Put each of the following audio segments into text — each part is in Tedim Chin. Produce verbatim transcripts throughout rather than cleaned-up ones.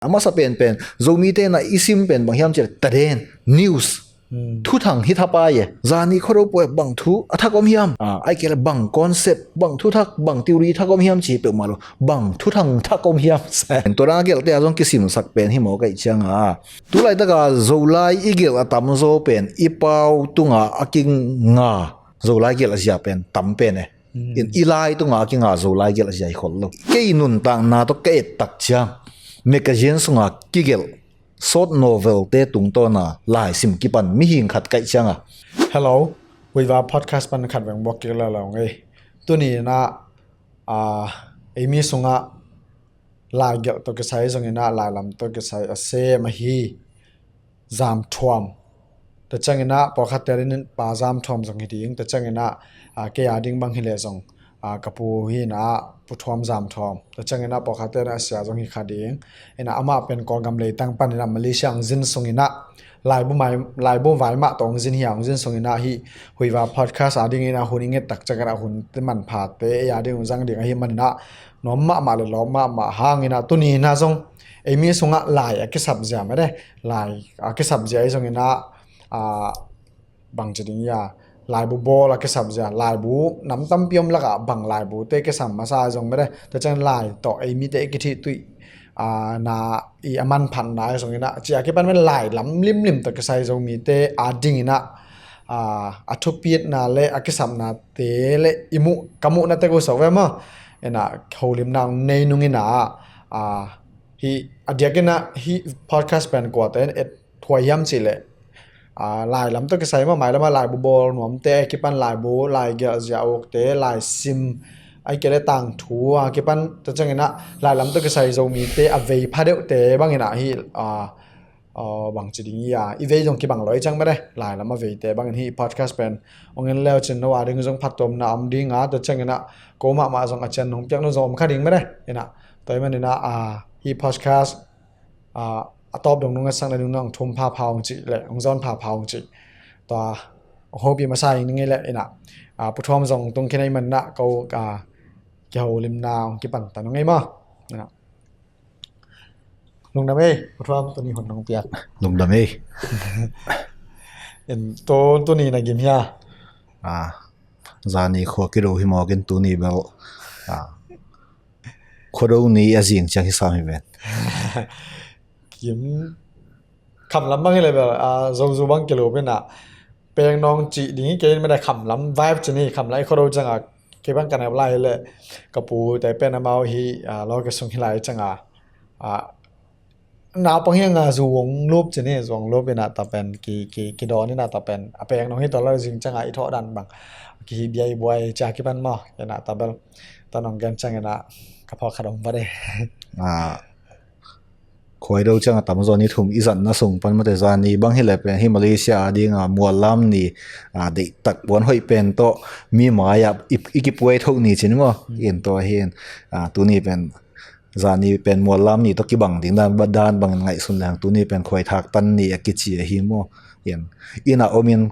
A masa penpen Zomite na i sim pen bang hiam cih leh taden, news, thuthang hi thapai e. Zani Khuado pua bang thu a thak om hiam? Ah, ahih kei leh bang concept, bang thuthak, bang theory thak om hiam cih peuhmah lo, bang thuthang thak om hiam? Tua dan a gelhte a zong kisimsak pen hi mawk ahih ciangin, tu laitaka Zolai i gelh a tamzaw pen i pau tunga a kinga Zolai gelh a zia pen tam pen e. In i lai tunga a kinga Zolai gelh a zia hi khol lo. Kei nuntakna tawh ka et tak ciang magazine sunga kigelh short novel te tungtawna laisim kipan mihing khat ka hih ciangin, "Hello, Huiva podcast pan khat veng buak kik lala ung ei. Tuni in ah, ah, ei mi sungah laigelh tawh kisai zongin ah lailam tawh kisai a sem ahi Zamthuam. Tua ciangin ah pawlkhatte in Pa Zamthuam zong hi ding. Tua ciangin ah, ah, kei a ding bang hi leh zong, ah, ka pu hi in ah Pu Thuam Zamthuam. Tua ciangin ah pawlkhatte in ah a sia zong hi kha ding. In ah amah pen Kawlgam leitang panin ah Malaysia hong zin sungin ah laibu mai, laibu vai mah tawh hong zin hi a, hong zin sungin ah hih Huiva podcast a dingin ah hun i nget tak ciangin ah hun te manphate ei a ding hong zang ding ahih manin ah nuam mahmah le lawp mahmah hangin ah tuni in ah zong ei mi sungah lai a kisap zia mah de, lai a kisap zia ahi zongin ah, ah, bang ci ding ia, laibu bawl a kisap zia, laibu nam tampi om lakah bang laibute kisam masa ahi zong mah de. Tua ciang lai tawh ei mite i kithih tuih, ah, na i a manphatna ahi zongin ah, ci a kipan mah lailam limlim tawh kisai Zomite a dingin ah, ah, a thupitna le a kisapnate le i muh, ka muhna tek uh sok ve maw. In ah holimna hong nei nungin ah, ah, hih a diakin ah hih podcast pen kuate in et huai hiam cih leh, ah, lailam tawh kisai mah, mailam ah laibu bawl nuamte a kipan laibu, laigelh zia ukte, laisim, ahih kei leh tangthu a kipan, tua ciangin ah lailam tawh kisai Zomite a vei pha deuhte bangin ah hih, ah, ah, bang ci ding ia, i vei zong kibang lo i ciang mah de, lailam a veite bangin hih podcast pen hong en le uh cin no a ding zong phattuamna om ding a, tua ciangin ah ko mahmah zong a cian nong piak no zong om kha ding mah de. In ah tua ahih manin ah, ah, hih podcast, ah, a tawp dong nong ngetsak nading nong thum phapha ung cih le hong zawn phapha ung cih tua hong hopih masa ing ning ei le. In ah, ah, Pu Thuam zong tung khin ahih manin ah ko, ah, kiholimna hong kipan ta nung ei maw. In ah lungdam ei, Pu Thuam, tuni hun nong piak. Lungdam ei. In tu, tuni na gim hia? Ah, zani khua kido hi mawk in tuni bel, ah, Khuado ni a zing ciang hi sam hi ven. Kim khamlam bang hi le bel, ah, zozu bang kilo pen ah peng nong ci ding hi kei in mah de, khamlam vibe ci ni, khamlam i Khuado ciang a kei bang ka nep lai hi le ka pute pen amau hi, ah, lo ke sung hi lai ciang a, ah, naupang hi a nga zu hong lup ci ni, zu hong lup in ah ta pen ki, ki, kidawn in ah ta pen a peng nong hi tua lo zing ciang a i thawh dan bang ki hi biai buai cia kipan maw. In ah ta bel ta nong gen ciang in ah ka phawk khat om va de. Ah, khuaido ciang a tamzaw ni thum i zatna sung pan mate zani bang hi le pen hi Malaysia a ding a muallam ni, ah, deihtak puan hoih pen tawh mi mai ah i, i kipuai thoh ni ci ni maw. In tua hi in, ah, tuni pen zani pen muallam ni tawh kibang ding dan, dan bangin ngaihsun leng tuni pen khuaithak tan ni a kici ahi maw. In, in ah om in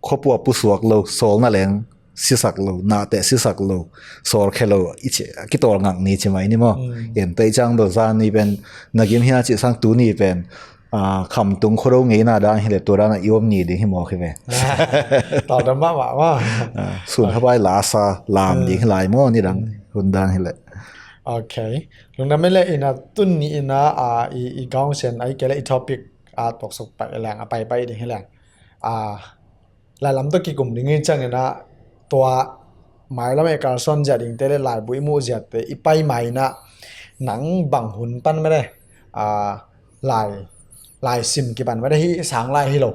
khuapua pusuak lo, sawlna leng sisak lo, nahteh sisak lo, sawlkhia lo, i ci, a kitawl ngak ni ci mai ni maw. In tua i ciang bel zani pen na gim hia cih sang tuni pen, ah, khamtung Khuado ngeina dan hi le tua dan a i om ni ding hi mawk hi ve. Tawldam mahmah maw. Ah, sun habai lasa lam ding hi lai maw, ni dang hun dan hi le. Ok. Lungdam ei le. In ah tuni in ah, ah, i, i gaung sen ahih kei le i topic a tuaksuk pai leng, a paipai ding hi leng, ah, lailam tawh kikum ding hi ciangin ah tua mailam a i kalsuan zia dingte le laibu i muh ziate i pai mai in ah nang bang hun pan mah de, ah, lai, laisim kipan mah de, hih sang lai hi lo,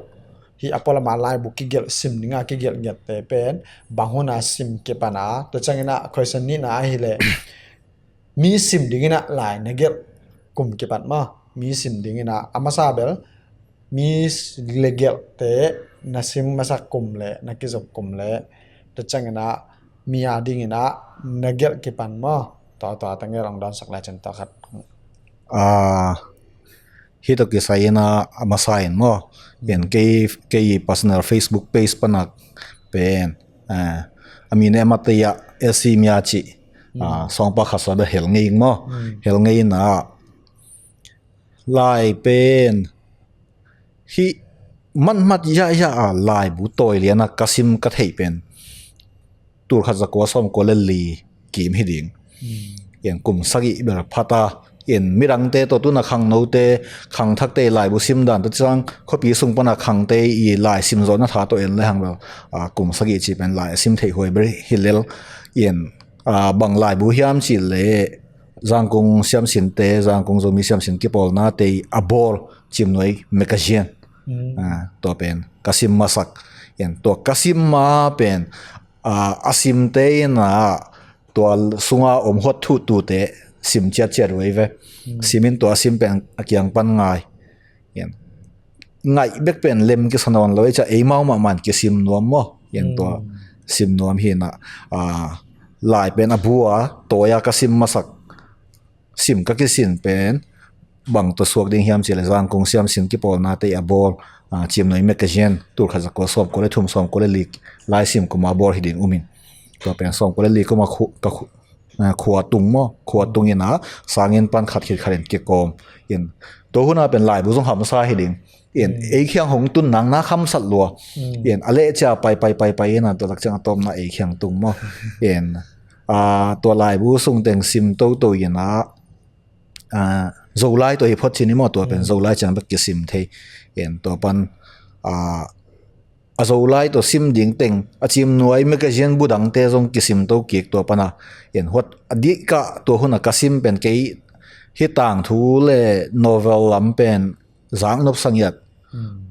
hih a pualam a laibu kigelh sim ding a kigelh gelhte pen bang hun a sim kipan a, tua ciangin ah question nihna ahih le mi sim dingin ah lai na gelh kum kipan maw, mi sim dingin ah a masa bel mi le gelhte na sim masak kum le na kizop kum le tua ciangin ah mi a dingin ah na gelh kipan maw. Tua, tua teng gelh hong dawnsak le cin tua khat. Ah, hih tawh kisai in ah a masa in maw. Pen kei, kei personal Facebook page pan ah pen, ah, a min e mate ah S C Mia ci, ah, sawngpa khat sa bel hel ngei ing maw. Hel ngei in ah Lai pen hih matmat yahya a laibu tawi liana ka sim ka theih pen tulkhat zakua sawmkua le li kim hi ding. Ken kum sagih bel phata, ken midangte tawh tuna khangnote, khangthakte i laibu sim dan tawh ciang khuapi sung pana khangte i lai sim zawhna tha tawh en le hang bel, a, kum sagih ci pen lai a sim theih huai bel hi lel. Ken, a, bang laibu hiam ci le Zangkung siamsinte, Zangkung Zomi siamsin kipawlnate i a bawl Cimnuai magazine. A, tua pen ka sim masak. Ken tua ka sim ma pen, a, a simte in a tua sunga om huat thuh tute sim ciatciat uh ei ve. Simin tua a sim pen a kiang pan ngai. Ken ngaih bek pen lem kisa nawn lo ei cia eimau mahmah in kisim nuam maw. Ken tua sim nuam hi na, a, lai pen a bu a tawi a ka sim masak sim ka kisin pen bang tawh suak ding hiam ci le Zangkung siamsin kipawlnate i a bawl, a, Cimnuai magazine tulkhat zakua sawmkua le thum sawmkua le li lai sim kuma bawl hi ding umin. Tua pen sawmkua le li kuma khu, ka khu, a, khua tung maw, khua tung in a sangin pan khat khit khat in kikawm. Ken tua huna pen laibu zong hamsa hi ding. Ken ei khiang hong tun nang na khamsat lua. Ken a leh cia pai pai pai pai in a tua tak ciang a tawpna ei khiang tung maw. Ken, a, tua laibu sung teng sim toto in a, a, Zolai tawh hi phot cin i maw, tua pen Zolai ciang bek kisim thei. Ken tua pan, a, a Zolai tawh sim ding teng a Cimnuai magazine bu dangte zong kisim to kik tua pana. Ken huat a dikah tua huna ka sim pen kei hih tangthu le novel lam pen zaknop sangiat,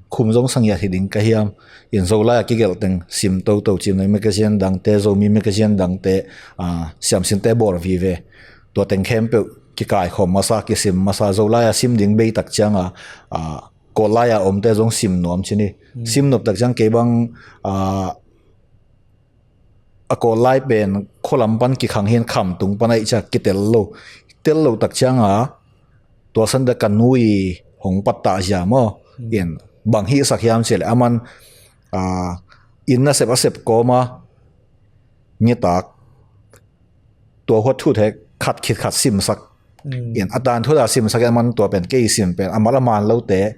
khum zong sangiat hi ding ka hiam. Ken Zolai a kigelh teng sim toto, Cimnuai magazine dangte, Zomi magazine dangte, a, siamsinte bawl vive. Tua teng khempeuh kikaikhawm masa, kisim masa, Zolai a sim ding bei tak cianga, a, Kawllai a omte zong sim nuam cin i. Sim nop tak ciang kei bang, a, a Kawllai pen khualam pan kikhang hin khamtung pan a i cia kitel lo. Tel lo tak cianga tua sanda ka nu i hong pattah zia maw. Ken bang hihsak hiam ci le aman, a, inn nasep a sep kawma nitak tua huat thute khat khit khat simsak. Ken a tangthu a simsak in aman tua pen kei sim pen a mal a man lote,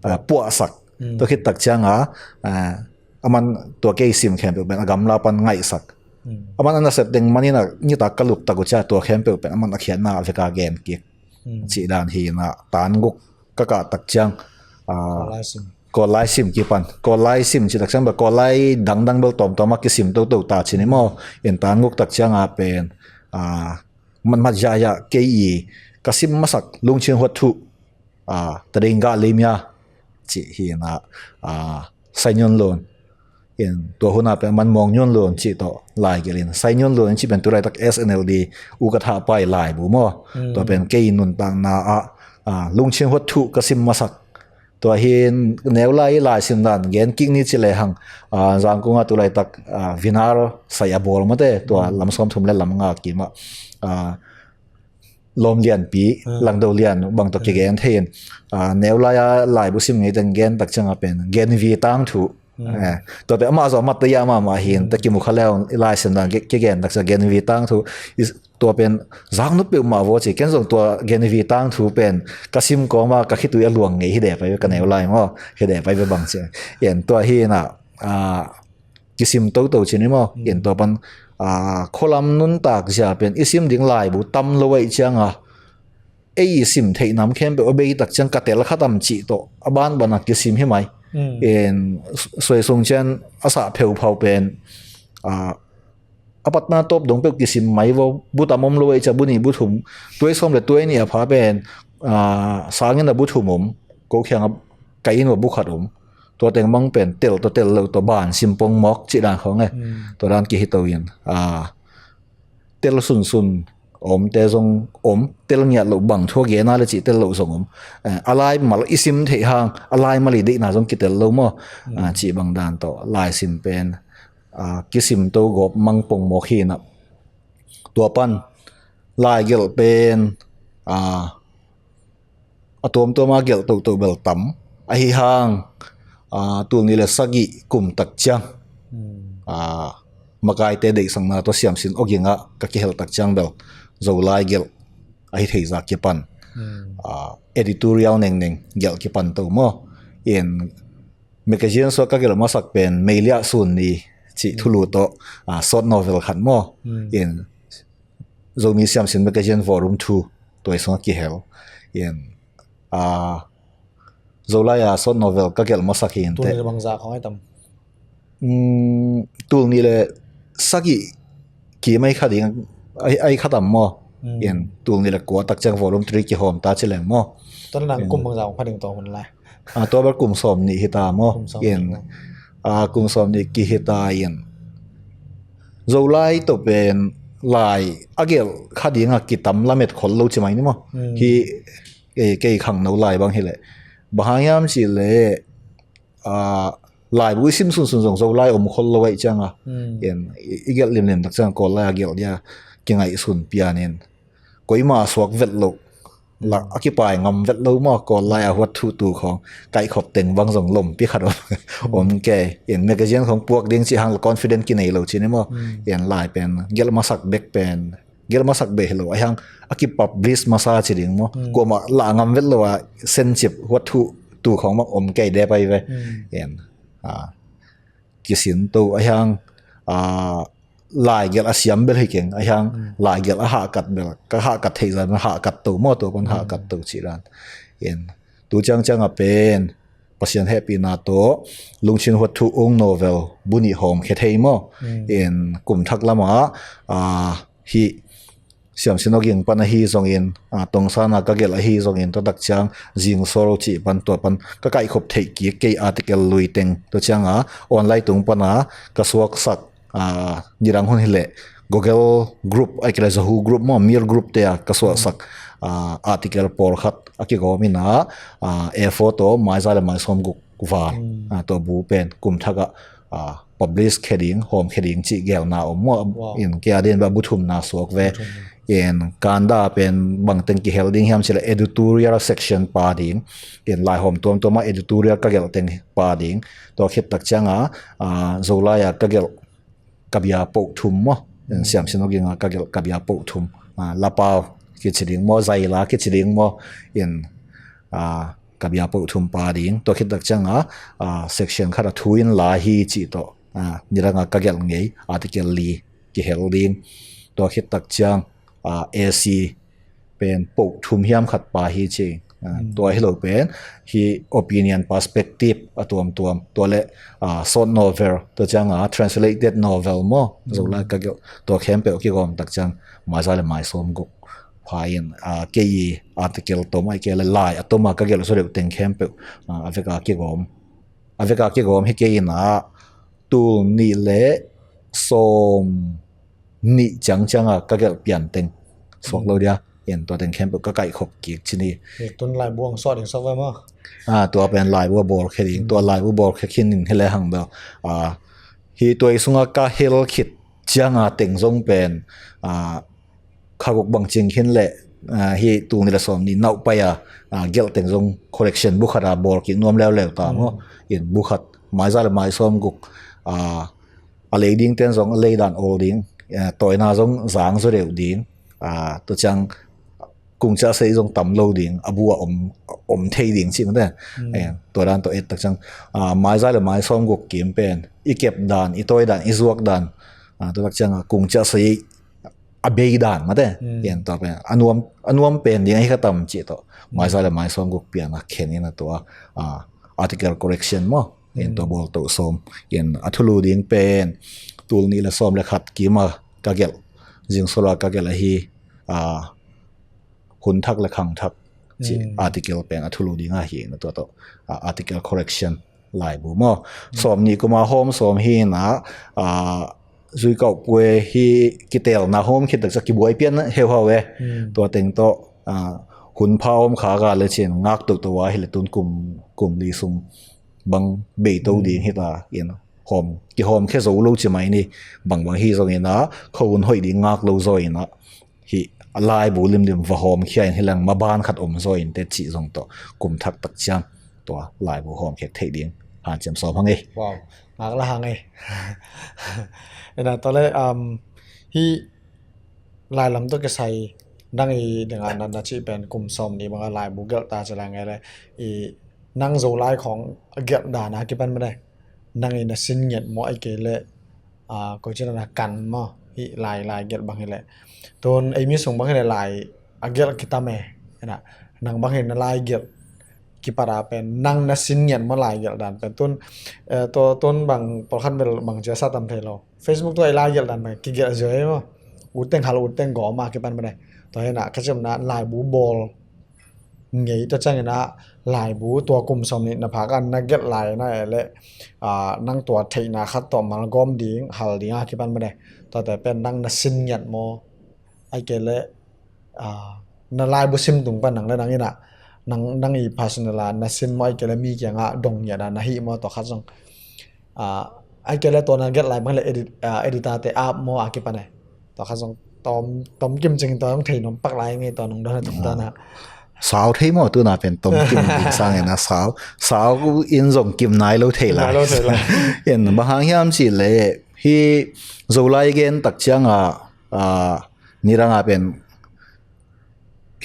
a, puahsak. Tua khit tak cianga, a, aman tua kei sim khempeuh pen a gamla pan ngaihsak. Aman a nasep teng manin a nitak ka luptak uh cia tua khempeuh pen aman a khiatna veka gen kik. Cih dan hi na, tanguk ka kah tak ciang, a, Kawllai sim kipan. Kawllai sim cih tak ciang bel Kawllai dangdang bel tawmtawm a kisim toto ta cin i maw. Ken tanguk tak cianga pen, a, matmat yahya kei i ka sim masak Lungchin Huat Thuh, a, Tading Gah Limia cih hi na, a, Sai Nyun Lun. Ken tua huna pen aman Mawng Nyun Lun cih tawh laigelh in, Sai Nyun Lun in cih pen tulaitak S N L D u ka thah pai laibu maw. Tua pen kei nuntakna ah, a, Lungchin Huat Thuh ka sim masak. Tua hin neu lai i lai sim dan gen kik ni ci le hang, a, Zangkung a tulaitak, a, Vinar Sai a bawl mate, tua lam sawmthum le lam nga kim ah, a, Lawm Lianpi, Langdo Lian bang tawh kigen thei in, a, neu lai a laibu sim ngei teng gen tak cianga pen Genvi Tangthu. Eh, tua pen amah zaw a mat ta ia mahmah hin ta kimu kha le hong i lai sim dan ki, kigen tak ciang Genvi Tangthu. I, tua pen zaknop peuhmah vaw ci, ken zong tua Genvi Tangthu pen ka sim kawma ka khitui a luang ngei hi deh pai ve, ka neu lai maw, hi deh pai ve bang ci. Ken tua hi na, a, kisim toto cin i maw. Ken tua pan, a, khualam nuntak zia pen i sim ding laibu tam lo ahih cianga ei i sim theih nam khempeuh a bei tak ciang ka tel kha tam cih tawh a banban a kisim hi mai. Ken suai sung cian a sah pheuphau pen, a, a patna tawp dong peuh kisim mai vaw, bu tam om lo ahih ciang bu nih bu thum, tuai sawm le tuai nih a pha pen, a, sangin a bu thum om, ko khiang a ka inn uh a bu khat om. Tua teng bang pen tel tawh tel lo tawh ban sim pong mawk cih dan khawng e. Tua dan kihi to in, a, tel sunsun omte zong om, tel ngiat loh bang thu a gen a le cih tel loh zong om. Eh, a lai mal i sim theih hang a lai mal i deihna zong kitel lo maw. Ah, cih bang dan tawh lai sim pen, ah, kisim to gawp mang pong mawk hi na. Tua pan lai gelh pen, ah, a tuamtuam a gelh toto bel tam. Ahi hang, a, tul nih le sagih kum tak ciang, a, makaite deihsakna tawh siamsin awging ah ka kihel tak ciang bel Zolai gelh ahi thei zah kipan. Hmm. Ah, editorial nengneng gelh kipan to maw. In magazine sua ka gelh masak pen Meiliah Sun Ni cih thulu tawh, ah, short novel khat maw. Hmm. In Zomi Siamsin Magazine Volume two tua i sungah kihel. In, ah, Zolai a short novel ka gelh masak hi in teh. Tul nih le bangzah khawng ai tam? Mm, tul nih le sagih kim ai kha ding, ai, ai kha tam maw? Mm. In tul nih le kua tak ciang volume three kihawm ta ci leng maw? Tua nang kum bangzah khawng pha ding tua hun lai? Ah, tua bel kum sawm nih hi ta maw? Kum sawm nih maw? In, ah, kum sawm nih kihi ta in. Zolai tawh pen lai a gelh kha ding a kitam lamet khol lo ci mai ni maw? Mm. Hi, eh, kei khangno lai bang hi leh. Bang hang hiam cih leh, ah, laibu i sim sunsun zong Zolai om khol lo ahih cianga. Hmm. In, i, i gelh limlim tak cianga Kawl lai a gelh dia kingaihsun pianin. Koima suak vet lo. La, hmm, a kipai ngam vet lo maw, Kawl lai a huat thuhtu khawng. Kaihkhop teng bang zong lompi khat om. Hmm. Om kei. In magazine khawng puak ding cih hang la confident kinei lo ci ni maw. Hmm. In lai pen, gelh masak bek pen. Gelh masak beh hi lo, ahi hang a kipublish masa ci ding maw. Hmm. Kuamah lah ngam vet lo a, sencip huat thuhtu khawng mah om kei dep ahi ve. Hmm. In, ah, kisin to, ahi hang, ah, lai gelh a siam bel hi keng, ahi hang, hmm, lai gelh a hahkat bel, ka hahkat theih zah bel hahkat to maw, tua pan, hmm, hahkat to ci dan. In, tu ciangciang a pen, Pasian hehpihna tawh, Lungchin Huat Thu Ung novel bu nih hawmkhia thei maw. Mm. In kum thak lamah, ah, hih Siamsin Awging pan ahi zongin, ah, Tongsan a ka gelh ahi zongin, tua tak ciang Zingsawl cih pan tua pan ka kaihkhop theih kik kei article lui teng, tua cianga online tung pana ka suaksak, ah, nidang hun hileh Google Group, ahih kei leh Yahoo Group maw, Mir Group te a ka suahsak, ah, article pawlkhat a kigawm inah, ah, A four tawh maiza le maisawm guk val, hmm, ah, tua bu pen kum thakah, ah, publish khia ding, hawmkhia ding cih gelna om maw. Wow. In kei a ding beh bu thumna suak ve. Bu thumna. In kanda pen bangteng kihel ding hiam cih leh editorial section pa ding. In laihawm tuamtuam ah editorial ka gelh teng pa ding. Tua khit tak cianga, ah, Zolai a ka gelh Kabia Poh Thum maw. In, hmm, Siamsin Awging a ka gelh Kabia Poh Thum. Ah, Lapau kici ding maw, Zaila kici ding maw. In, ah, Kabia Poh Thum pa ding. Tua khit tak cianga, ah, section khat a thu in la hi cih tawh. Ah, nidang a ka gelh ngei, article li kihel ding. Tua khit tak ciang, ah, A C pen poh thum hiam khat pa hi ci. Ah, hmm, tua hi lo pen, hi opinion perspective a tuamtuam. Tua le, ah, short novel, tua cianga translated novel maw. Hmm. Zolai ka gelh, tua khempeuh kigawm tak ciang, maiza le maisawm guk pha in, ah, kei article tom ahih kei leh lai a toma ka gelh zaw deuh teng khempeuh, ah, a veka kigawm. A veka kigawm hi kei inah, tul nih le sawm nih ciangcianga ka gelh pian teng suak lo dia. In tua teng khempeuh ka kaihkhop kik ci ni. Eh, tun laibu ang suah ding suak ve maw? Ah, tua pen laibu a bawlkhia ding, tua laibu bawlkhia khin in hi lehang bel. Ah, hi tua i sunga ka hel khit cianga teng zong pen, ah, kha guk bang cing khin leh, ah, hi tul nih le sawm nih nauh pai a, ah, gelh teng zong collection bu khat a bawl kik nuam leuleu ta maw. Mm. In bu khat, maiza le maisawm guk, ah, a lei ding ten zong a lei dan awl ding, ah, tawina zong zang zaw deuh ding, ah, tua ciang kung ciah sei zong tam lo ding, a bu a om, om thei ding cih mate. Mm. Eh, tua dan tawh et tak ciang, ah, maiza le maisawm guk kim pen, i kep dan, i tawi dan, i zuak dan, ah, tua tak ciang, ah, kung ciah sei a bei dan mate. Mm. Pian tua pen a nuam, a nuam pen ding ahi kha tam cih tawh. Mm. Maiza le maisawm guk pian a khen in a tua, ah, article correction maw. Pian tua, mm, bawl toh sawm. Pian a thulu ding pen tul nih le sawm le khat kim a ka gelh, Zingsawl a ka gelh ahi, ah, Hun Thak le Khang Thak cih, mm, article pen a thulu ding ahi na tua tawh, ah, article correction laibu maw. Mm. Sawm nih kuma hawm sawm hi na, ah, Zui Kauh Pue hi kitelna hawm khit tak ciang kibuai pian heuhau e. Mm. Tua teng tawh, ah, hun pha om kha ga le cin ngak toto a hi le tun kum, kum li sung bang bei to, mm, ding hi ta in hawm, kihawm khe zo lo ci mai ni, bangbang hi zong in a, kho hun hoih ding ngak lo zaw in a, hi a laibu limlim va hawm khia in hi leng maban khat om zaw in te cih zong tawh kum thak tak ciang tua laibu hawm khek theih ding hanciam sawm hang ei. Wow, ngak la hang ei. Ina tawh le, um, hi lai lam tawh kisai Nang i dingah na, na cih pen kum sawm nih bangah laibu gelh ta ci lai ngai le, i nang Zolai khawng a gelh dan a kipan mene, nang i na sin ngiat maw, ai kei le, a, koi cina na kan maw, i lai, lai gelh bang hi le. Tun ei mi sung bang hi le lai a gelh kitam e, ena, nang bang hi na lai gelh kipat a pen nang na sin ngiat maw lai gelh dan pen. Tun, eh, to, tun bang pawlkhat bel bang cia sa tam thei lo. Facebook tua i lai gelh dan pen kigelh zia e maw. Ut teng hal, ut teng gawm a kipan mene. Tua hi na, ka cih na laibu bawl ngei tua ciangin a laibu tua kum sawm nih na phak a na gelh lai na e le, a, nang tua theihna khat tawh malgawm ding, hal ding a kipan mene. Tuate pen nang na sin ngiat maw, ai kei le, a, na laibu sim tung pan nang le nang ina, nang, nang i personal a na sin maw, ai kei le mi kiangah dong ngiat a na hih maw, tua khat zong. A, ai kei le tua na gelh lai bang le edit, a, editor te app maw a kipan e. Tua khat zong tom, tom kim cing tua zong thei nuam pak lai ngei tua nung dona tum tua na. Sau thei maw, tu na pen tom kim ding sang ena sau. Sau in zong kim nai lo thei lai. Nai lo thei lai. En, bang hang hiam cih le, hi Zolai gen tak ciang a, a, nidang a pen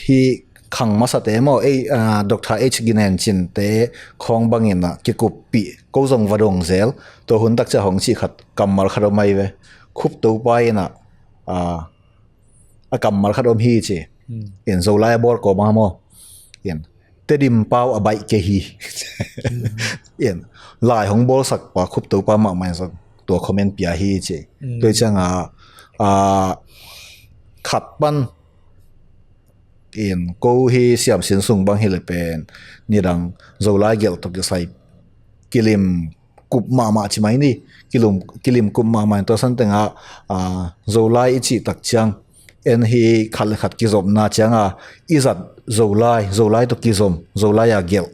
hi khang masate maw, ei, a, Doctor H Ginen Cin te khawng bangin a kikuppih, ko zong va dong zel, tua hun tak ciang hong cih khat, kammal khat om ai ve. Khup Topa in a, a, a kammal khat om hi ci. Hmm. In Zolai a bawl ko ma maw. In Tedim pau a baih kei hi. In lai hong bawlsak pa Khup Topa mahmah in zong tua comment pia hi ci. Hmm. Tua ciang a, a, khat pan in ko hi Siam Sin sung bang hi le pen nidang Zolai gelh tawh kisai kilim kup mahmah ci mai ni. Kilum, kilim kup mahmah in tua san tengah, a, Zolai i cih tak ciang en hi khat le khat kizopna ciang a i zat Zolai, Zolai tawh kizom, Zolai a gelh.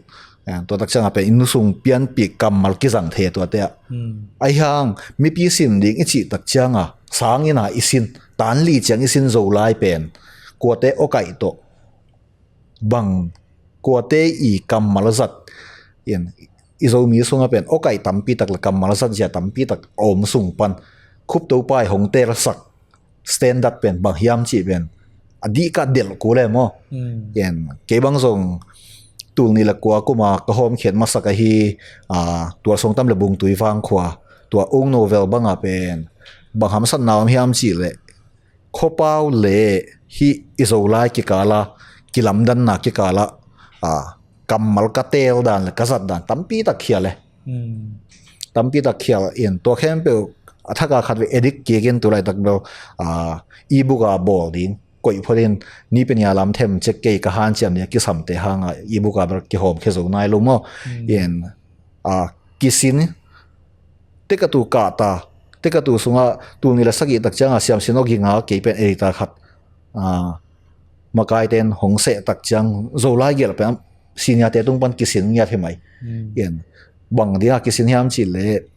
A, tua tak ciang a pen i nu sung pianpih kammal kizang thei tuate ah. Hmm. Ai hang, mipi sin ding i cih tak ciang a, sang ina i sin, tan li ciang i sin Zolai pen, kuate awkaih tawh bang, kuate i kammal zat, in, i Zomi sungah pen awkaih tampi tak le kammal zat zia tampi tak a om sung pan Khup Topa i hong telsak standard pen bang hiam cih pen a dih ka delh kul e maw. Hmm. In, kei bang zong tul nih le kua kum a ka hawmkhiat masak ahi, a, Tualsawng Tam le Bungtui Vangkhua, tua Ung Novel bang a pen bang hamsatna om hiam cih le khuapau le hih i Zolai kikal a, kilamdanna kikal a, a, kammal ka teel dan le ka zat dan tampi tak khial e. Hmm. Tampi tak khial in tua khempeuh a thak a khat vei edit kik in tu laitak bel, a, e-book a bawl ding. Koih phot in ni pen a lam them cek kei ka hanciam ding a kisamte hang a e-book a bel kihawm khia zo nai lo maw. Hmm. In, a, kisin, tekatu kah ta, tekatu sungah tul nih le sagih tak ciang a Siam Sin Aw Ging a kei pen editor khat, a, makaite in hong seh tak ciang Zolai gelh pen senior te tung pan kisin ngiat hi mai. Hmm. In, bang ding a kisin hiam cih le,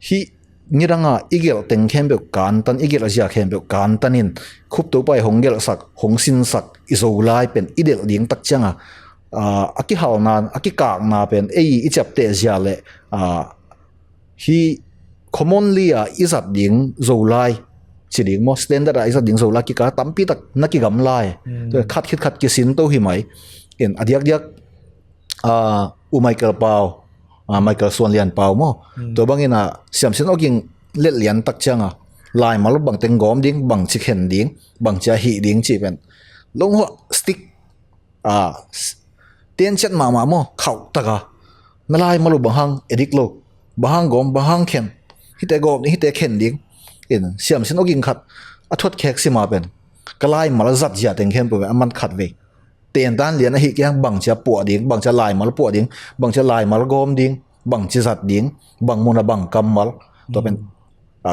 hih nidang a i gelh teng khempeuh kantan, i gelh zia khempeuh kantan in Khup Topa i hong gelhsak, hong sinsak i Zolai pen i delh ding tak ciang a, a, a kihalna, a kikakna pen ei i ciapteh zia le, a, hih commonly a i zat ding Zolai ci ding maw, standard a i zat ding Zolai kikal tampi tak na kigamla e. Hmm. Tua khat khit khat kisin to hi mai. In, a diakdiak, a, U Michael Pau, a, Michael Suan Lian Pau maw. Hmm. Tua bangin a Siam Sin Aw Ging let lian tak ciang a laimal bang teng gawm ding, bang ci khen ding, bang ci a hih ding cih pen long hua stick, a, s-, tenciat mahmah maw, khauh tak a, na laimal uh bang hang edik lo, bang hang gawm, bang hang khen, hihte gawm ding, hihte khen ding. In, Siam Sin Aw Ging khat a thuat khek sim a pen ka laimal zat zia teng khempeuh a man khat vei tentan lian ahi kei hang, bang ci a puah ding, bang ci a laimal puah ding, bang ci a laimal gawm ding, bang ci zat ding, bang mun a bang kammal. Tua pen, hmm, a,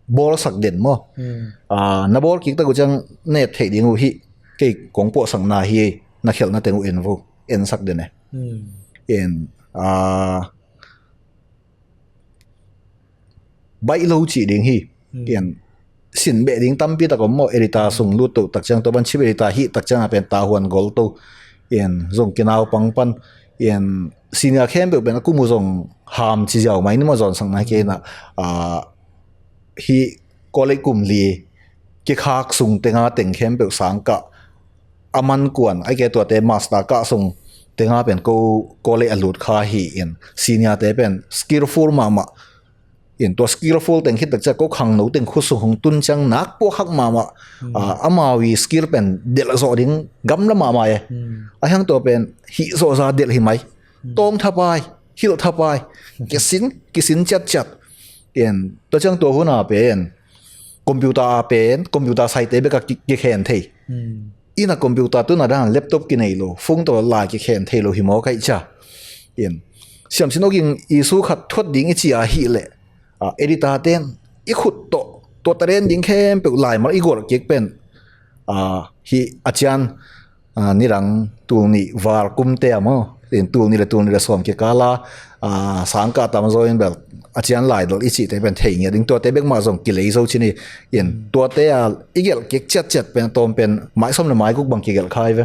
bawlsak den maw. Hmm. A, na bawl kik tak uh ciang na et theih ding uh hi, kei kong puahsakna hi, na khelhna teng uh en vo, ensak den e. Hmm. En, a, baih lo cih ding hi. Hmm. En, sin beh ding tampi tak om maw, editor sung lut to tak ciang, tua ban chief editor hih tak ciang a pen tahuan gol to. En, zong kinaupang pan, en, senior khempeuh pen a kum uh zong ham ci ziau mai ni maw, zawnsakna hi kei na, a, hih college kum li kikhak sung tenga teng khempeuh sang kah a man kuan, a ke tuate master kah sung tenga pen ko, ko lei a lut kha hi in, senior te pen skillful mahmah in, tua skillful teng khit tak ciang ko khangno teng khut sung hong tun ciang nak puak hak mahmah. Ah, amau i skill pen delh zawh ding gamla mahmah e. A hiang tua pen hih zawh za delh hi mai. Tawng thapai, hilh thapai, kisin, kisin ciatciat. In, tua ciang tua hun a pen computer a pen, computer saite bek a ki, kikhen thei. Inn a computer tun a dan laptop kinei lo, phone tawh lai kikhen thei lo hi maw ka hih cia. In, siamsin awging issue khat thuat ding i ci a hih leh, ah, editor ten i khut tawh tua talent ding khempeuh laimal i gualh kik pen, ah, hih a cian, ah, nidang tul nih val kumte a maw, in, tul nih le tul nih le sawm kikala, ah, sangkah tam zaw in bel a cian laidal i cihte pen thei ngiat ding, tuate bek mah zong kilei zo cin hi. In, tuate a i gelh kik ciatciat pen tawm pen mai sawm le mai guk bang kigelh kha hi ve.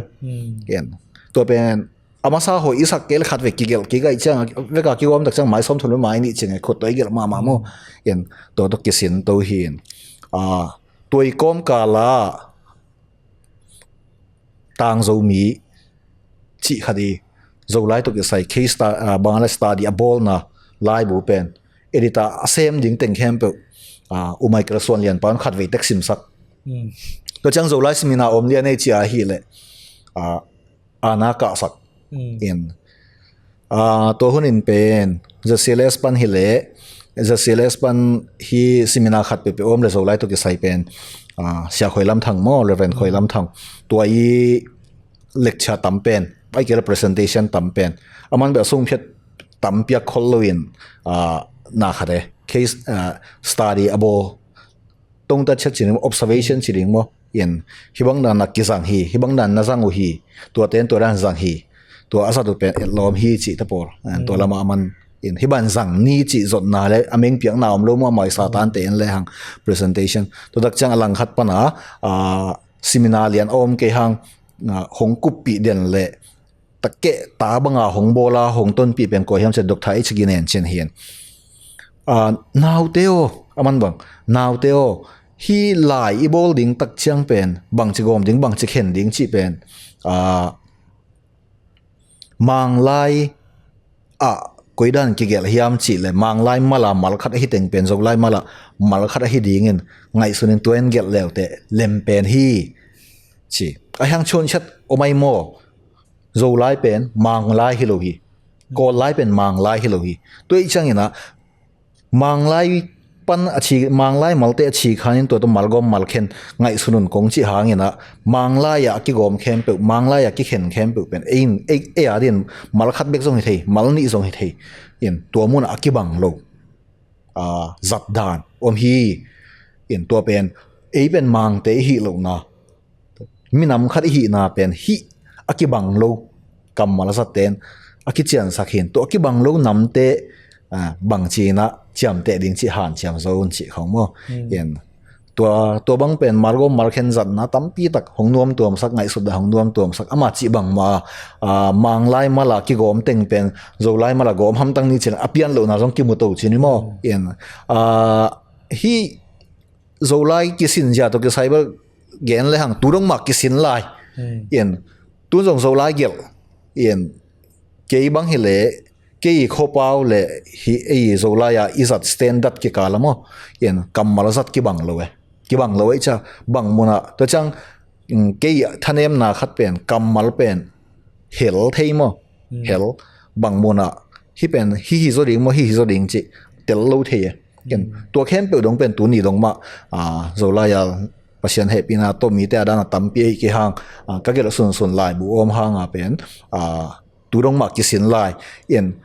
In, tua pen a masa hoih i sak kei le khat vek kigelh kik a, i ciang vek a kigawm tak ciang mai sawm thum le mai nih ciang e, khut tawh i gelh mahmah maw. In, tua tawh kisin to hi in. Ah, tua i kawmkal a Tang Zomi cih khat i, Zolai tawh kisai case sta-, ah, bang a le study a bawlna laibu pen editor a sem ding teng khempeuh, ah, U Michael Suan Lian pan khatvei tek simsak. Tua ciang Zolai seminar om lian ei ci a hih leh, ah, ana kahsak in. Ah, tua hun in pen Z C L S pan hi leh, Z C L S pan hi seminar khat peuhpeuh om le Zolai tawh kisai pen, ah, Sia Khoi Lam Thang maw, Reverend Khoi Lam Thang, tua i lecture tam pen, a ke le presentation tam pen, a man beh a sung phiat tam piak khol lo in, ah, na khat e, case, ah, study a bawl, tongtat chat ci ding, observation ci ding maw. In, hih bang dan a kizang hi, hih bang dan na zang uh hi, tua ten tua dan zang hi, tua a zat uh pen etlawm hi cih te pawl, ah, tua lamah a man in, hih ban zang ni cih zotna le a meng piakna om lo maw, mai Satan te in le hang presentation. Tua tak ciang a langkhat pana, ah, seminar lian a om kei hang, ah, hong kuppih den le takeh ta banga hong bawla hong tonpih pen kua hiam cia Doctor H Ginen cin hin. Ah, naute aw, a man bang, naute aw, hih lai i bawl ding tak ciang pen bangci gawm ding, bangci khen ding cih pen, ah, Manglai ah koidan kigelh hiam cih le Manglai mala mal khat ahi teng pen Zolai mala mal khat ahi dingin ngaihsun in tua in gelh leute lem pen hi ci. A hiang chuan chat om ai maw? Zolai pen Manglai hi lo hi. Kawllai pen Manglai hi lo hi. Tua i ciangin ah Manglai pan a ci, Manglai malte a ci khanin tua tawh malgawm malkhen ngaihsun un kong cih hangin ah Manglai ah a kigawm khempeuh, Manglai ah a kikhen khempeuh pen ei in, ei, ei a din mal khat bek zong hi thei, mal nih zong hi thei. In tua munah a kibang lo, ah, zat dan om hi. In tua pen ei pen Mangte i hih lohna, minam khat i hihna pen hih a kibang lo kammal a zatten a kiciansak hin, tua a kibang lo namte, ah, bangci in ah ciamteh ding cih hanciam zo un cih khong maw. In tua, tua bang pen malgawm malkhen zatna tampi tak hong nuamtuamsak, ngaihsut dan hong nuamtuamsak, ama cih bangmah, ah, Manglai mala kigawm teng pen Zolai mala gawm hamtang ni cin a pian lohna zong kimu to cin hi maw. In, ah, hih Zolai kisin zia tawh kisai bel gen le hang tu dong mah kisin lai. In tu zong Zolai gelh. In kei bang hi le kei i khopau le hih ei Zolai a i zat standard kikal a maw. In kammal zat kibang lo e. Kibang lo e cia bang munah. Tua ciang, mm, kei thanemna khat pen kammal pen hel thei maw. Hel bang munah hih pen hih hi zaw ding maw, hih hi zaw ding cih tel lo thei e. Ken tua khempeuh dong pen tuni dong mah, ah, Zolai a Pasian hehpihna tawh mite a dana tampi ei kei hang, ah, ka gelh sunsun laibu om hanga pen, ah, tu dong mah kisin lai. In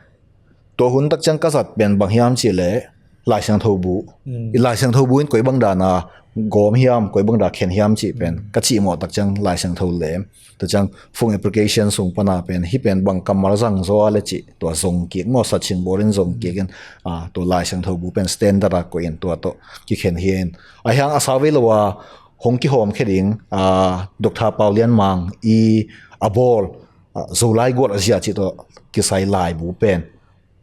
tua hun tak ciang ka zat pen bang hiam cih leh Lai Siangtho bu. I Lai Siangtho bu in koi bang dana gawm hiam, koi bang dana khen hiam cih pen ka cihmawh tak ciang Lai Siangtho lem. Tua ciang phung application sung pana pen hih pen bang kammal zang zaw a le cih tua zong kik maw, sat sing bawlin zong kik in, ah, tua Lai Siangtho bu pen standard a koih in tua tawh kikhen hi in. A hiang a sau vei lo a hong kihawm khe ding, ah, Doctor Pau Lian Mang i a bawl, ah, Zolai gual a zia cih tawh kisai laibu pen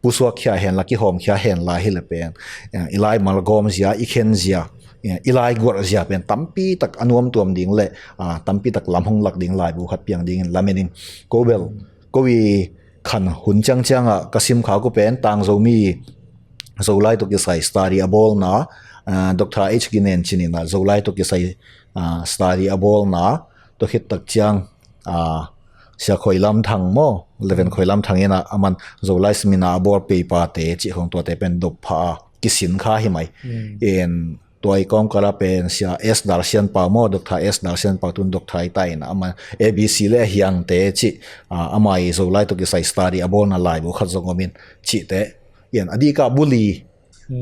pusuak khia hen la, kihawm khia hen la hi le pen, eh, i laimal gawm zia, i khen zia, i lai gualh zia pen tampi tak a nuamtuam ding le, ah, tampi tak lam hong lak ding laibu khat piang dingin lamen ing. Ko bel, ko i khan hun ciangciang ah ka sim khak uh pen Tangzomi Zolai tawh kisai study a bawlna, ah, Doctor H Ginen Cin in ah Zolai tawh kisai, ah, study a bawlna, tua khit tak ciang, ah, Sia Khoi Lam Thang maw, Reverend Khoi Lam Thang in ah aman Zolai seminar a bawl paper te cih khong tuate pen dop pha a kisin kha hi mai. In tua i kawmkal ah pen Sia S Dal Sian Pau maw, Doctor S Dal Sian Pau tun Doctor i ta in ah aman A B C le a hiangte cih, ah, ama i Zolai tawh kisai study a bawlna laibu khat zong om in cihte. In a dik ah buli,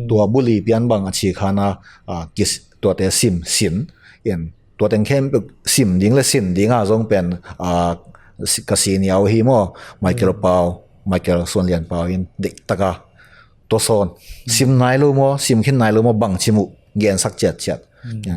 tua buli pian bang a ci khan a, ah, kis, tuate sim sin. In tua teng khempeuh sim ding le sin ding a zong pen, ah, si-, ka senior uh hi maw, Michael Pau, Michael Suan Lian Pau in deih tak a tua sawn sim nai lo maw, sim khin nai lo maw, bangci muh gensak ciatciat.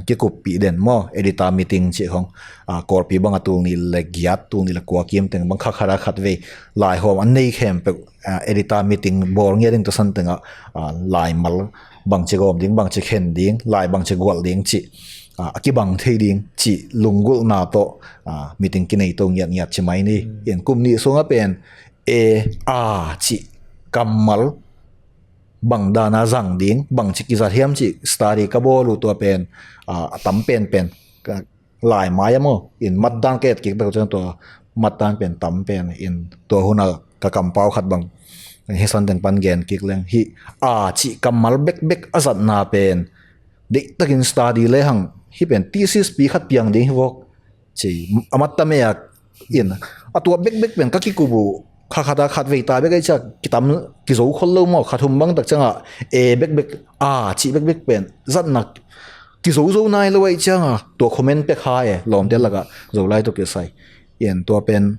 Kikuppih den maw, editor meeting cih khong, ah, Kawlpi bang a tul nih le giat, tul nih le kua kim teng bang kha khat a khat vei laihawm an nei khempeuh, ah, editor meeting bawl ngiat in tua san teng ah, ah, laimal bangci gawm ding, bangci khen ding, lai bangci gualh ding cih, ah, a kibang thei ding cih lunggulhna tawh, ah, meeting kinei to ngiatngiat ci mai ni. In kum nih sungah pen e, a cih kammal bang dan a zang ding, bangci kizat hiam cih study ka bawl uh tua pen, ah, a tam penpen, ka, lai mai a maw, in mat dan ka et kik bek uh ciang tua mat dan pen tam pen, in tua hun a ka kampau khat bang hih san teng pan gen kik leng, hih a cih kammal bekbek a zatna pen deihtakin study lehang hih pen thesis pi khat piang ding hi vawk. Ci, a mat tam e a, in a tua bekbek pen ka kikup uh, kha khat a khat vei ta bek a i ciah kitam, kizo khol lo maw, khat hum bang tak ciangah e bekbek, a cih bekbek pen zatna kizozo nai lo a i ciangah tua comment pek ha e, lawmte lakah Zolai tawh kisai. In tua pen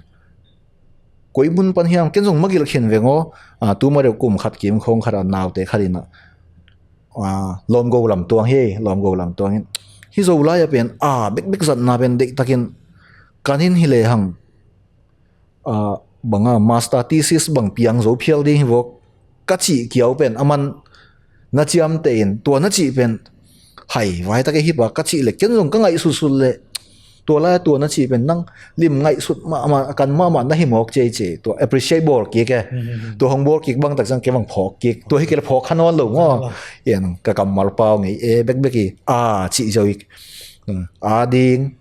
koi mun pan hiam, ken zong magilh khin veng aw, ah, tuma deuh kum khat kim khawng khat a naute khat in ah, ah, lawmgo lam tuang hi, lawmgo lam tuang in. Hih Zolai a pen, ah, bekbek zatna pen deihtakin kan in hi lehang, ah, bang a master thesis bang piang zo phial ding hi vawk. Ka cih kiau pen, aman na ciamteh in, tua na cih pen, hai, vai tak e hi pa, ka cih le, ken zong ka ngaihsutsut le, tua lai, tua na cih pen nang lim ngaihsut mahmah, a kan mahmah na hi mawk ci ei ci. Tua appreciate bawl kik e. Tua hong bawl kik bang tak ciang kei bang phawk kik. Tua hi kei le phawk kha nawn lo maw. In ka kammal pau ngei e bekbek i, a cih zo i, a ding,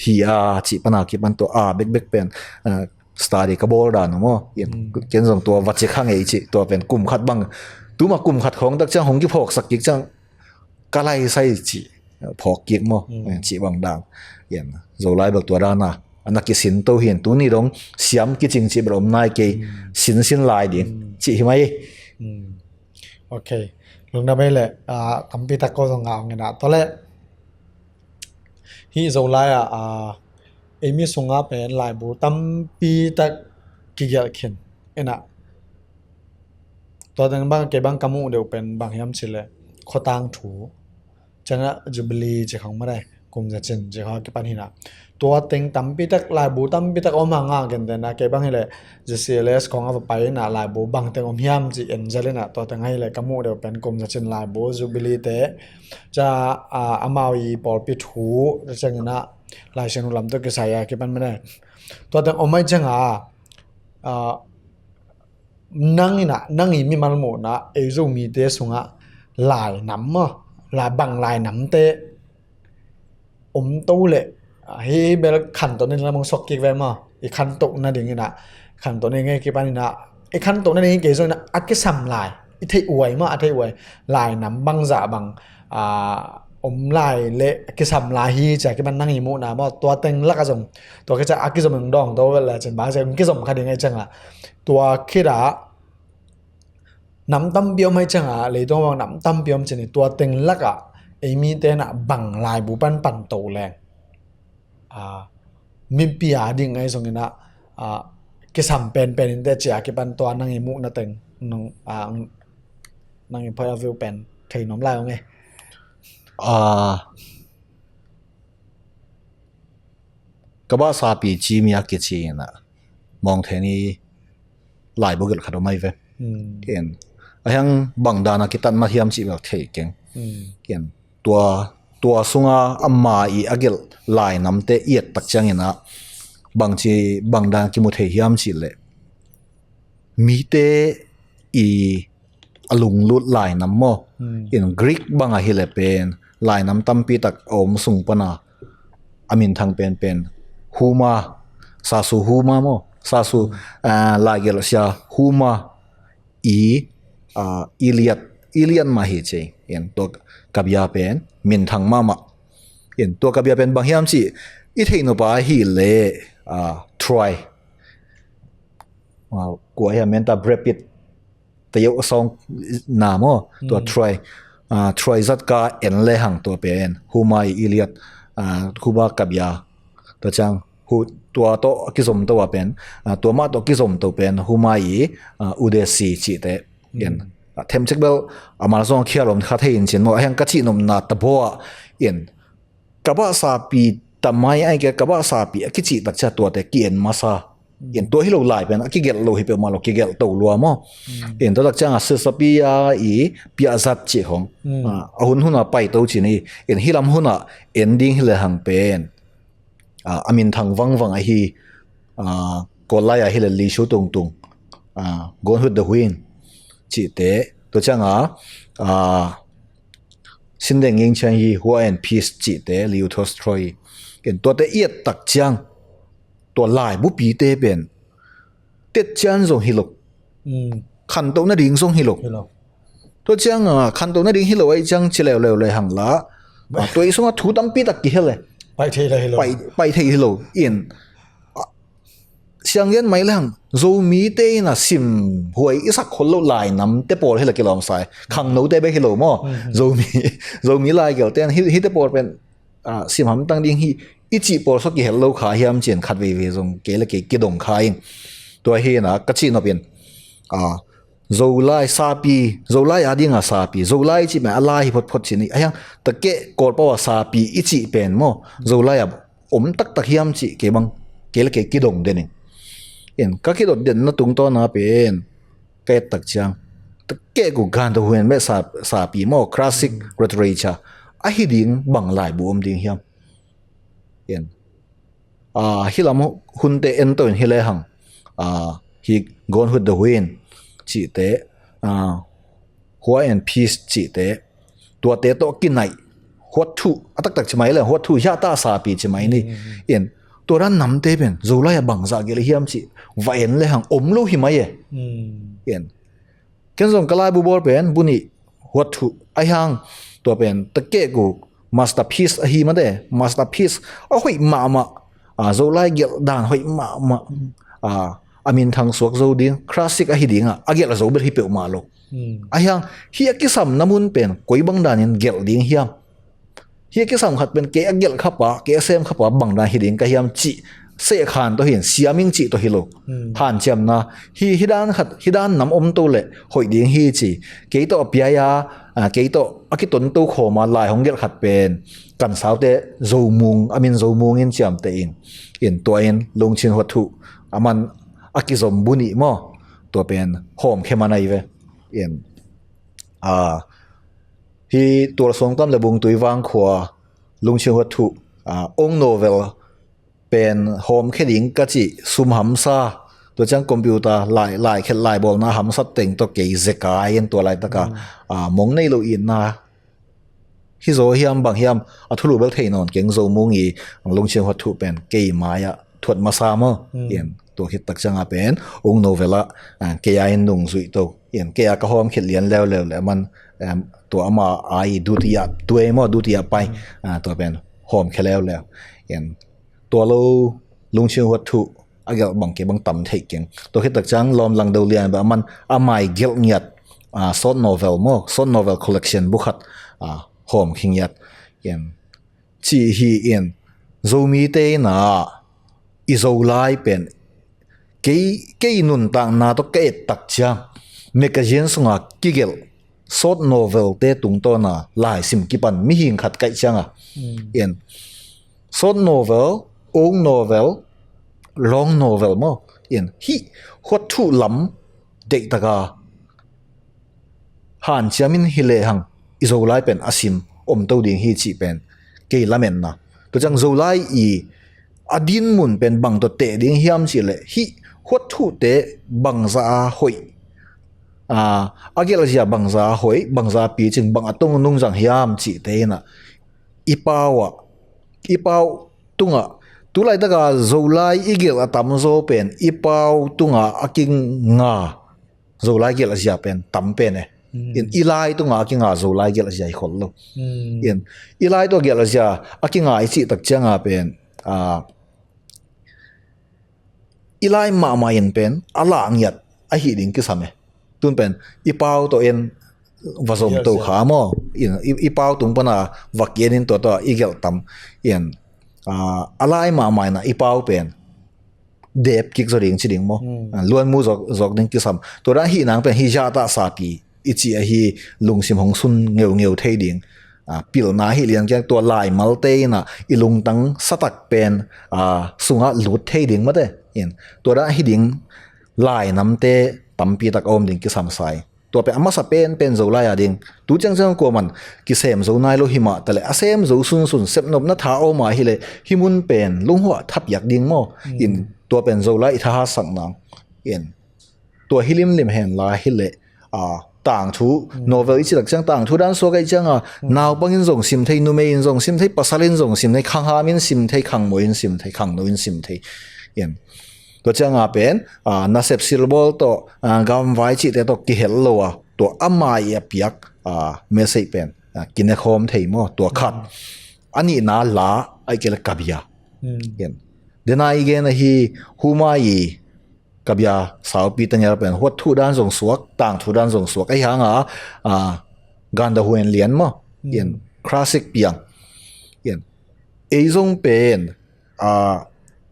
hi a cih pan a kipan tua a bekbek pen, ah, study ka bawl dan uh maw. In ken zong tua va cih kha ngei ci. Tua pen kum khat bang, tuma kum khat khawng tak ciang hong kiphawksak kik ciang ka lai sai ci, phawk kik maw, ci bang dan. In Zolai bel tua dan a, a na kisin to hi in, tuni dong siam kicing ci bel om nai kei, sinsin lai ding ci hi mai. Ok. Lungdam ei le, ah, tampi tak ko zong ngah ong in ah. Tua le, hih Zolai ah, ah, ei mi sungah pen laibu tampi tak kigelh khin in ah. Tua teng bang, kei bang ka muh deuh pen bang hiam ci le, khuatang thu, ciangah Jubilee ci khong mah dai, kum za cin ci khong a kipan hi in ah. Tua teng tampi tak, laibu tampi tak om hang a, gentehna kei bang hi le, Z C L S khong a va pai in ah, laibu bang teng om hiam ci en zel in ah, tua teng ahi le ka muh deuh pen kum za cin laibu, Jubilee te, ca, ah, amau i pawlpi thu, ciangin ah, Lai Siangtho lam tawh kisai a kipan mah dai. Tua teng om ahi ciangah, ah, nang in ah, nang i mimal muhna, ei Zomite sungah lai nam maw, lai bang lai namte om to le, ah, hih bel khantoh nading lam hong sok kik ve maw, i khantoh nading in ah, khantoh nading i kipan in ah, i khantoh nading i kei zong in ah, a kisam lai, i theih uai maw, a theih uai lai nam bangzah bang, ah, om lai le kisam lai hi ci a kipan nang i muhna maw, tua teng lakah zong, tua khitah a kizom in dawng to vel le cin bang ci a kizom kha ding ahi ciangah, tua khitah nam tampi om ahi ciangah, leitung bang nam tampi om cin i, tua teng lakah ei mite in ah bang laibu pan pan to leng, ah, mipi a ding ahi zongin ah, ah, kisam penpen in teh ci a kipan tua nang i muhna teng, nang, ah, nang i point of view pen thei nuam lai ong e. Ah, ka bahsapi ci mi a kici in ah, Mawngthe ni laibu gelh khat om ahi ve. Ken a hiang bang dan a kitat mah hiam cih bel thei keng. Ken tua tua sunga ama i a gelh lainamte i et tak ciangin ah bangci bangdan kimu thei hiam cih leh mite i a lunglut lainam maw? Hmm. In Greek bang ahih leh pen lainam tampi tak a om sung pana a minthang penpen Huma, Sasu Huma maw? Sasu, hmm, ah, laigelhsia Huma i, ah, Iliad, Iliad mah hi ci. In tua kabia pen minthang mahmah. In tua kabia pen bang hiam cih i theih nop a ahih leh, ah, Troy, ah, kua hiam, menta Brad Pitt te yoh sawng na maw? Tua, hmm, Troy, ah, Troy zat ka en lehang tua pen Huma i Iliad, ah, Huma kabia. Tua ciang hu, tua tawh a kizom to a pen, ah, tua mah tawh a kizom to pen Huma i, ah, Odyssey cihte. Hmm. In, ah, themcik bel a mal zong a khial om kha thei in cin maw? A hiang ka cih nopna ta baw ah in ka bah sapi tamai ai ke, ka bah sapi a kicih tak cia tuate ki-en masa. Mm. In tua hi lo lai pen a kigelh lo hi peuhmah lo, kigelh to lua maw? Mm. In tua tak ciang a Caesarea i piahzat cih hong, mm, ah, a hun hun a pai to cin hi. In hi lam hun a en ding hi lehang pen, ah, a minthang vangvang ahi, ah, Kawl lai a hi leh Li Shu Tung Tung, ah, Gone with the Wind cihte, tua ciang a, ah, Sindeng Ying Chen Yi, War and Peace cihte, Leo Tolstoy. In tuate i et tak ciang tua laibupite pen tet cian zong hi lo. Mm. Khantoh nading zong hi lo. Hi lo. Tua ciang, ah, khantoh nading hi lo ahi ciang ci leuleu lehang la, ah, tua i sungah thu tampi tak kihel e. Pai thei la hi lo. Pai, pai thei hi lo. In, ah, siang gen mai lehang Zomite in a simhuai i sak khol lo lainamte pawl hi la kilawmsa e. Khangnote bek hi lo maw? Mhm. Zomi, Zomi laigelhte in hi, hite pawl pen, ah, sim hamtang ding hi i cih pawl sua kihel lo kha hiam cin khat veivei zong kei le kei kidong kha in. Tua hi na ka cih nop in, ah, Zolai sapi, Zolai a ding a sapi, Zolai cih pen a lai hi photphot cin hi. A hiang takeh Kawlpau a sapi i cih pen maw? Zolai a om taktak hiam cih kei bang, kei le kei kidong den in. In ka kidot denna tungtawn a pen ka et tak ciang, takeh gu gan to huen meh sa, sapi maw, classic, mm, literature ahi ding bang laibu om ding hiam? In, ah, hi lam hunte en to in hi lehang, ah, hi Gone with the Wind cihte, ah, War and Peace cihte, tuate tawh kinaih, huat thuh, a taktak ci mai le, huat thuh hiah tah sapi ci mai ni. Mm. In, tua dan namte pen Zolai a bangzah gelh hiam cih va en lehang om lo hi mai e. Mm. In, ken zong ka laibu bawl pen bu nih, huat thuh, a hiang tua pen takeh gu masterpiece ahi mate, masterpiece a hoih mahmah, ah, Zolai gelh dan hoih mahmah, ah, a minthang suak zo ding, classic ahi ding a, a gelh a zo bel hi peuhmah lo. Hmm. A hiang, hi a kisamna mun pen koi bang danin gelh ding hiam? Hi a kisam khat pen kei a gelh khapa, kei a sem khapa bang dan hi ding ka hiam cih sehkhan tawh hi in, siaming cih tawh hi lo. Hmm. Hanciamna, hi, hi dan khat, hi dan nam om to le hoih ding hi ci. Kei tawh a piai a, ah, kei tawh a kiton to khawm a lai hong gelh khat pen kansaute Zomung, a min Zomung in ciamteh in. In tua in Lungchin Huat Thuh a man a kizom bu nih maw? Tua pen hawmkhia man ahi ve. In, ah, hi Tualsuang Tam le Bungtui Vangkhua, Lungchin Huat Thuh, ah, own novel pen hawmkhia ding ka cih sum hamsa, tua ciang computer lai, laikhelh laibawlna hamsa teng tawh kei zekai in tua laitaka, mm, ah, mong nei lo itna hi zaw hiam bang hiam, a thulu bel thei nawn keng, Zomung i Lungchin Huat Thuh pen kei mai-ah thuat masa maw? Mm. In tua khit tak ciangah pen own novel ah, ah, kei a in nungzuih to. In kei a ka hawmkhia lian leuleu le man, em, tua ama a i dutia tuai maw, dutia pai, mm, ah, tua pen hawmkhia leuleu. In tua lo Lungchin Huat Thuh a gelh bang kei bang tam theih keng. Tua khit tak ciang Lawm Lang Do Lian beh a man a mai gelh ngiat, ah, short novel maw, short novel collection bu khat, ah, hawmkhia ngiat. In, ci hi in, Zomite in ah i Zolai pen kei, kei nuntakna tawh ka et tak ciang magazine sungah kigelh short novel-te tungtawn a laisim kipan mihing khat kaih ciangah, mm, in short novel, own novel, long novel maw? In hih huat thuh lam deihtaka hanciam in hi lehang i Zolai pen a sim om to ding hi cih pen kei lamenna. Tua ciang Zolai i a dinmun pen bang tawh teh ding hiam cih leh hih huathuhte bangza a hoih, a, a gelhzia bangza a hoih, bangza picing, bang a tung nungzang hiam cihte in ah i pau ah, i pau tungah, tu laitaka Zolai i gelh a tamzaw pen i pau tungah a kinga Zolai gelhzia pen tam pen e. In i lai tungah a kinga Zolai gelhzia hi khol lo. In i lai tungah gelhzia a kinga i cih tak cianga pen, a, i lai mahmah in pen a lah ngiat ahi ding kisam e. Tun pen i pau tawh en va zom to kha maw. In i, i pau tung pana va kian in tua tawh i gelh tam. In, a, a lai mahmah in ah i pau pen dep kik zaw ding ci ding maw. A, luanmu zawk, zawk ding kisam. Tua dan hih nang pen hih zahta sapi i cih ahi lungsim hong sun ngeungeu thei ding. A, pilna hi lian kiang tua laimalte in ah i lungtang satak pen, a, sungah lut thei ding mate. In tua dan hi ding lainamte tampi tak a om ding kisam sai. Tua pen a masa penpen Zolai a ding. Tu ciangciang kuaman kisem zo nai lo hi mah taleh a sem zo sunsun sepnopna tha a om a hileh hih mun pen lunghuah thapiak ding maw. In tua pen Zolai i thahatsak nang. In tua hi limlim henla hileh, a, tangthu, novel i cih tak ciang tangthu dan suak ahi cianga naupang in zong sim thei, numei in zong sim thei, pasal in zong sim thei, khangham in sim thei, khangmui in sim thei, khangno in sim thei. In tua cianga pen, a, nasep silbawl tawh, a, gamvai cihte tawh kihel lo a, tua ama i a piak, a, message pen, a, kinekhawm thei maw, tua khat. A nihna la, ahi kei leh kabia. In dena i gen ahi, huma i kabia saupi tengel pen huat thu dan zong suak, tang thu dan zong suak ahi hanga, a, ganda huen lian maw. In classic piang. In ei zong pen, a,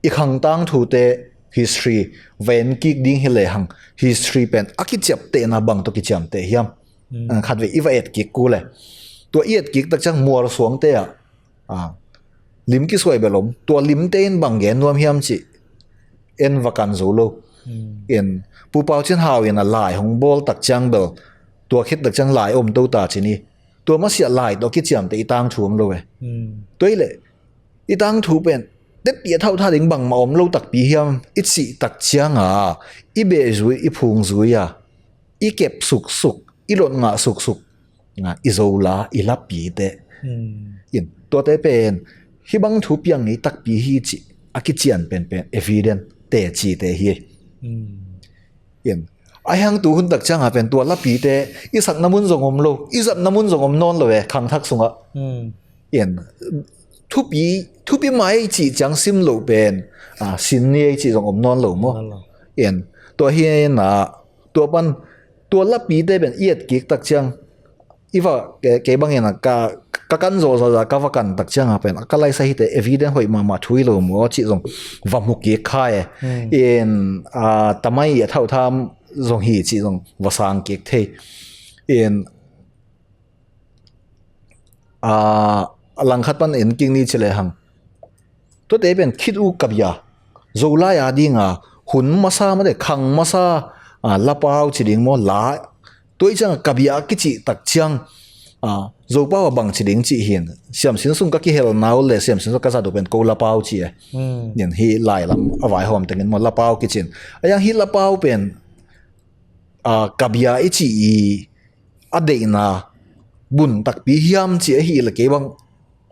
i khang tangthute history va en kik ding hi lehang, history pen a kiciaptehna bang tawh kiciamteh hiam? A, khatvei i va et kik kul e. Tua i et kik tak ciang mualsuangte ah, a, lim kisuai bel om. Tua limte in bang gen nuam hiam cih en va kan zo lo. In Pu Pau Cin Hau in a lai hong bawl tak ciang bel, tua khit tak ciang lai om to ta ci ni. Tua masiah lai tawh kiciamteh i tangthu om lo e. Tua hi leh i tangthu pen tepih a thauhtha ding bangmah om lo takpi hiam i cih tak cianga i behzui, i phungzui a, i kep suksuk, i lotngah suksuk, a, i Zola, i lapite. In tuate pen hih bang thu piang ngei takpi hi cih a kician penpen evident tecite hi. In ahi hang tu hun tak cianga pen tua lapite i sakna mun zong om lo, i zatna mun zong om nawn lo e, khangthak sungah. In thupi, thupi mai cih ciang sim loh pen, a, sin ni ei cih zong om nawn lo maw. In tua hi in a, tua pan, tua lapite pen i et kik tak ciang, i va, ke, kei bangin a ka, ka kan zawh zawh ka va kan tak cianga pen a ka laisa hite evident hoih mahmah thu hi lo maw cih zong va hmu kik kha e. In, a, tamai a thauhtha zong hi cih zong va sang kik thei. In, a, a langkhat pan en kik ni ci lehang, tuate pen khit uh kabia, Zolai a dinga hun masa mate, khang masa, a, lapau ci ding maw, la, tua i cianga kabia kicih tak ciang, a, Zopau a bang ci ding cih hin, siamsin sung ka kihelna uh le siamsin sung ka zat uh pen ko lapau ci e. Nin hih lailam a vaihawm tengin maw lapau kicin. A yang hih lapau pen, a, kabia i cih i a deihna bun takpi hiam cih ahi leh kei bang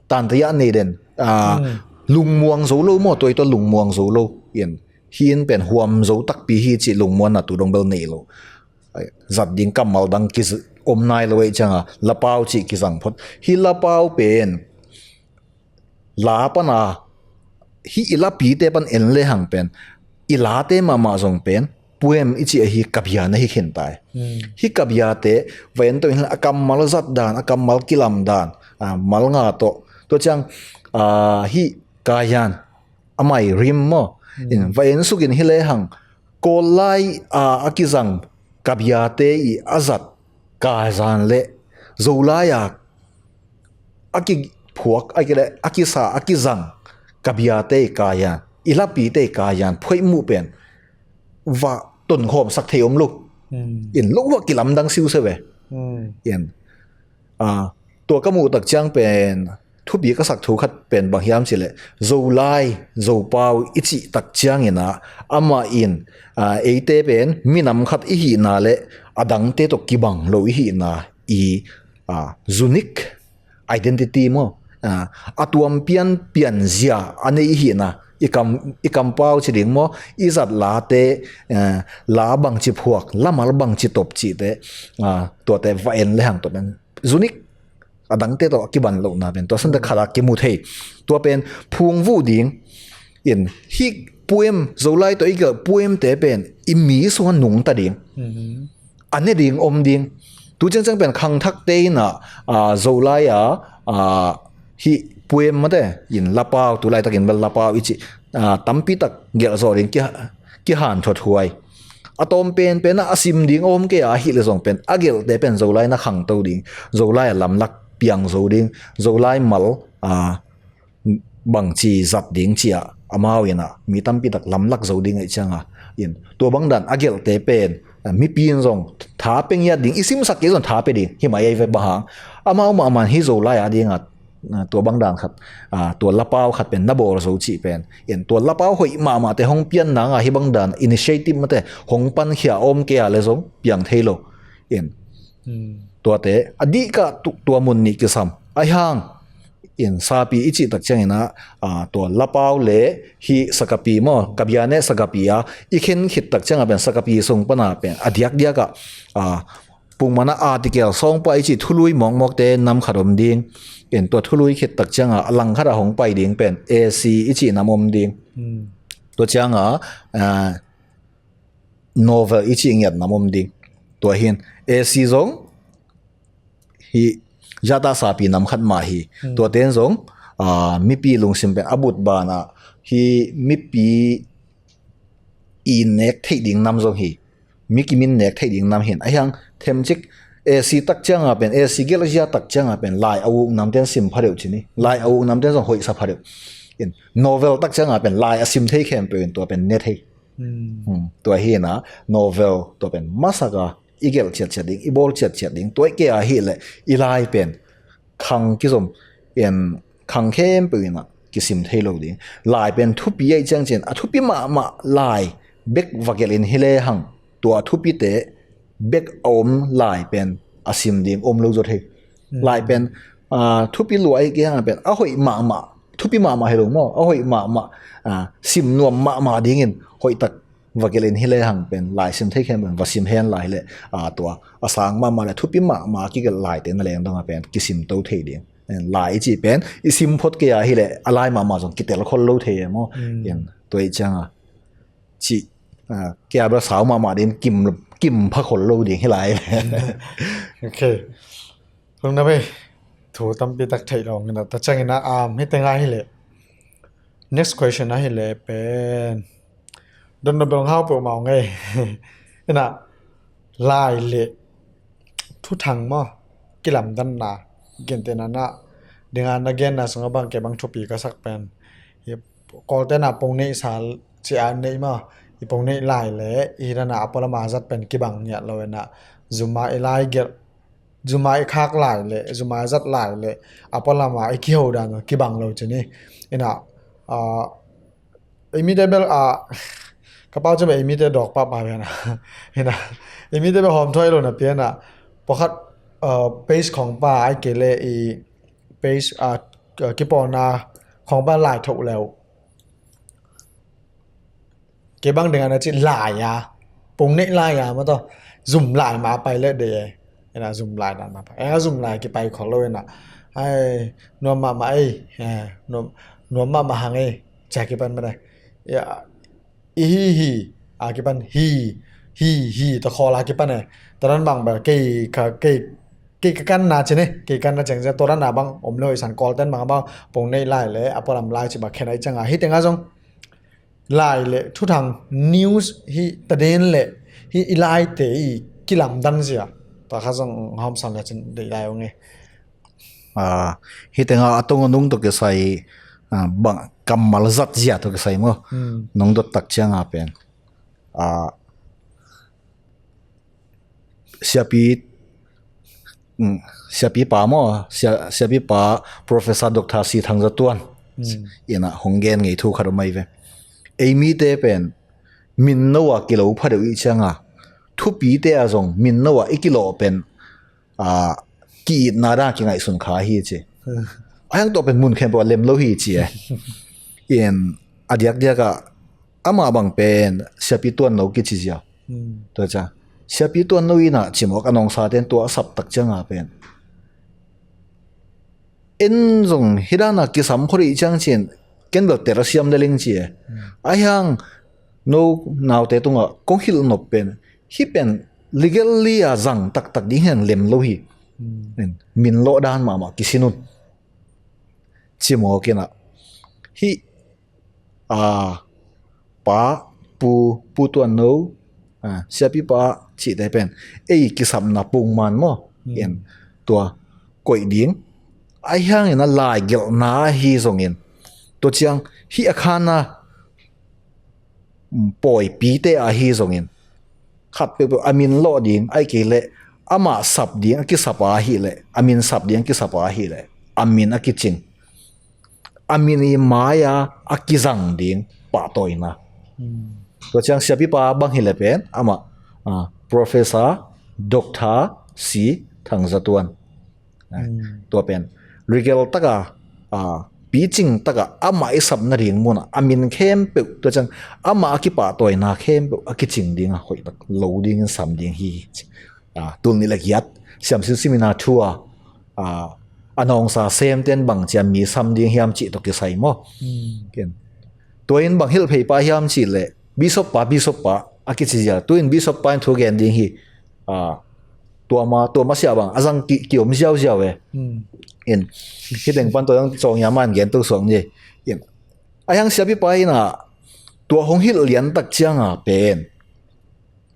tantaya nei den, a, lungmuang zo lo maw, tua i tua lungmuang zo lo. In hih in pen huam zo takpi hi cih lungmuanna tu dong bel nei lo. Zat ding kammal dang ki z-, om nai lo ei cianga lapau cih kizang phot. Hih lapau pen la pana, hih i lapite pan en lehang pen i late mahmah zong pen puem i cih ahi kabia na hi khin tai. Hih kabiate va en to in a kammal zat dan, a kammal kilam dan, a, mal nga tawh. Tua ciang, a, hih kayan, a mai rim maw. In va en sukin hi lehang, Kawl lai a, a kizang kabiate i a zat kazan le Zolai a, a kiphuak, a kile, a kisa, a kizang kabiate i kayan, i lapite i kayan phoih muh pen va tonkhawmsak thei om lo. In lo va kilamdang siusiu e. In, a, tua ka muh tak ciang pen thupi ka sak thu khat pen bang hiam cih leh, Zolai, Zopau i cih tak ciangin ah, amah in, aa, eite pen minam khat i hihna le adangte tawh kibang lo i hihna i, aa, unique identity maw? Aa, a tuam pian pian zia a nei i hihna, i kam, i kampau ci ding maw? I zat late, aa, la bangci phuak, lamal bangci top cihte, aa, tuate va en le hang tua pen unique, adangte tawh a kiban lohna pen tua santa khat a kimu thei. Tua pen phungvuh ding in, hih poem, Zolai tawh i gelh poemte pen i mi sungah nungta ding, a ne ding om ding. Tu ciangciang pen khangthakte in ah, aa, Zolai a, aa, hih poem mate in lapau, tu laitakin bel lapau i cih, aa, tampi tak gelh zawh ding kiha-, kihanthuathuai. A tawm penpen ah a sim ding a om kei a, ahih leh zong pen a gelhte pen Zolai na khangto ding, Zolai a lamlak piang zo ding, Zolai mal, aa, bangci zat ding ci-a amau in ah mi tampi tak lamlak zo ding ahih ciangin, tua bang dan a gelhte pen, aa, mipi in zong tha pe ngiat ding, i simsak kei zong tha pe ding hi mai ei ve, bang hang, amau mahmah in hih Zolai a dingah, aa, tua bang dan khat, aa, tua lapau khat pen na bawl zo cih pen, in tua lapau hoih mahmahte hong pian nang a, hih bang dan initiative mate hong pankhia om kei a leh zong piang thei lo. In tuate a dihkah tu-, tua mun nih kisam. Ahih hang in sapi i cih tak ciangin ah, aa, tua lapau le hih sakapi maw, kabiane sakapi a i khen khit tak ciangah pen sakapi sung pana pen a diakdiak ah, aa, pungmana article sawngpa i cih thului mawkmawkte nam khat om ding. In tua thului khit tak ciangah a langkhat a hong pai ding pen essay i cih nam om ding. Tua ciangah, aa, novel i cih ngiat nam om ding. Tua hin essay zong hih zahta sapi nam khat mah hi. Tuate in zong, aa, mipi lungsim pen a but banah hih mipi i nek theih ding nam zong hi. Mi kimin nek theih ding nam hin. Ahih hang themcik essay tak ciangah pen, essay gelh zia tak ciangah pen lai a uk namte in sim pha deuh ci ni. Lai a uk namte in zong hoihsa pha deuh. In novel tak ciangah pen lai a sim thei khempeuh in tua pen ne thei. Tua hi in ah novel tua pen masak a i gelh ciatciat ding, i bawl ciatciat ding. Tua i kei ahih leh i lai pen khang kizom, in khang khempeuh in ah kisim thei lo ding. Lai pen thupi ahih ciangin a thupi mahmah lai bek va gelh in hi le hang, tua thupite bek a om lai pen a sim ding om lo zaw thei. Lai pen, aa, thupi lua ahih kei hang pen a hoih mahmah, thupi mahmah hi lo maw, a hoih mahmah, aa, sim nuam mahmah dingin hoih tak va gelh in hi le hang pen lai sim thei khempeuh va sim hen lai hi leh, aa, tua a sang mahmah le thupi mahmah kigelh laite na leng dong a pen kisim to thei ding. Lai i cih pen i sim phot kei ahih leh a lai mahmah zong kitel khol lo thei e maw. Tua i ciangah cih, aa, kei a bel sau mahmah ding, kim, kim pha khol lo ding hi lai. Ok. Lungdam ei, thu tampi tak theih lo ngin a, tua ciangin ah, um, hih tengah hi leh. Next question ahih leh pen don na bel hau peuhmah ngei. In ah lai le thuthang maw, kilamdanna, gentehna na dinga na genna sungah bang kei bang thupi ka sak pen, hi, Kawlte na pongneihsa ci a neih maw, i pongneih lai le i dana a pualama zat pen kibang ngiat lo in ah, zuma i lai gelh, zuma i khak lai le zuma i zat lai le a pualama i kiho dan kibang lo ci ni. In ah, aa, i mite bel, aa, ka pau ci bel i mite dawk pahpah ve na. In ah, i mite bel hawmthuai lo na pi in ah, pawlkhat, aa, page khawng pa ai kei le i page, aa, kipawlna khawng pa lai thoh le uh. Kei bang ding a na ci lai a, pongneih lai a maw, tua zum lai mah pai le de. Ena zum lai dan mah pai. Ena zum lai kipai khol lo ena. Ai, nuam mahmah ei. Eh, nuam, nuam mahmah hang ei. Ci a kipan mah dai. Ya, i hi hi. A kipan hi. Hi hi. Tua khol a kipan e. Tua dan bang bel kei ka, kei, kei ka kanna ci ni. Kei kanna ciang ciang. Tua dan a bang om lo i san Kawlten bang a bang pongneih lai le a pualam lai ci bang khen ai ciang a. Hi teng a zong lai le thuthang news hi taden le hi i laite i kilamdan zia. Tua kha zong hawmsan le cin deih lai ung e. Ah, hi tenga a tong a nung tawh kisai, ah, bang kammal zat zia tawh kisai maw. Hmm. Nong dot tak cianga pen. Ah, siapi Mm, siapipa maw, sia, siapipa Professor Doctor C Thangzatuan. Mm. Ina hong gen ngei thu khat om ai ve. Ei mite pen min no a kilo pha deuh i cianga, thupite a zong min no a i kilo pen, a, ki-itna dan kingaihsun kha hi ci. Mm. A hiang tawh pen mun khempeuh a lem lo hi ci e. In a diakdiak ah amah bang pen siapi tuan no kici zia. Hmm. Tua cia siapi tuan no ina cimawk a nawngsa ten tua a sap tak cianga pen en zong hidana kisam khori ciang cin ken bel tel a siam le ling ci e. Hmm. A hiang no naute tungah kong hilh nop pen hi pen legally a zang taktak ding hian lem lo hi. Hmm. Min lawh dan mahmah kisin un. Cimawk ina hi a, pa, pu, pu tuan no, a, siapipa cihte pen ei kisapna pungman maw. Hmm. In tua koih ding a hiangin a lai gelhna ahi zongin tua ciang hi a khana, mm, pawipite ahi zongin khat peuhpeuh a min lawh ding ai kei leh amah sap ding a kisap a ahi leh a min sap ding a kisap a ahi leh a min a kicing a min i mai-a a kizang ding pahtawina. Hmm. Tua ciang siapipa bang hi le pen amah, a, Professor Doctor C Thangzatuan. Hmm. Tua pen rigel taka, a, picing taka amah i sap nading muna a min khempeuh tua ciang amah a kipahtawina khempeuh a kicing dinga hoih tak lo dingin sam ding hi. A, tul nih le giat siamsin simina thu a, a, a nawngsa semten bang cia mi sam ding hiam cih tawh kisai maw. Hmm. Ken tua in bang hilh phei pa hiam cih leh bishop pa, bishop pa a kici zia. Tuin bishop pa in thu gen ding hi. A, tua ma, tua ma sia bang a zang ki, ki om ziauziau e. Hmm. In hi teng pan tua zang cawng ia man gen tu suang ni. In a hiang siapipa ina tua hong hilh lian tak cianga pen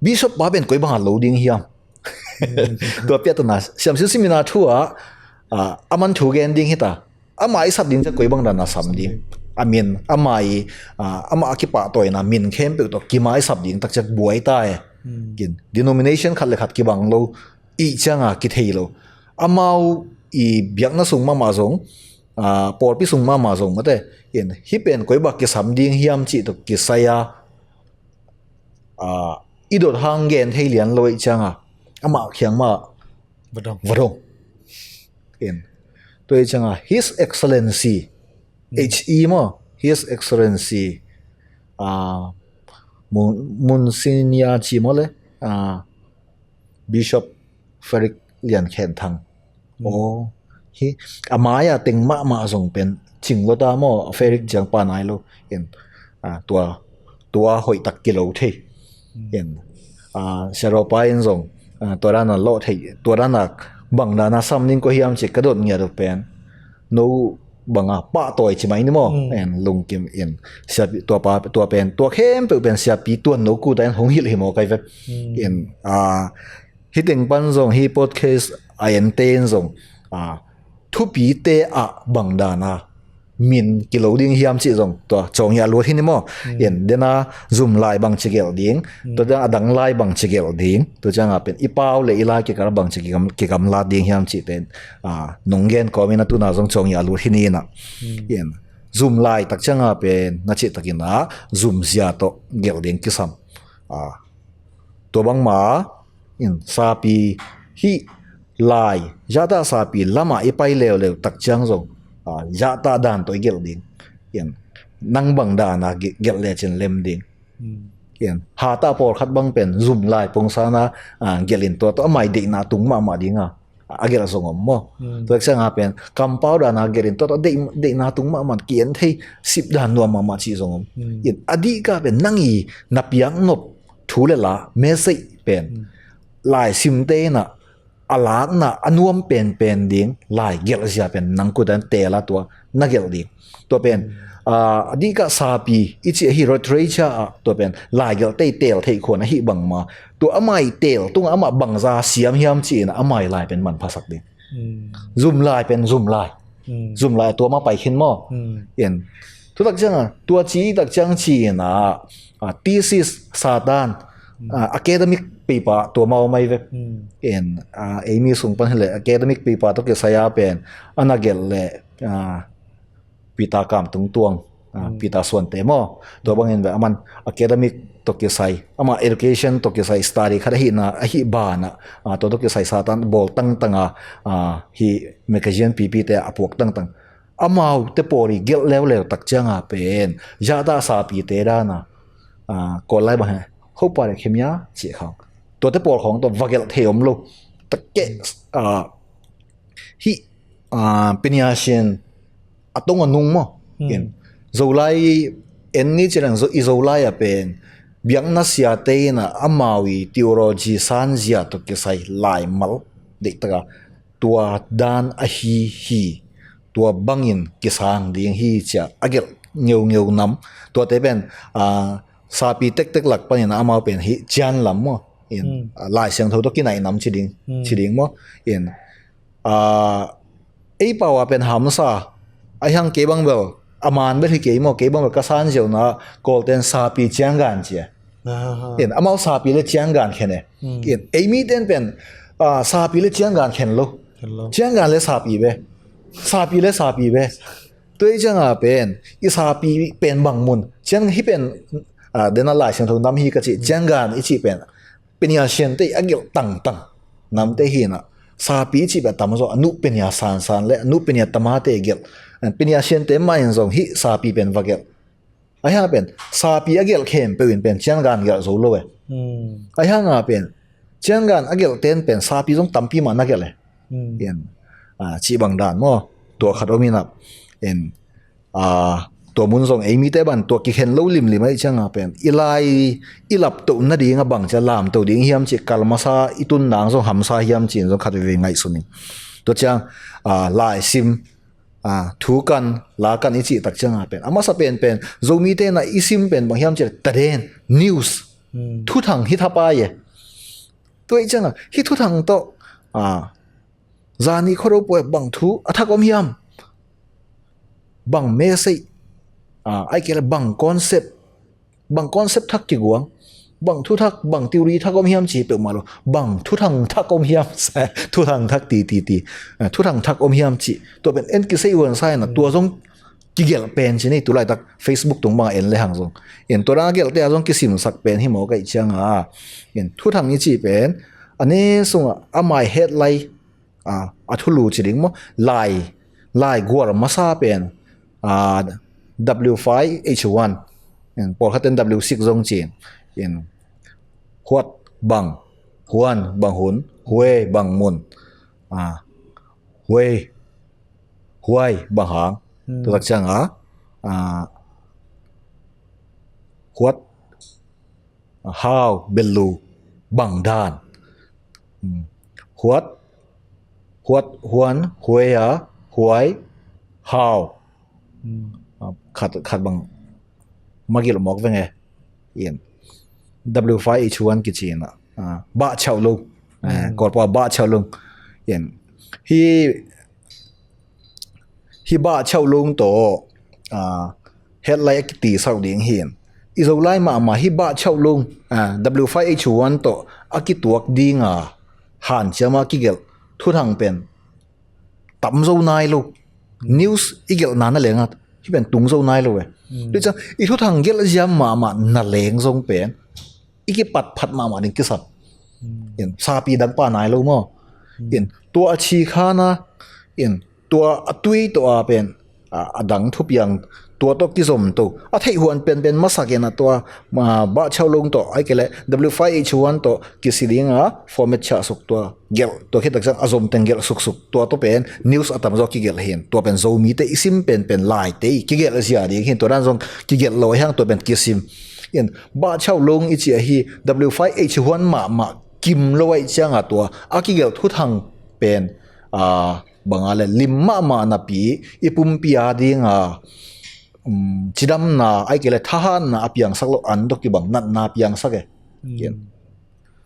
bishop pa pen koi banga lo ding hiam? Tua piatana siamsin simina thu a, a, a man thu gen ding hita. Amah i sap ding cia koi bang dana sam ding? A min, amah i, a, amah a kipahtawina min khempeuh tawh kima i sap ding tak cia buai ta e. Hmm. Kin, denomination khat le khat kibang lo, i cianga kithei lo. Amau i biakna sung mahmah zong, a, pawlpi sung mahmah zong mate. In hi pen koi bak kisam ding hiam cih tawh kisai a, a, i dot hang gen thei lian lo i cianga amah khiang mah vadong. Vadong. In tua i cianga His Excellency, hmm, H E maw, His Excellency, a, Mun, Monsignor ci maw le, a, Bishop Frederick Lian Khen Thang. Hmm. Oh, hi, a mai-a teng mahmah zong pen cing lo ta maw, Frederick ciang pa nai lo. In, a, tua, tua hoih tak kilo thei. Hmm. In, a, siaropa in zong, a, tua dana lawh thei, tua dana bang dana sam ning ko hiam ci ka dot ngiat uh pen. No banga pahtawi ci mai ni maw. Hmm. En lungkim in siapi, tua pa, tua pen, tua khempeuh pen siapi tuan no kuta in hong hilh hi maw kai vet. Hmm. In, a, hi teng pan zong hi podcast a ente in zong, a, thupite ah bang dana min kilo ding hiam cih zong tua cawng hi a luat hi ni maw. Hmm. In dena zum lai bang ci gelh ding. Hmm. Tua dena adang lai bang ci gelh ding. Tua cianga pen i pau le i lai kikal bang ci kigam, kigamlat ding hiam cih pen, a, nong gen kawmin a tuna zong cawng hi a luat hi ni ina. Hmm. In zum lai tak cianga pen na cih takin a zum zia tawh gelh ding kisam. A, tua bangma in sapi hih lai zahta sapi lama i pai leuleu tak ciang zong, a, zahta dan tawh i gelh ding. In nang bang dana ge-, gelh lecin lem ding. Hmm. In hata pawlkhat bang pen zum lai pungsana, a, gelh in tua tawh amai deihna tung mahmah dinga a gelh zong om maw. Hmm. Tua cianga pen kampau dana gelh in tua tawh deih, deihna tung mahmah ki en thei sip dan nuam mahmah cih zong om. Hmm. In a dihka pen nang i na piak nop thu le la message pen, hmm, lai simte ina a lakna a nuam penpen ding lai gelh zia pen nang kutan tela tua na gelh ding. Tua pen, hmm, a, a dihka sapi i ci ahi road race ah tua pen lai gelh tei tel theih khuan ahi bangma tua amai tel tunga amah bangza siam hiam ci ina amai lai pen manphasak ding. Hmm. Zum lai pen zum lai. Hmm. Zum lai tua ma pai khin maw. Hmm. In thutak cianga tua ci tak ciang ci ina, a, thesis Satan, Ah, academic paper tua mau mai ve. In, ah, ei mi sung pan hileh academic paper tawh kisai a pen a na gelh leh, ah, Peter Kam Tung Tuang, ah, Peter Suante maw. Tua bangin ve aman academic tawh kisai, ama education tawh kisai study khat ahihna, ahih banah, ah, tua tawh kisai satan bawl tangtang a, ah, hih magazine pipite a puak tangtang. Amaute pawl i gelh leuleu tak cianga pen, zahdah sapite dana, ah, Kawl lai bang he, hopa le khemia cih khang. Tuate pawl khawng tawh va gelh thei om lo. Takke, ah, hih, ah, Peniasian a tong a nung maw. In, Zolai en ni cilang i Zolai a pen biakna siate in a amau i theology sanzia tawh kisai laimal deihtaka tua dan ahi hi, tua bangin kisang ding hi cia a gelh ngeungeu nam. Tuate pen, ah, sapi tektek lak panin amau pen hih cian lam maw. In, ah, Lai Siangtho tawh kinaih nam ci ding, ci ding maw. In, ah, ei pau a pen hamsa, a hiang kei bang bel, a man bel hi kei maw, kei bang bel ka sanziauna Kawlten sapi cianggan cia. In, amau sapi le cianggan khen e. In, ei miten pen, ah, sapi le cianggan khen lo. Cianggan le sapi be. Sapi le sapi be. Tua i cianga pen, i sapi pen bang mun. Ciang hi pen, ah, dena Lai Siangtho nam hi ka cih, cianggan i cih pen Peniasiante a gelh tangtang namte hi na. Sapi i cih pen a tamzaw a nuh penia sansan le a nuh penia tamate gelh. Peniasiante mah in zong hih sapi pen va gelh. A hiang pen sapi a gelh khempeuh in pen cianggan gelh zo lo e. A hianga pen cianggan a gelhten pen sapi zong tampi mah na gelh e. In, ah, cih bang dan maw. Tua khat om in a, in, ah, tua mun zong ei mite ban tua kikhen lo limlim ahi cianga pen i lai i laptoh nading a bang cia lamto ding hiam cih kal masa i tun nang zong hamsa hiam cih in zong khat veve ngaihsun in. Tua ciang, ah, lai sim, ah, thu kan, la kan i cih tak cianga pen a masa penpen Zomite na i sim pen bang hiam cih taden, news, thuthang hi thapai e. Tua i cianga hih thuthang tawh, ah, zani khuado puai bang thu a thak om hiam? Bang message, ah, ai kei le bang concept, bang concept thak kiguang, bang thuthak, bang theory thak om hiam ci peuhmah lo, bang thuthang thak om hiam? Thuthang thak ti, ti, ti. Ah, thuthang thak om hiam ci. Tua pen en kisei huan sa in a, tua zong kigelh pen ci ni, tulaitak Facebook tung banga en le hang zong. In, tua dang a gelhte a zong kisimsak pen hi mawk ahi cianga. In, thuthang i ci pen a ne sungah a mai headline, ah, a thulu ci ding maw, lai, lai gual masa pen, ah, W five H one. In, pawlkhatten W six zong ci in. In, huat bang, huan bang hun, huei bang mun, ah, huei, huai bang hang. Tua tak cianga, ah, huat, hau, belu, bang dan. Huat, huat, huan, huea, huai, hau. Ah, khat, khat bang magil mawk veng e. In, W five H one kici in a, ah, bah chau lung. Eh, Kawlpau bah chau lung. In, hi, hi bah chau lung tawh, ah, headline a kitisak ding hi in. I Zolai mahmah hi bah chau lung, ah, W five H one tawh a kituak dinga hanciama kigelh thuthang pen tam zo nai lo. News i gelhna na lenga hi pen tung zo nai lo e. Tua ciang i thuthang gelh ziam mahmah na leng zong pen i kipatphat mahmah ding kisam. In, sapi dang pa nai lo maw. In, tua a chi khana, in, tua a tui tawh a pen, ah, a dang thupiang tua tawh kizom to. A theih huan penpen masak in a tua, ah, bah chau lung tawh ai kei le W five H one tawh kisi dinga format chah suk tua gelh, tua khit tak ciang a zom teng gelh suksuk. Tua tawh pen news a tamzaw kigelh hi in. Tua pen Zomite i sim penpen laite i kigelh zia ding hi in. Tua dan zong kigelh lo a hiang tua pen kisim. In, bah chau lung i ci ahi W five H one mahmah kim lo ahi cianga tua a kigelh thuthang pen, ah, banga le lim mahmah napi i pumpi a dinga, um, cidamna ai kei le thahatna a piangsak lo an dok i bang natna piangsak e.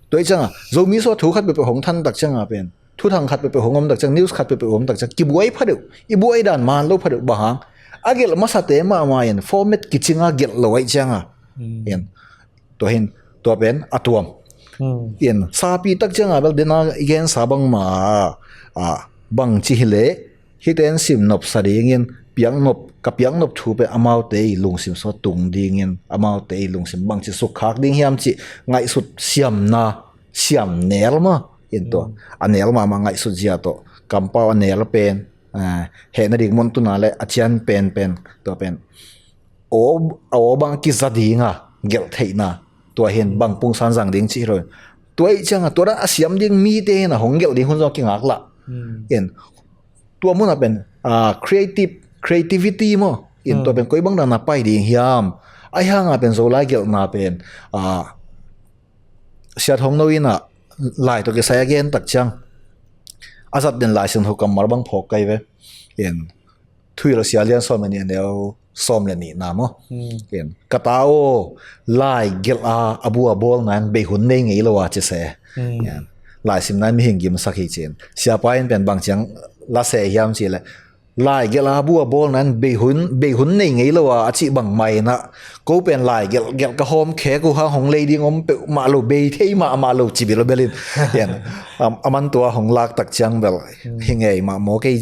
Tua i cianga Zomi sua thu khat peuhpeuh hong than tak cianga pen, thuthang khat peuhpeuh hong om tak ciang, news khat peuhpeuh om tak ciang kibuai phadeuh, i buai dan man lo phadeuh bang hang. A gelh masate mahmah in format kicinga gelh lo ahi cianga. In, tua hin Tua pen a tuam. Hmm. In sapi tak cianga bel dena i gensa bangma a, bangci hileh hite'n sim nopsa dingin, piak nop, ka piak nop thu pen amaute i lungsim sungah tung dingin, amaute i lungsim bangci sukkhak ding hiam cih ngaihsut siamna, siam nel maw. In tua a nel mahmah ngaihsut zia tawh kampau a nel pen, eh, hehna ding mun tuna le a cian penpen, tua pen aw, aw bang kiza dinga gelh theihna, tua hin bang pungsan zang ding cih hi lo. Tua ih cianga tua dan a siam ding mite hina hong gelh ding hun zong kingak lah. Hmm. In tua muna pen, ah, creative, creativity maw. In tua pen koi bang dana pai ding hiam. Ahi hanga pen Zolai gelhna pen, ah, Sia Thong No ina lai tawh kisai a gen tak ciang a zat den Lai Siangtho kammal bang phawk kai ve. In Thuhilh Sia Lian sawm le nih a neu sawm le nihna maw. Hmm. In ka ta aw, lai gelh a, a bu a bawlna in bei hun nei ngei lo a ci se. Hmm. In laisimna in mihing gimsak hi cin. Siapa in pen bang ciang la se hiam cih leh, lai gelh a, a bu a bawlna in bei hun, bei hun nei ngei lo a, a cih bang mah ina, ko pen lai gelh, gelh ka hawm khek uh hang, hong lei ding om peuhmah lo, bei thei mahmah lo ci bel lo bel in. In, am, a man tua hong lak tak ciang bel hi ngei mah maw kei,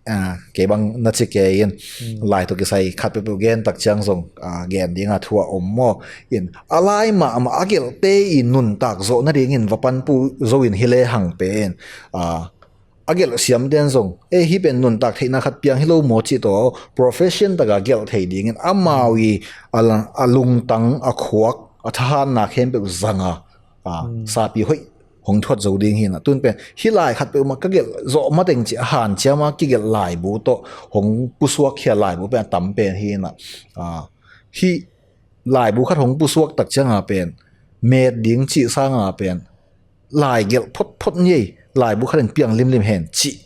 ah, kei bang na ci kei in. Hmm. Lai tawh kisai khat peuhpeuh gen tak ciang zong, ah, gen dinga thu a om maw. In a lai mahmah a gelhte i nuntak zawh nadingin va panpih zo in hi lehang pen, ah, a gelh siamte'n zong, eh, hih pen nuntak theihna khat piang hi lo maw cih tawh profession taka gelh thei dingin amau i a la-, a lungtang, a khuak, a thahatna khempeuh zanga, ah, sapi hoih hong thuat zo ding hina. Tun pen hih lai khat peuhmah ka gelh zawh mateng cih a hanciama kigelh laibu tawh hong pusuak khia laibu pen a tam pen hina. Ah, hih laibu khat hong pusuak tak cianga pen met ding cih sanga pen lai gelh photphot ni ei, laibu khat in piang limlim hen cih,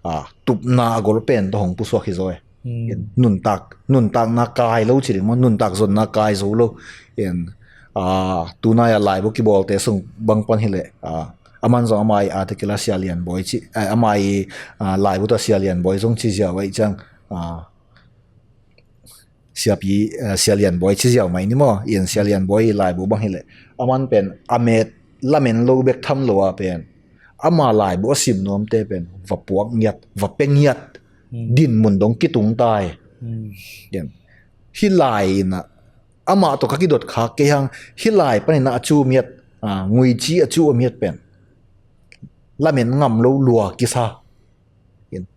ah, tupna a gol pen tawh hong pusuak hi zaw e. Hmm. In nuntak, nuntakna kai lo ci ding maw, nuntak zonna kai zo lo. In, ah, tunai a laibu kibawlte sung bang pan hileh, ah, a man zong ama i article a Sia Lian Bawi ci, eh, ama i, ah, laibu tawh Sia Lian Bawi zong ci ziau ahih ciang, ah, Siapi, eh, Sia Lian Bawi ci ziau mai ni maw. In Sia Lian Bawi i laibu bang hileh a man pen a met lamen lo bek tham lo a pen ama laibu a sim nuamte pen va puak ngiat, va pe ngiat, hmm, dinmun dong kitung ta e. Hmm. In hih lai ina amah tawh ka kidot khak kei hang, hih lai panina a cu miat, ah, nguici a cu a miat pen lamen ngam lo lua kisa. In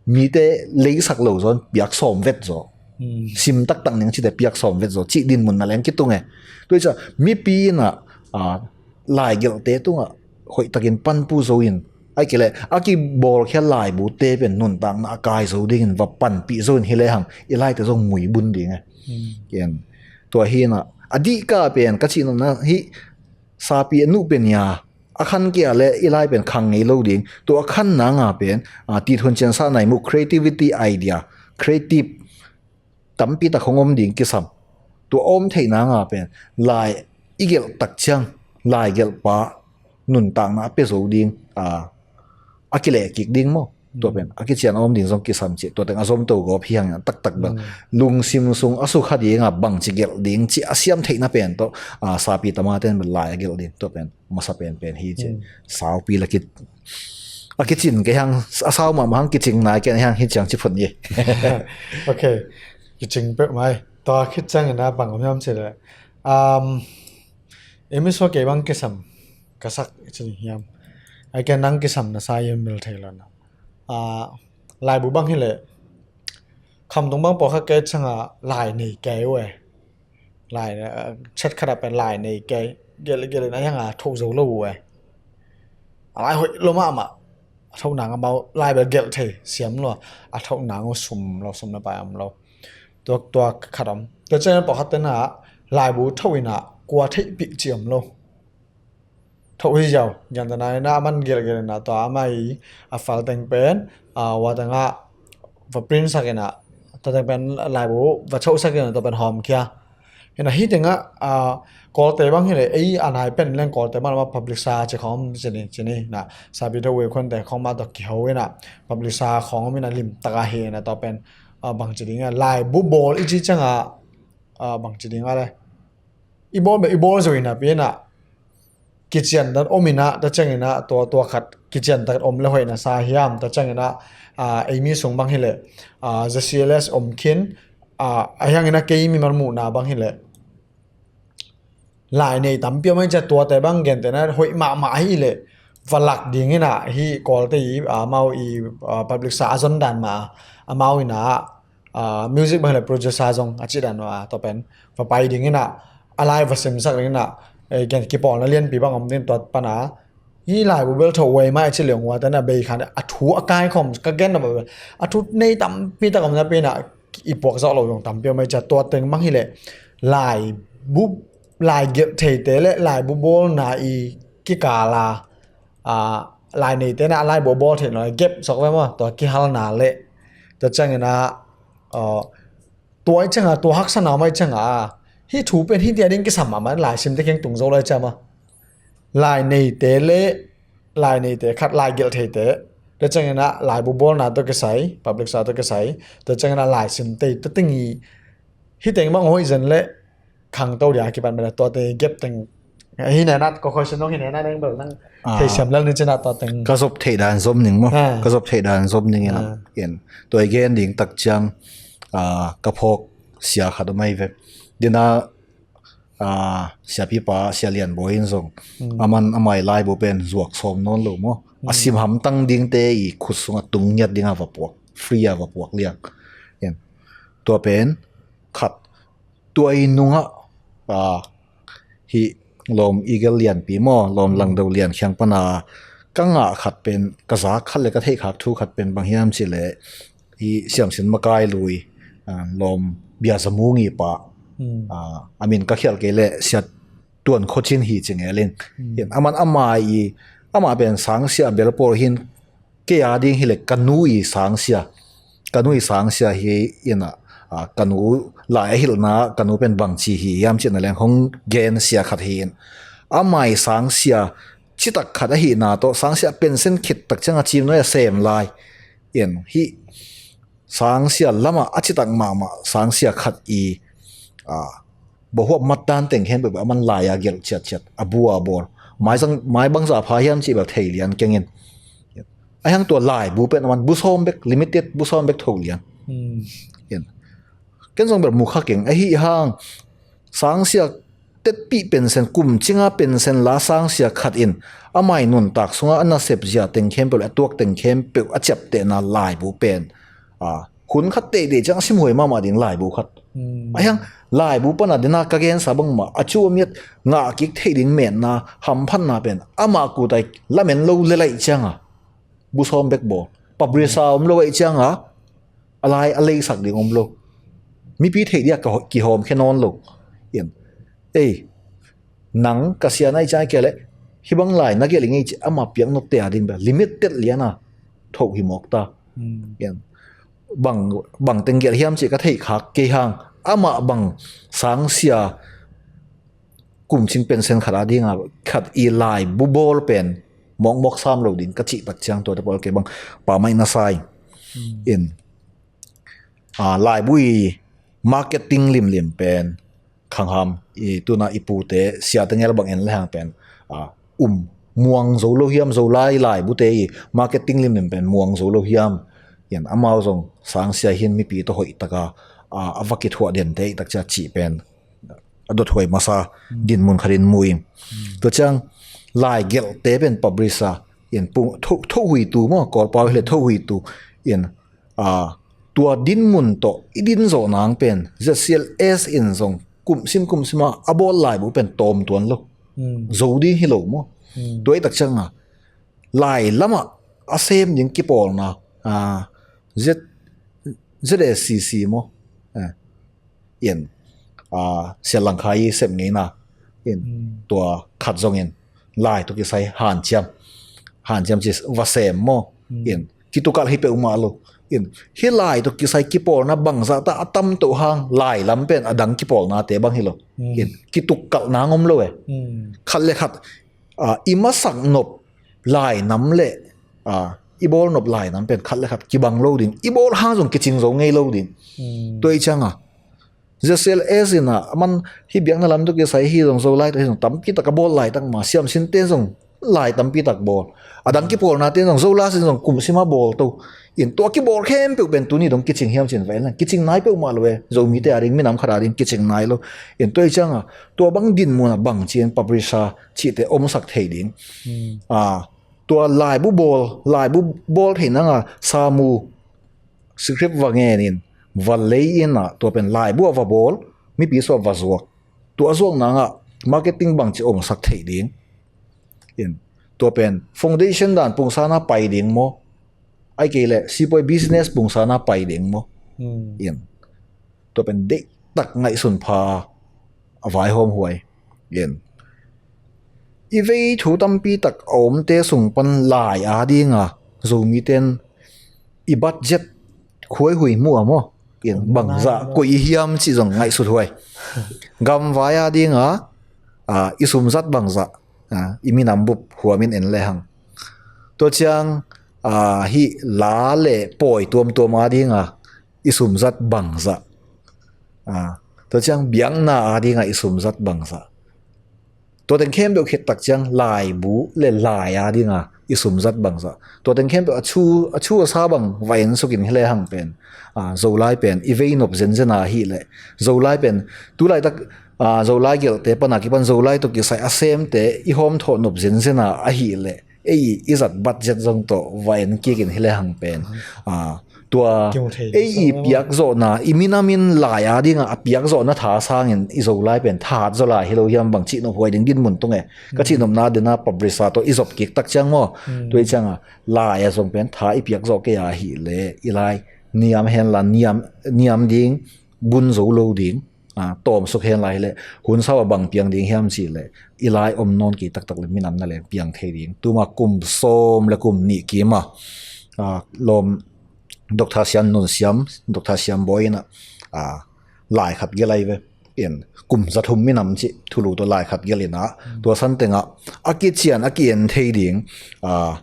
mite leisak lo zaw in piak sawm vet zaw. Hmm. Sim taktak ning cite piak sawm vet zaw cih dinmun na leng kitung e. Tua hi ciang mipi ina, ah, lai gelhte tungah hoihtakin panpih zo in, ahih kei leh a kibawlkhia laibute pen nuntakna a kai zo dingin va panpih zo in hi lehang i laite zong mui bun ding e. Hmm. Ken tua hi ina a dihka pen ka cihnopna hih sapi a nuh pen ia a khan kei a le i lai pen khang ngei lo ding. Tua a khan nanga pen, ah, tithuan ciansa nai mu, creativity, idea, creative tampi tak hong om ding kisam. Tua a om theih nanga pen lai i gelh tak ciang lai gelhpa nuntakna a pia zo ding, ah, a kileh kik ding maw. Tua pen a kician a om ding zong kisam cih, tua teng a zomto gawp hi hang taktak bel. Hmm. Lungsim sung a sukha dinga bangci gelh ding cih a siam theihna pen tawh, ah, sapi tamate'n bel lai a gelh ding, tua pen masa penpen hi cih. Hmm. Saupi la kit a kicin kei hang, a sau mahmah hang kicing nai ken hang hi ciang ci phun hi. Ok. Kicing peuh mai. Tua khit ciangin a bang om hiam cih leh, um, emisode kei bang kisam ka sak cih hiam? Ai ken nang kisam na sa hiam mil thei lo na. Ah, laibu bang hileh khamtung bang pawlkhat kei cianga lai nei kei uh e. Lai, ah, chat khat ah pen lai nei kei, gelh gelh in a hianga thoh zo lo uh e. A lai hoih lo mahmah. A thoh nang amau lai bel gelh thei siam lo. A thoh nang uh sum lo, sum na pai om lo. Tua, tua khat om. Tua ciang pawlkhat tena laibu thoh ina kua theihpih ci om lo. Thoh hi ziau, gentehna ina a man gelhgelh ina tua ama i a file teng pen, ah, ua tengah va print sak ina, tua teng pen laibu va thoh sak ina, tua pen hawmkhia. Ina hi tengah, ah, Kawlte bang hileh, ei a nai pen leng Kawlte bang lama publisher ci khawng ci ni, ci ni, na, sapi thoh uh e khuante khawng mah tua kiho ina, publisher khawng om ina limtaka hi ina tua pen, ah, bangci dinga, laibu bawl i ci cianga, ah, bangci dinga le. I bawl beh, i bawl zo ina pi ina, kician dan om inah, tua cianginah tua, tua khat kician dan om le hoih na sa hiam, tua cianginah, ah, eimi sung bang hileh, ah, Z C L S om khin, ah, a hianginah kei mimal muhna bang hileh lai nei tampi om a, i cia tuate bang gentehna hoih mahmah hileh va lak dinginah hi Kawlte i, ah, amau i, ah, public sa a zon dan mah amau inah, ah, music bang hileh producer zong a cih dan mah tua pen va pai dinginah a lai va simsak dinginah, eh, gen kipawlna lianpi bang om ding tua pana hi laibu bel tho wei mai a ci liang ua tena bei khan a thu a kaikhawm ka gen na ba a thu nei tampi tak om napi inah i puak zawh lo zong tampi om a, i cia tua teng bang hileh laibu, lai gelh theite le laibu bawlna i kikala, ah, lai neite na a laibu a bawl theih lo gap sawk ve maw, tua kihalna le tua cianginah, ah, tua i cianga, tua haksana om a i cianga, hi thu pen hiti a ding kisam mahmah, lai simte kiang tung zo lai ciama. Lai neite le lai neite khat, lai gelh theite, tua cianginah laibu bawlna tua kisai, public sa tua kisai, tua cianginah lai simte tua teng i hi teng bang hoih zen le khangto dia kipan bela tuate gap teng hi nenat ko khoi sin nong hi nenat neng bel nang, ah, thei siam lel ni cinah tua teng ka zop theih dan zom ning maw? Ah. Ka zop theih dan zom ning inah, ah, en tua i gen ding tak ciang, ah, ka phawk sia khat om ai ve. Dinah, ah, siapipa Sia Lian Bawi in zong, hmm, aman amai laibu pen zuak sawm nawn lo maw? A, hmm, sim hamtang dingte i khut sungah tung ngiat dingah va puak, free a va puak liang. En. Tua pen khat, tua i nungah, ah, hi lawm Eagle Lianpi maw, lawm, hmm, Langdo Lian Khiang pana ka ngah khat pen, ka za khat le ka theih khak thu khat pen bang hiam cileh i Siamsin Makai Lui, ah, lawm Bia Za Mung i pa, hmm, ah, a min ka khialh kei le Sia Tuan Khua Cin hi ci ngelin. Hmm. In aman ama i, ama pen sangsia bel pawl hin kei a ding hileh ka nu i sangsia, ka nu i sangsia hi inah, ah, ka nu lai a hilhna ka nu pen bangci hi hiam cihna leng hong gen sia khat hi in ama i sangsia citak khat ahihna tawh sangsia pensen khit tak cianga cim nuai a sem lai. In hi sangsia lamah a citak mahmah sangsia khat i, ah, bohuap matdan teng khempeuh a man lai-a gelh ciatciat a bu a bawl. Mai zang, mai bangzah pha hiam cih bel thei lian kengin. A hiang tua laibu pen a man bu sawm bek, limited bu sawm bek tho lian. Hmm. In. Ken zong bel mu kha keng ahi hang sangsia tetpih pensen, kum cinga pensen la sangsia khat in amai nuntak sunga a nasep zia teng khempeuh le a tuak teng khempeuh a ciaptehna laibu pen, ah, hun khat teitei ciang a simhuai mahmah ding laibu khat. Hmm. A hiang laibu pana dena ka gensa bangmah a cu a miat ngah kik theih ding metna hamphatna pen amah kutai lamen lo lelaih cianga bu sawm bek bawl. Publisa om lo aih cianga a lai a leisak ding om lo. Mipi theih dia ka ho-, kihawm khe nawn lo. In. Ei, nang ka sia nai ciang kia le, hibang lai na gelh i ngei ci ama piak nokte a din bia limited liana thoh hi mawk ta. Hmm. In. Bang, bang teng gelh hiam ci ka theih khak kei hang. Amah bang sangsia kum cing pensen khat a dinga khat i laibu bawl pen mawkmawk sam lo ding ka cih tak ciang tuate pawl kei bang pamai na sai. Hmm. In. Ah, laibu i marketing limlim pen khangham i tuna i pute siate ngel bang en le hang pen, ah, um muang zo lo hiam, zo lai laibute i marketing limlim pen muang zo lo hiam. In amau zong sangsia hin mipi tawh hoih taka, ah, a va kithuah dente i tak cia cih pen a dothuai masa dinmun khatin mu in. Tua ciang lai gelhte pen publisa in pu-, tho-, thohuitu maw, Kawlpau hileh thohuitu in, ah, tua dinmun tawh i din zawh nang pen Z C L S in zong kumsim kumsima a bawl laibu pen tawm tuan lo. Hmm. Zo ding hi lo maw? Hmm. Tua i tak cianga lai lamah a sem ding kipawlna, ah, Z, Z A C C maw? Eh. In, ah, Sialangkhai i sep ngeina in, hmm, tua khat zongin lai tawh kisai hanciam, hanciam ci va sem maw? Hmm. In, kitukalh hi peuhmah lo. In, hi lai tawh kisai kipawlna bangzah ta a tamtoh hang lai lam pen a dang kipawlnate bang hi lo. Hmm. In, kitukalh nang om lo e. Hmm. Khat le khat, ah, i masak nop lainam le, ah, i bawl nop lainam pen khat le khat kibang lo ding. I bawl hang zong kicing zo ngei lo ding. Hmm. Tua i cianga Z C L S in ah, aman hih biakna lam tawh kisai hi zong Zolai tawh hi zong tampi tak a bawl laitak mah, siamsinte zong lai tampi tak bawl. A dang kipawlnate zong Zolas in zong kum sim a bawl to. In tua kibawl khempeuh pen tuni dong kicing hiam cin va en leng, kicing nai peuhmah lo e. Zomite a ding, minam khat a ding kicing nai lo. In tua hi ciangah tua bang dinmun ah bang ci-in publisher cihte omsak thei ding. Hmm. Ah, tua laibu bawl, laibu bawl thei nanga samu script va ngenin, va lei in ah, tua pen laibu ah va bawl, mipi sungah va zuak. Tua zuak nangah marketing bangci omsak thei ding. In, tua pen foundation dan pungsana pai ding maw? Ai kei leh sipuai business pungsana pai ding maw? Hmm. In, tua pen deihtak ngaihsun pha a vaihawm huai. In, i vei thu tampi tak a omte sung pan lai a dinga Zomite'n i budget khuaihui mu a maw? In, bangzah koih i hiam cih zong ngaihsut huai. Gamvai a dinga, ah, i sumzat bangzah, ah, i minam bup huamin en lehang. Tua ciang, ah, hih la le pawi tuamtuam a dinga i sumzat bangzah. Ah, tua ciang biakna a dinga i sumzat bangzah. Tua teng khempeuh khit tak ciang laibu le lai a dinga i sumzat bangzah. Tua teng khempeuh a thu, a thu a sa bang va en sukin hi lehang pen, ah, Zolai pen i vei nop zenzen a ahih leh, Zolai pen tulaitak, ah, Zolai gelhte pana kipan Zolai tawh kisai a semte i hawmthawh nop zenzen a ahih leh, ei i zat budget zong tawh va en kikin hi lehang pen, ah, tua ei i piakzawhna, i minamin lai a dinga a piakzawhna tha sangin i Zolai pen thahat zaw lai hi lo hiam bang cih nop huai ding dinmun tung e. Ka cih nopna dena publisher tawh i zop kik tak ciang maw? Tua hi cianga lai a zong pen tha i piakzawh kei a ahih leh i lai niam henla niam, niam ding, bun zo lo ding, ah, tawmsuk hen lai hileh, hun sau a bang piang ding hiam cih leh, i lai om nawn kei taktak le minam na leng piang thei ding. Tuma kum sawm le kum nih kim a, ah, lawm Doctor Sian Nun Siam, Doctor Siam Bawi in ah, ah, lai khat gelh lai ve. In, kum za thum minam cih thulu tawh lai khat gelh in ah, tua san tengah a kician, a ki-en thei ding, ah,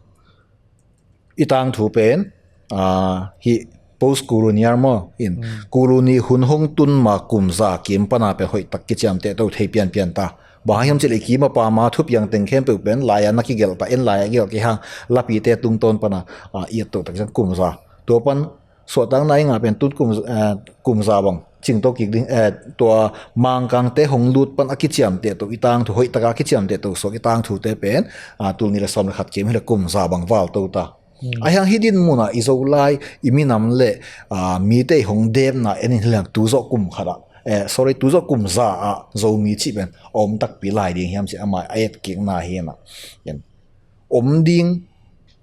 i tangthu pen, ah, hih post colonial maw? In, colony hun hong tun ma kum za kim pana pen hoih tak kiciamteh to thei pianpian ta. Bang hang hiam cih leh i kim a pam a thupiang teng khempeuh pen lai a na kigelh ta, en lai a gelh kei hang, lapite tungtawn pana, ah, i et to tak ciang kum za. Tua pan suahtakna i ngah pen tun kum, eh, kum za bang cingto kik ding, eh, tua Mangkangte hong lut pan a kiciamteh to i tangthu, hoih taka kiciamteh to suak i tangthute pen, ah, tul nih le sawm le khat kim hileh kum za bang val to ta. Hmm. Ahi hang hih dinmun ah i Zolai, i minam le, ah, mite i hong demna en in hileh tu zawh kum khat ah, eh, sorry, tu zawh kum za ah Zomi cih pen a om takpi lai ding hiam cih amah a etkikna hi in ah. Om ding,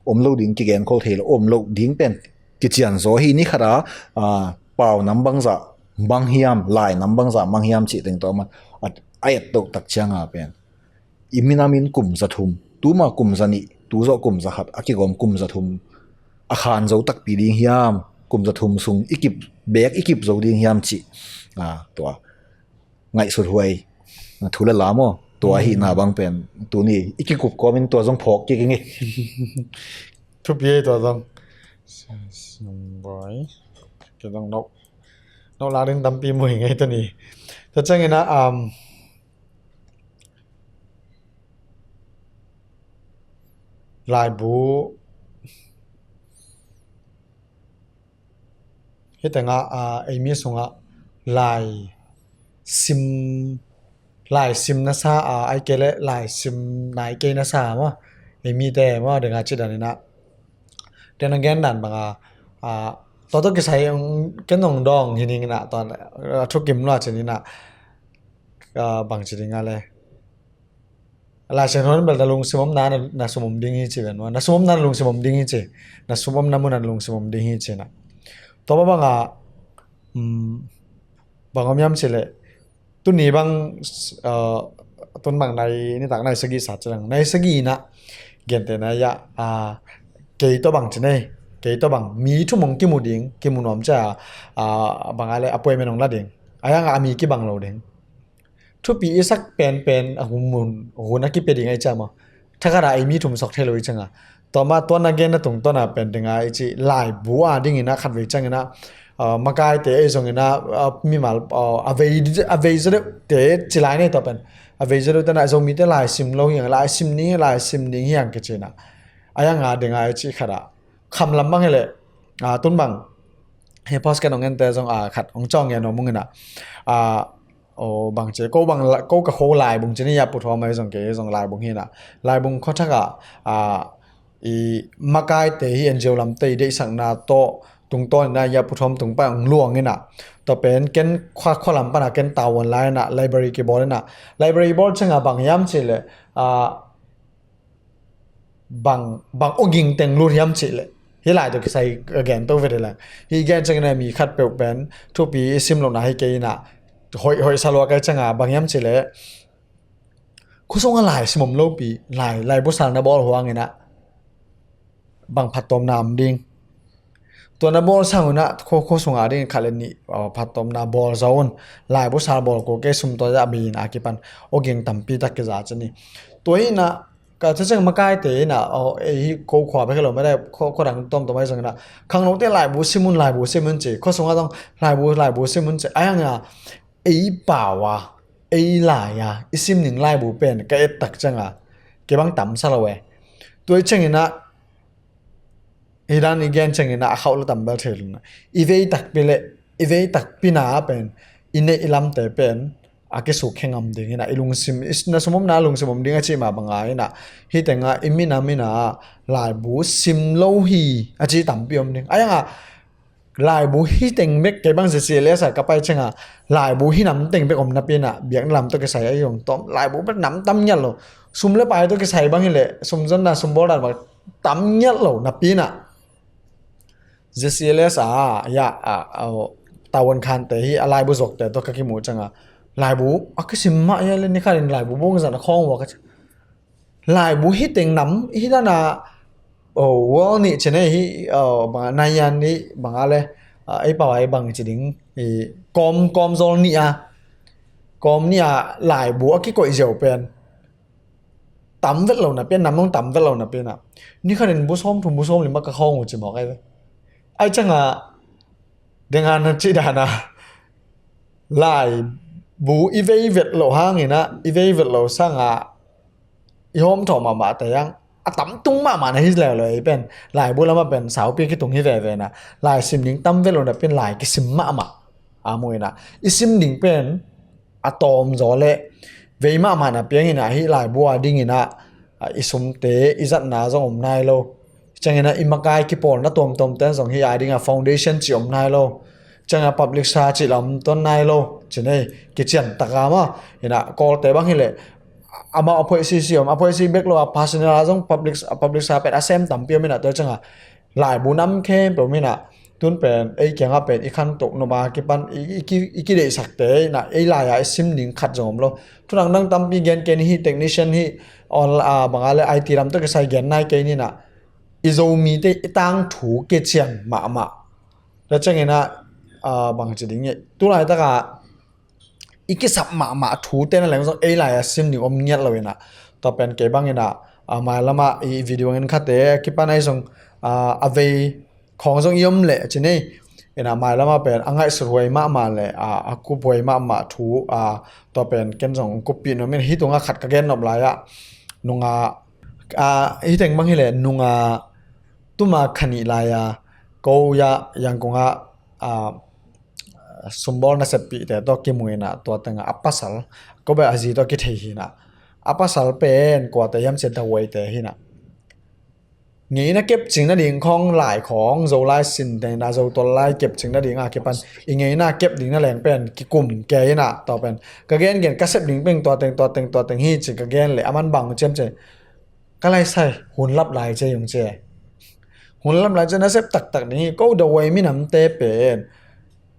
om lo ding kigenkhol thei lo, om lo ding pen kician zaw hi. Ni khat a, ah, pau nam bangzah mang hiam, lai nam bangzah mang hiam cih teng tawh amah a, a et toh tak cianga pen i minamin kum za thum, tuma kum za nih, tu zawh kum za khat a kigawm kum za thum a khan zo takpi ding hiam, kum za thum sung i kip, bek i kip zo ding hiam cih, ah, tua ngaihsut huai thu le la maw? Tua ahihna bang pen tuni i kikup kawmin tua zong phawk kik ing ei. Thupi ei tua zong. Siam Bawi. Kei zong no, no lak ding tampi mu hi ngei tuni. Tua ciangin ah, um, laibu hih tengah, ah, eimi sungah lai sim, lai sim na sa, ah, ai kei leh lai sim nai kei na sa maw? Eimite maw, dengah cih dan in ah. Then again dan bangah, ah, tua tawh kisai, um, ken hong dawng hi ning in ah, tua, ah, thukim lua cin in ah, ah, bang ci ding a le. Lai Siangtho in bel na lungsim omna na, na sum om ding hi ci ven maw. Na sum omna na lungsim om ding hi ci. Na sum omna munah na lungsim om ding hi ci na. Tua mah bangah, um, bang om hiam cih leh, tuni bang, uh, tun bang nai, nitak nai sagih sa ci leng. Nai sagih in ah, gentehna ah, uh, kei tawh bang ci nei. Kei tawh bang. Mi thum hong kimu ding, kimu nuam ciang, uh, bang a le appointment hong la ding. Ahi hang a mi kibang lo ding. Thupi i sak penpen a hun, hun a kipia ding ahih ciang maw. Thakhat a eimi thum suak thei lo ahih ciangin. Tua mah tua na genna tungtawn a pen ding a i cih laibu a dingin ah khatvei ciangin ah, ah, makaite ei zongin ah, ah, mimal, ah, a vei, a vei zaw deuhte ci lai nei tua pen. A vei zaw deuhte na Zomite lai sim lo hi hang, lai sim ding, lai sim ding hi hang kici na. A yang a ding a i ci khat ah. Kham lam bang hi leh, ah, tun bang. Hi podcast hong ente zong, ah, khat hong cawng ngen nuam ung in ah. Ah, oh, bang ci, ko bang la-, ko ka kho laibung ci ni ya pu thawm ai zong kei zong laibung hi na. Laibung khuathak ah, ah, i makaite hi N G O lamte i deihsakna tawh tungtawn in ah ya pu thawm tung pan hong luang in ah. Tua pen ken khua, khua lam pan ah ken tavuan lai in ah library kibawl in ah. Library bawl ciang a bang hiam ci leh, ah, bang, bang awging teng lut hiam ci leh. Hi lai tawh kisai a gen to ve de leng. Hi gen ciang in ah mi khat peuh pen thupi i sim lohna hi kei in ah. Hoih, hoih sa lua kei ciang a bang hiam ci leh. Khua sung a lai sim om lopi, lai, laibu sal na bawl huang in ah. Bang phattuamna om ding. Tua na bawl sang un ah, khua, khua sung a ding khat le nih, ah, phattuamna bawl zaw un. Laibu sal bawl ko kei sum tua ya mi in a kipan. Awging tampi tak kiza ci ni. Tua hi na, ka ci ciang makaite in ah, oh, ei hi ko khua bek hi lo mah dai, khua, khua dang tuamtuam ai zong in ah. Khangnote laibu sim un, laibu sim un ci. Khua sung a zong laibu, laibu sim un ci. A yang a, ei pau a, ei lai a, i sim ning laibu pen ka et tak ciang a, kei bang tam sa lo e. Tua i ciang in ah, hi dan i gen ciang in ah, a khauh lo tam bel thei lo na. I vei takpi le, i vei takpi na pen, i neih i lamte pen, a kisuk khe ngam ding in ah, i lungsim, i na sum om na lungsim om ding a ci mah bang a in ah, hi teng a, i minam in ah, laibu sim lo hi, a ci tampi om ding. A yang a, laibu hi teng bek kei bang Z C L S a ka pai ciang a, laibu hi nam teng bek om napi in ah, biakna lam tawh kisai a i hong tawm, laibu bek nam tam ngiat lo. Sum le pai tawh kisai bang hi leh, sum zonna, sum bawl dan bang tam ngiat lo napi in ah. Z C L S a, ya, a, a, tavuan khante hi, a laibu zuakte tawh ka kimu ciang a. Laibu, a kisim mah ya le ni khat in laibu bawng zan a khawng ua ka ci. Laibu hi teng nam, hi dan a, oh, world nih ci nei hi, oh, bang a, naian nih, bang a le, ah, ei pau ai bang ci ding, i, kawm, kawm zawl nih a, kawm nih a, laibu a kikoih ziau pen. Tam vet lo napi in, nam hong tam vet lo napi in ah. Ni khat in bu sawm thum, bu sawm li mah ka khawng uh ci mawk ai ve. Ai ciang a, deng a na ci dan a. Laibu i vei vet lo hang in ah, i vei vet lo sang a, i hawm thawh mahmah te yang, a tam tung mahmah na hi leuleu ei pen. Laibu lam a pen saupi kitung hi veve na. Lai sim ding tam vet lo napi in lai kisim mahmah. A mu in ah. I sim ding pen a tawm zaw le vei mahmah napi in ah hi laibu a ding in ah, a, i sumte, i zatna zong om nai lo. Ciang in ah i makai kipawlna tuamtuamte zong hi a ding a foundation ci om nai lo. Ciang a public sa ci lam tuan nai lo. Ci nei, kician tak a mah. In ah Kawlte bang hi leh, amau a phoih sisi om, a phoih si bek lo a personal a zong public, a public sa pen a sem tampi om in ah tua ciang a laibu nam khempeuh om in ah, tun pen ei kiang a pen i khantoh nop a kipan i, i, ki, i kideihsakte in ah, ei lai a i sim ding khat zong om lo. Thu dangdang tampi gen kei ni hi, technician hi, on, ah, bang a le I T lam tawh kisai gen nai kei ni in ah, i Zomite i tangthu kician mahmah. Tua ciang in ah, ah, bang ci ding hi. Tu laitak a i kisap mahmah thute na leng zong ei lai a sim ding om ngiat lo in ah. Tua pen kei bang in ah, ah, mailam a i video ngen khate kipan ai zong, ah, a vei khawng zong i om leh ci nei. In ah mailam a pen a ngaihsut huai mahmah le, ah, a kup huai mahmah thu, ah, tua pen ken zong kuppih nuam in, hi tung a khat ka gen nop lai ah. Nung a, ah, hi teng bang hi leh, nung a, tuma kha nih lai a, ko ya, Yangon a, ah, sumbawl naseppihte tawh kimu in ah, tua teng a pasal, ko bel a zi tawh kithei hi in ah. A pasal pen kuate hiam ci leh Dawei te hi in ah. Ngeina kepcing nading khawng lai khawng, Zolai sin teng in ah, Zotol lai kepcing nading a kipan i ngeina kep ding na leng pen kikum kei in ah, tua pen ka gengen ka sep ding pen tua teng, tua teng, tua teng hi ci ka gen leh, a man bang ciam ci, ka lai sai, hun lap lai ci ung ci. Hun lap lai ci, na sep taktak ding hi, ko Dawei minamte pen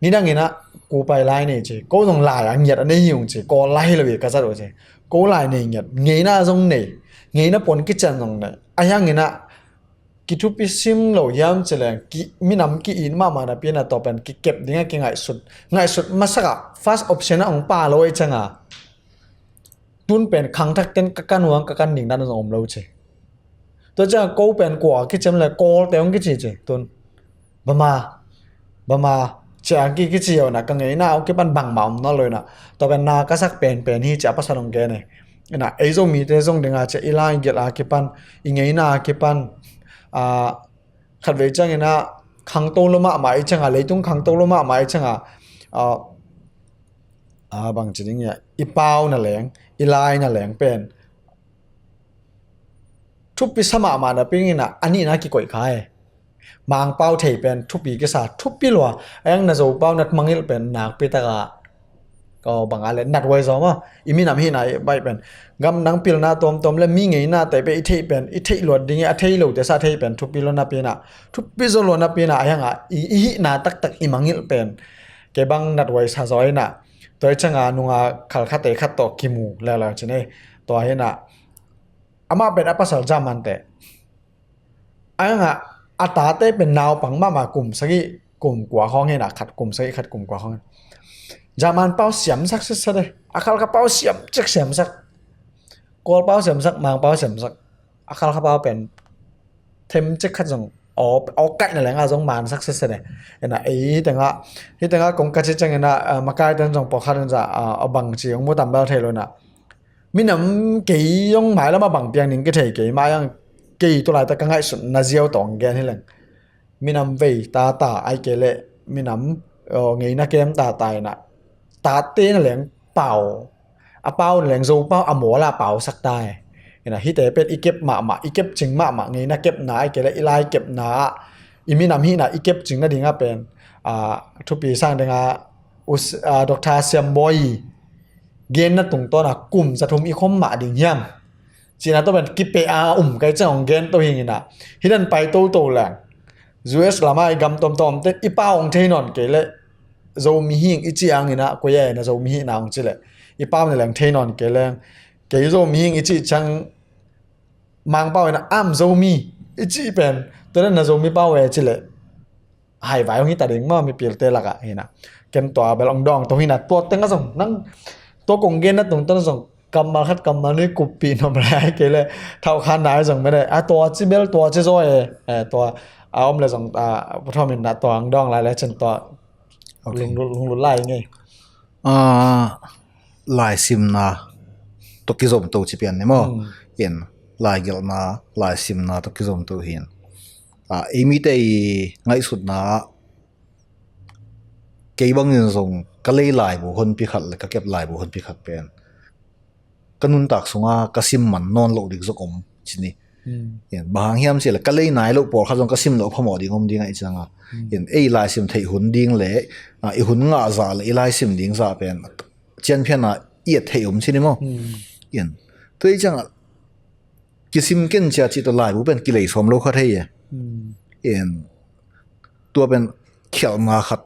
nidang in ah ku pai lai nei ci, ko zong lai a ngiat a nei hi ung ci, Kawl lai hi lo hi ka zat uh ci. Ko lai nei ngiat, ngeina zong nei, ngeina puan kician zong nei. A hiang in ah kithupi sim lo hiam ci leng, ki, minam ki-it mahmah napi in ah tua pen kikep ding a kingaihsut, ngaihsut masak a first option a hong pha lo ei ciang a, tun pen khangthak ten ka kan huang, ka kan ding dan zong om lo ci. Tua ciang ko pen kua kiciam le, Kawlte hong kici ci tun. Bama, bama, Ciang ki kici yo na, ka ngeina a kipan bangmah om nawn lo ina. Tua pen na ka sak penpen hi ci a pasal hong gen e. Ina, ei Zomite zong dinga ci a i lai gelh a kipan, i ngeina a kipan, a, khatvei ciang ina, khangto lo mahmah i cianga, leitung khangto lo mahmah i cianga, a, a, bang ci ding ia, i pau na leng, i lai na leng pen thupi sa mahmah napi ina, a nihna kikoih kha e. Mangpau thei pen thupi kisa, thupi lua. A iang na Zopau na mangngilh pen nakpi taka, ka banga le nathuai zaw maw. I minam hihna i baih pen, gam nang pilna tuamtuam le mi ngeina te pen i theih pen, i theih luat ding i, a thei lote sa thei pen thupi lua napi ina, thupi zaw lua napi ina, a ianga i, i hihna taktak i mangngilh pen kei bang nathuai sa zaw ina. Tua i cianga nunga khalkhate khat tawh kimu leuleu ci nei. Tua hi ina, amah pen a pasal German te. A ianga a tate pen naupang mahmah, kum sagih, kum kua khawng hi ina, khat kum sagih, khat kum kua khawng hi ina. German pau siamsak sitset e. A Khalkha pau siam cik siamsak. Kawl pau siamsak, Mang pau siamsak. A Khalkha pau pen them cik khat zong, aw, aw kat na lenga zong mansak sitset e. Ina, ei, hitenga, hitenga kong ka ci ciang ina, a, makai ten zong pawlkhat in za, a, a bang ci, hong mu tam bel thei lo ina. Minam kei zong mailam a bang piang ding kithei kei, mai ang kei tu laita ka ngaihsutna ziau tawh hong gen hi leng. Minam vei tata, ai kei le minam, aw, ngeina kem tata ina. Tate na leng pau, a pau na leng Zopau a mawl a pausak ta e. Ina, hite pen i kep mahmah, i kep cing mahmah, ngeina kepna ai kei le i lai kepna ah, i minam hihna i kep cing nadinga pen, a, thupi sang dinga, us-, a, Doctor Siam Bawi genna tungtawna kum za thum i khom mah ding hiam? Cina tawh pen kipeh a um kai ciang hong gen to hi ina. Hi dan pai toto leng, U S lama i gam tuamtuam te i pau hong thei nawn kei le, Zomi hing i ci ang ina, koi a ina Zomi hihna hong ci le, i pau na leng thei nawn kei leng, kei Zomi hing i ci ciang Mangpau ina, am Zomi i ci pen, tua dan na Zomi pau e ci le, haivai hong hi ta ding maw, mipilte lakah hi ina. Ken tua bel hong dawng to hi ina, tua teng a zong, nang, tua kong genna tungtawn a zong, kammal khat kammal nih kuppih nuam lai kei le, thauhkhanna a zong mene, a tua ci bel, tua ci zaw e, e, tua, a om le zong, a, pu thawm ina tua hong dawng lai le cin tua. Ok. Lunglut, lunglut lai ngei. A, laisimna tawh kizomto ci pian ni maw? Hmm. In, laigelhna, laisimna tawh kizomto hi in. A, ei mite i ngaihsutna, kei bangin zong ka lei laibu honpi khat le ka kep laibu honpi khat pen ka nuntak sunga ka sim man nawn loh ding zong om ci ni. Hmm. In, bang hang hiam ci le ka lei nai loh pawlkhat zong ka sim loh phamawh ding om ding a i cianga. Hmm. In, ei laisim theih hun ding le, a, i hun ngah zah le i laisim ding zah pen cianphiana i et theih om ci ni maw? Hmm. In, tua i cianga kisim ken cia cih tawh laibu pen kilei sawm lo kha thei e. Hmm. In, tua pen khialhna khat.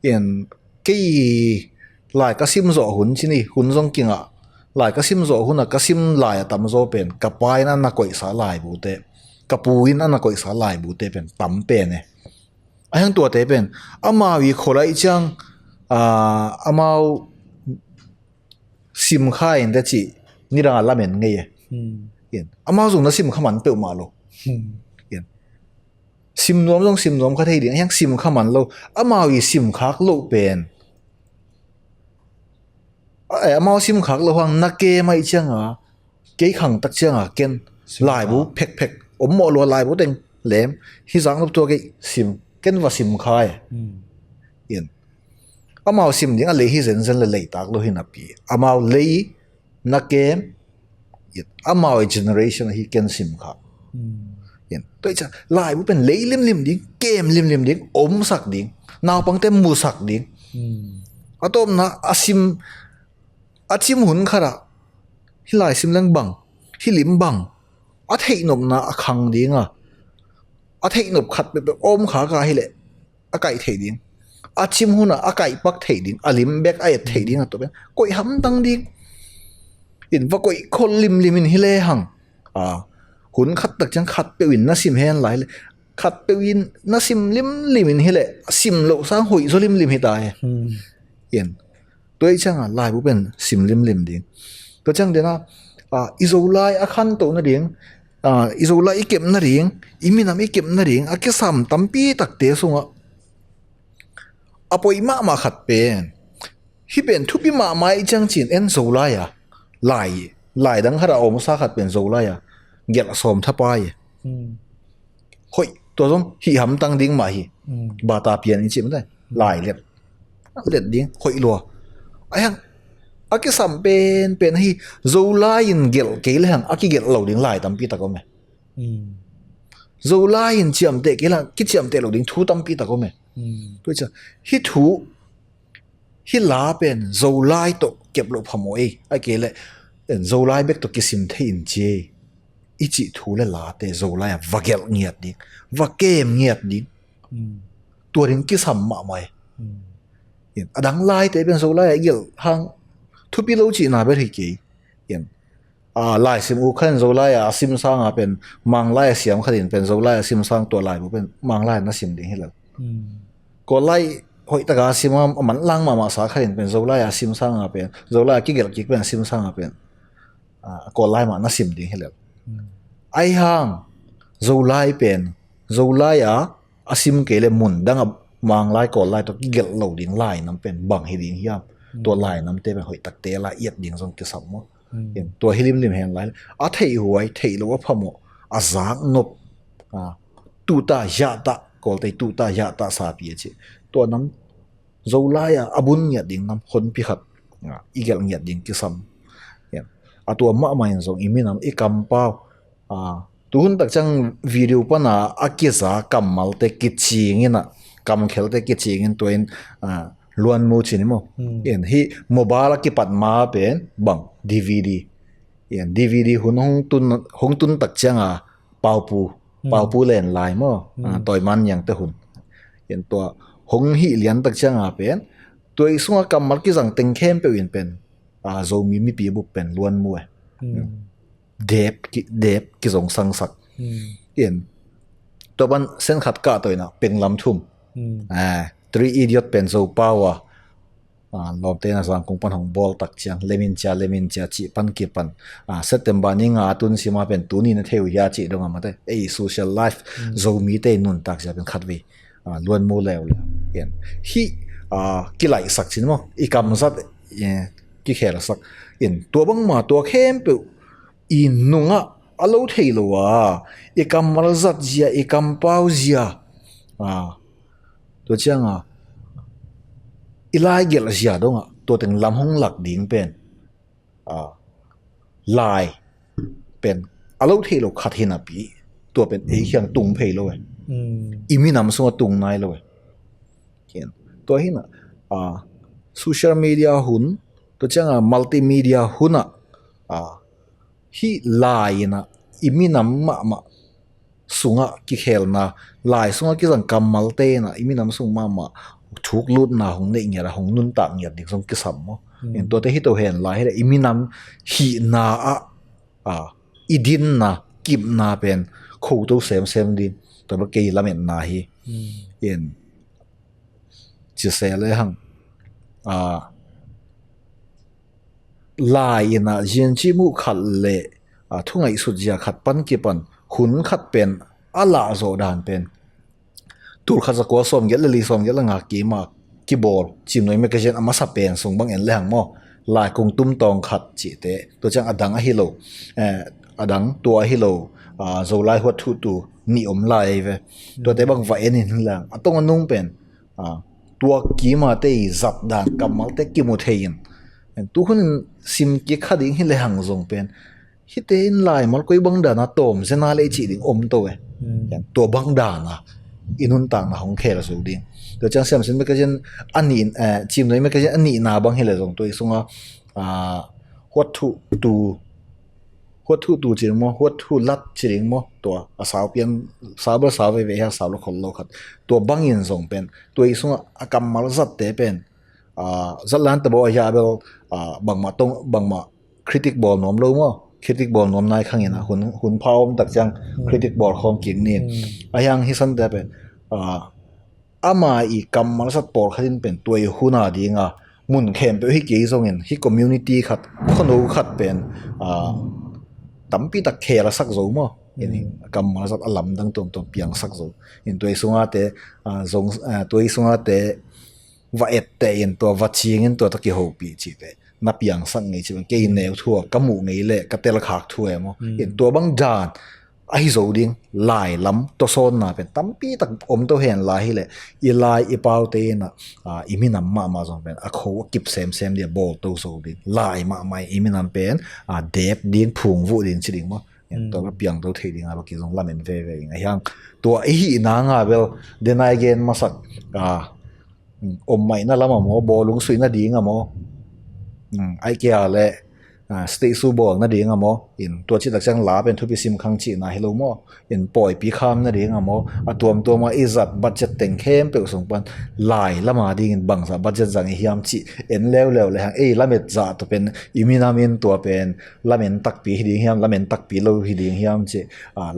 In, kei lai ka sim zawh hun ci ni, hun zong kingah. Lai ka sim zawh hun a ka sim lai a tam zaw pen ka pa in a na koihsa laibute, ka pu in a na koihsa laibute pen tam pen e. A hiang tuate pen amau i khualai ciang, a, amau sim kha in te cih nidang a lamen ngei e. Hmm. In, amau zong na sim kha man peuhmah lo. Hmm. In, sim nuam zong sim nuam kha thei ding, a hiang sim kha man lo. Amau i sim khak loh pen, a, e, amau sim khak loh hang na ke mai cianga, kei khangtak cianga ken sim laibu kha phekphek om mawh lua, laibu teng lem hi zak nop tua kei sim, ken va sim kha e. Hmm. In, amau sim ding a lei hi zenzen le leitak lo hi napi, amau lei na kem, in, amau i generation ahi ken sim kha. Hmm. In, tua i ciang laibu pen lei limlim ding, kem limlim ding, omsak ding, naupangte musak ding. Hmm. A tawpna a sim, a cim hun khatah hih laisim leng bang, hih lim bang, a theihnopna a khang dinga, a theihnop khat peuhpeuh om khaka hileh a kaih thei ding, a cim hunah a kaihpak thei ding, a lim bek a et thei ding a tawh pen koih hamtang ding. In, va koih khol limlim in hi lehang, a, hun khat tak ciang khat peuh in na sim hen lai hileh, khat peuh in na sim limlim in hileh, a sim loh sang hoih zaw limlim hi ta hi. Hmm. In, tua i cianga laibu pen sim limlim ding. Tua ciang dena, a, i Zolai a khantoh nading, a, i Zolai i kep nading, i minam i kep nading a kisam tampi takte sungah a poi mahmah khat pen, hih pen thupi mahmah i ciang cin en Zolai a, lai lai dang khat a omsa khat pen Zolai a gelh sawm thapai e. Hoih, tua zong hih hamtang ding mah hi. Bata pian i cih mate, lai let, let ding hoih lua. Ahiang a kisam pen pen hi. Zolai in gelh kei le hang a kigelh lo ding lai tampi tak om e. Zolai in ciamteh kei le hang kiciamteh lo ding thu tampi tak om e. Tua ciang hih thu, hih la pen Zolai tawh kep loh phamawh ei, a kei le Zolai bek tawh kisim thei in ci ei i cih thu le late Zolai a va gelh ngiat ding, va kem ngiat ding. Tua ding kisam mahmah ei. A dang laite pen Zolai a i gelh hang thupi lo cihna bel hi kei. Laisim u khat in Zolai a a sim sanga pen Manglai a siam khat in pen Zolai a sim sang tua laibu pen Manglai a na sim ding hi lo. Kawl lai hoihtaka a sim a, a manlang mahmah sa khat in pen Zolai a sim sanga pen, Zolai a kigelh kik pen a sim sanga pen Kawl lai mah na sim ding hi lo. Ahi hang Zolai pen Zolai a a sim kei le mun dang a Manglai Kawl lai tawh kigelh lo ding lainam pen bang hi ding hiam? Tua lainamte pen hoihtakte la iat ding zong kisam maw? Tua hi limlim hen lai a theihhuai, theih lo a phamawh, a zaknop, tuta yahta, Kawlte tuta yahta sapi a ci, tua nam Zolai a a bun ngiat ding nam honpi khat i gelh ngiat ding kisam. A tua mahmah in zong i minam, i kampau, tuhun tak ciang video pana a kiza kammalte kicingin a, kamkhelte kicingin tua in luanmu cin i maw? Hih mobile a kipat ma pen bang DVD, DVD hun hong tun, hong tun tak cianga Paupu, Paupu len lai maw? Tawiman niangte hun. Tua hong hih lian tak cianga pen tua i sunga kammal kizang teng khempeuh in pen Zomi mipi bup pen luanmu e. Dep ki, dep kizong sangsak. Tua pan sen khat kah tawh inah penglam thum. Three Idiot pen Zopau a lawmte na Zangkong pan hong bawl tak ciang lemin cia, lemin cia cih pan kipan September ni nga a tun sima pen tuni na thei uh hia cih dong a mate, ei social life, Zomite nuntak zia pen khatvei luanmu leuleu. Hih kilaihsak cin maw, i kamzat kikhelsak in, tua bangma tua khempeuh i nungah a lo thei lo a, i kammal zat zia, i kampau zia, tua cianga i laigelh zia dongah tua teng lam hong lak ding pen lai pen a lo thei lo khat hi napi, tua pen ei khiang tung phei lo e. I minam sungah tung nai lo e. Tua hinah social media hun, tua cianga multimedia hunah hih lai inah i minam mahmah sungah kikhelna, lai sungah kizang kammalte inah i minam sung mahmah thuklutna hong neih ngiat a, hong nuntak ngiat ding zong kisam maw? Tuate hi to hen lai hileh i minam hihna ah i dinna, kipna pen khoto semsem ding, tua bek kei lametna hi. Cise le hang lai inah ziancimuh khat le thungaihsut zia khat pan kipan hun khat pen a lahzawh dan pen tulkhat zakua sawmgiat le li, sawmgiat le nga kima kibawl Cimnuai Magazine a masa pen sung bang en le hang maw, lai kung tumtawng khat cihte, tua ciang a dang ahi lo, a dang tua ahi lo, Zolai huat thuhtu nih om lai ei ve. Tuate bang va en in le hang a tong a nung pen tua kimate i zat dan kammalte kimu thei in, tuhun in sim kik kha ding hi le hang zong pen hite in laimal koi bang dana tawm zena le i cih ding om to e. Tua bang dana i nuntakna hong khel zo ding. Tua ciang Siamsin Magazine a nih, Cimnuai Magazine a nihna bang hi le zong tua i sunga huat thuhtu, huat thuhtu ci ding maw, huat thuhlat ci ding maw, tua a sau pian, sau bel sau veve hia, sau lo khol lo khat, tua bangin zong pen tua i sungah a kammal zatte pen zatlan ta baw a hia bel bangmah tong, bangmah critic bawl nuam lo maw? Critic bawl nuam nai khangin a hun, hun pha om tak ciang critic bawl khawm kik nin. A hiang hi sante pen ama i kammal zat pawlkhat in pen tua i hun a dinga mun khempeuh hi kei zongin hi community khat, khuano khat pen tampi tak khel a sak zo maw? Kammal zat a lamdang tuamtuam piangsak zo. In tua i sungate zong, tua i sungate va etteh in, tua va cingin tua tawh kihopih cihte na piangsak ngei cih bang, kei neu thu a ka muh ngei leh ka telkhak thu e maw. In tua bang dan ahi zo ding, lai lam tawsawnna pen tampi tak om to hen lai hileh, i lai i paute in ah, i minam mahmah zong pen a kho a kip semsem ding a bawl to zo ding, lai mahmah in i minam pen dep ding, phungvuh ding ci ding maw. Tua bel piangto thei ding a baki zong lamen veve ing a hiang. Tua i hih nang a bel, den a i gen masak, om maina lam a maw, bawlung suih nading a maw, ai kei a leh state su bawl nading a maw, in tua cih tak ciang la pen thupi sim khang cihna hi lo maw, in pawipi kham nading a maw, a tuamtuam a i zat budget teng khempeuh sung pan lai lam a dingin bangzah budget zang i hiam cih en leuleu le hang, ei lamet zah tawh pen i minam in tua pen lamen takpi hi ding hiam, lamen takpi lo hi ding hiam cih,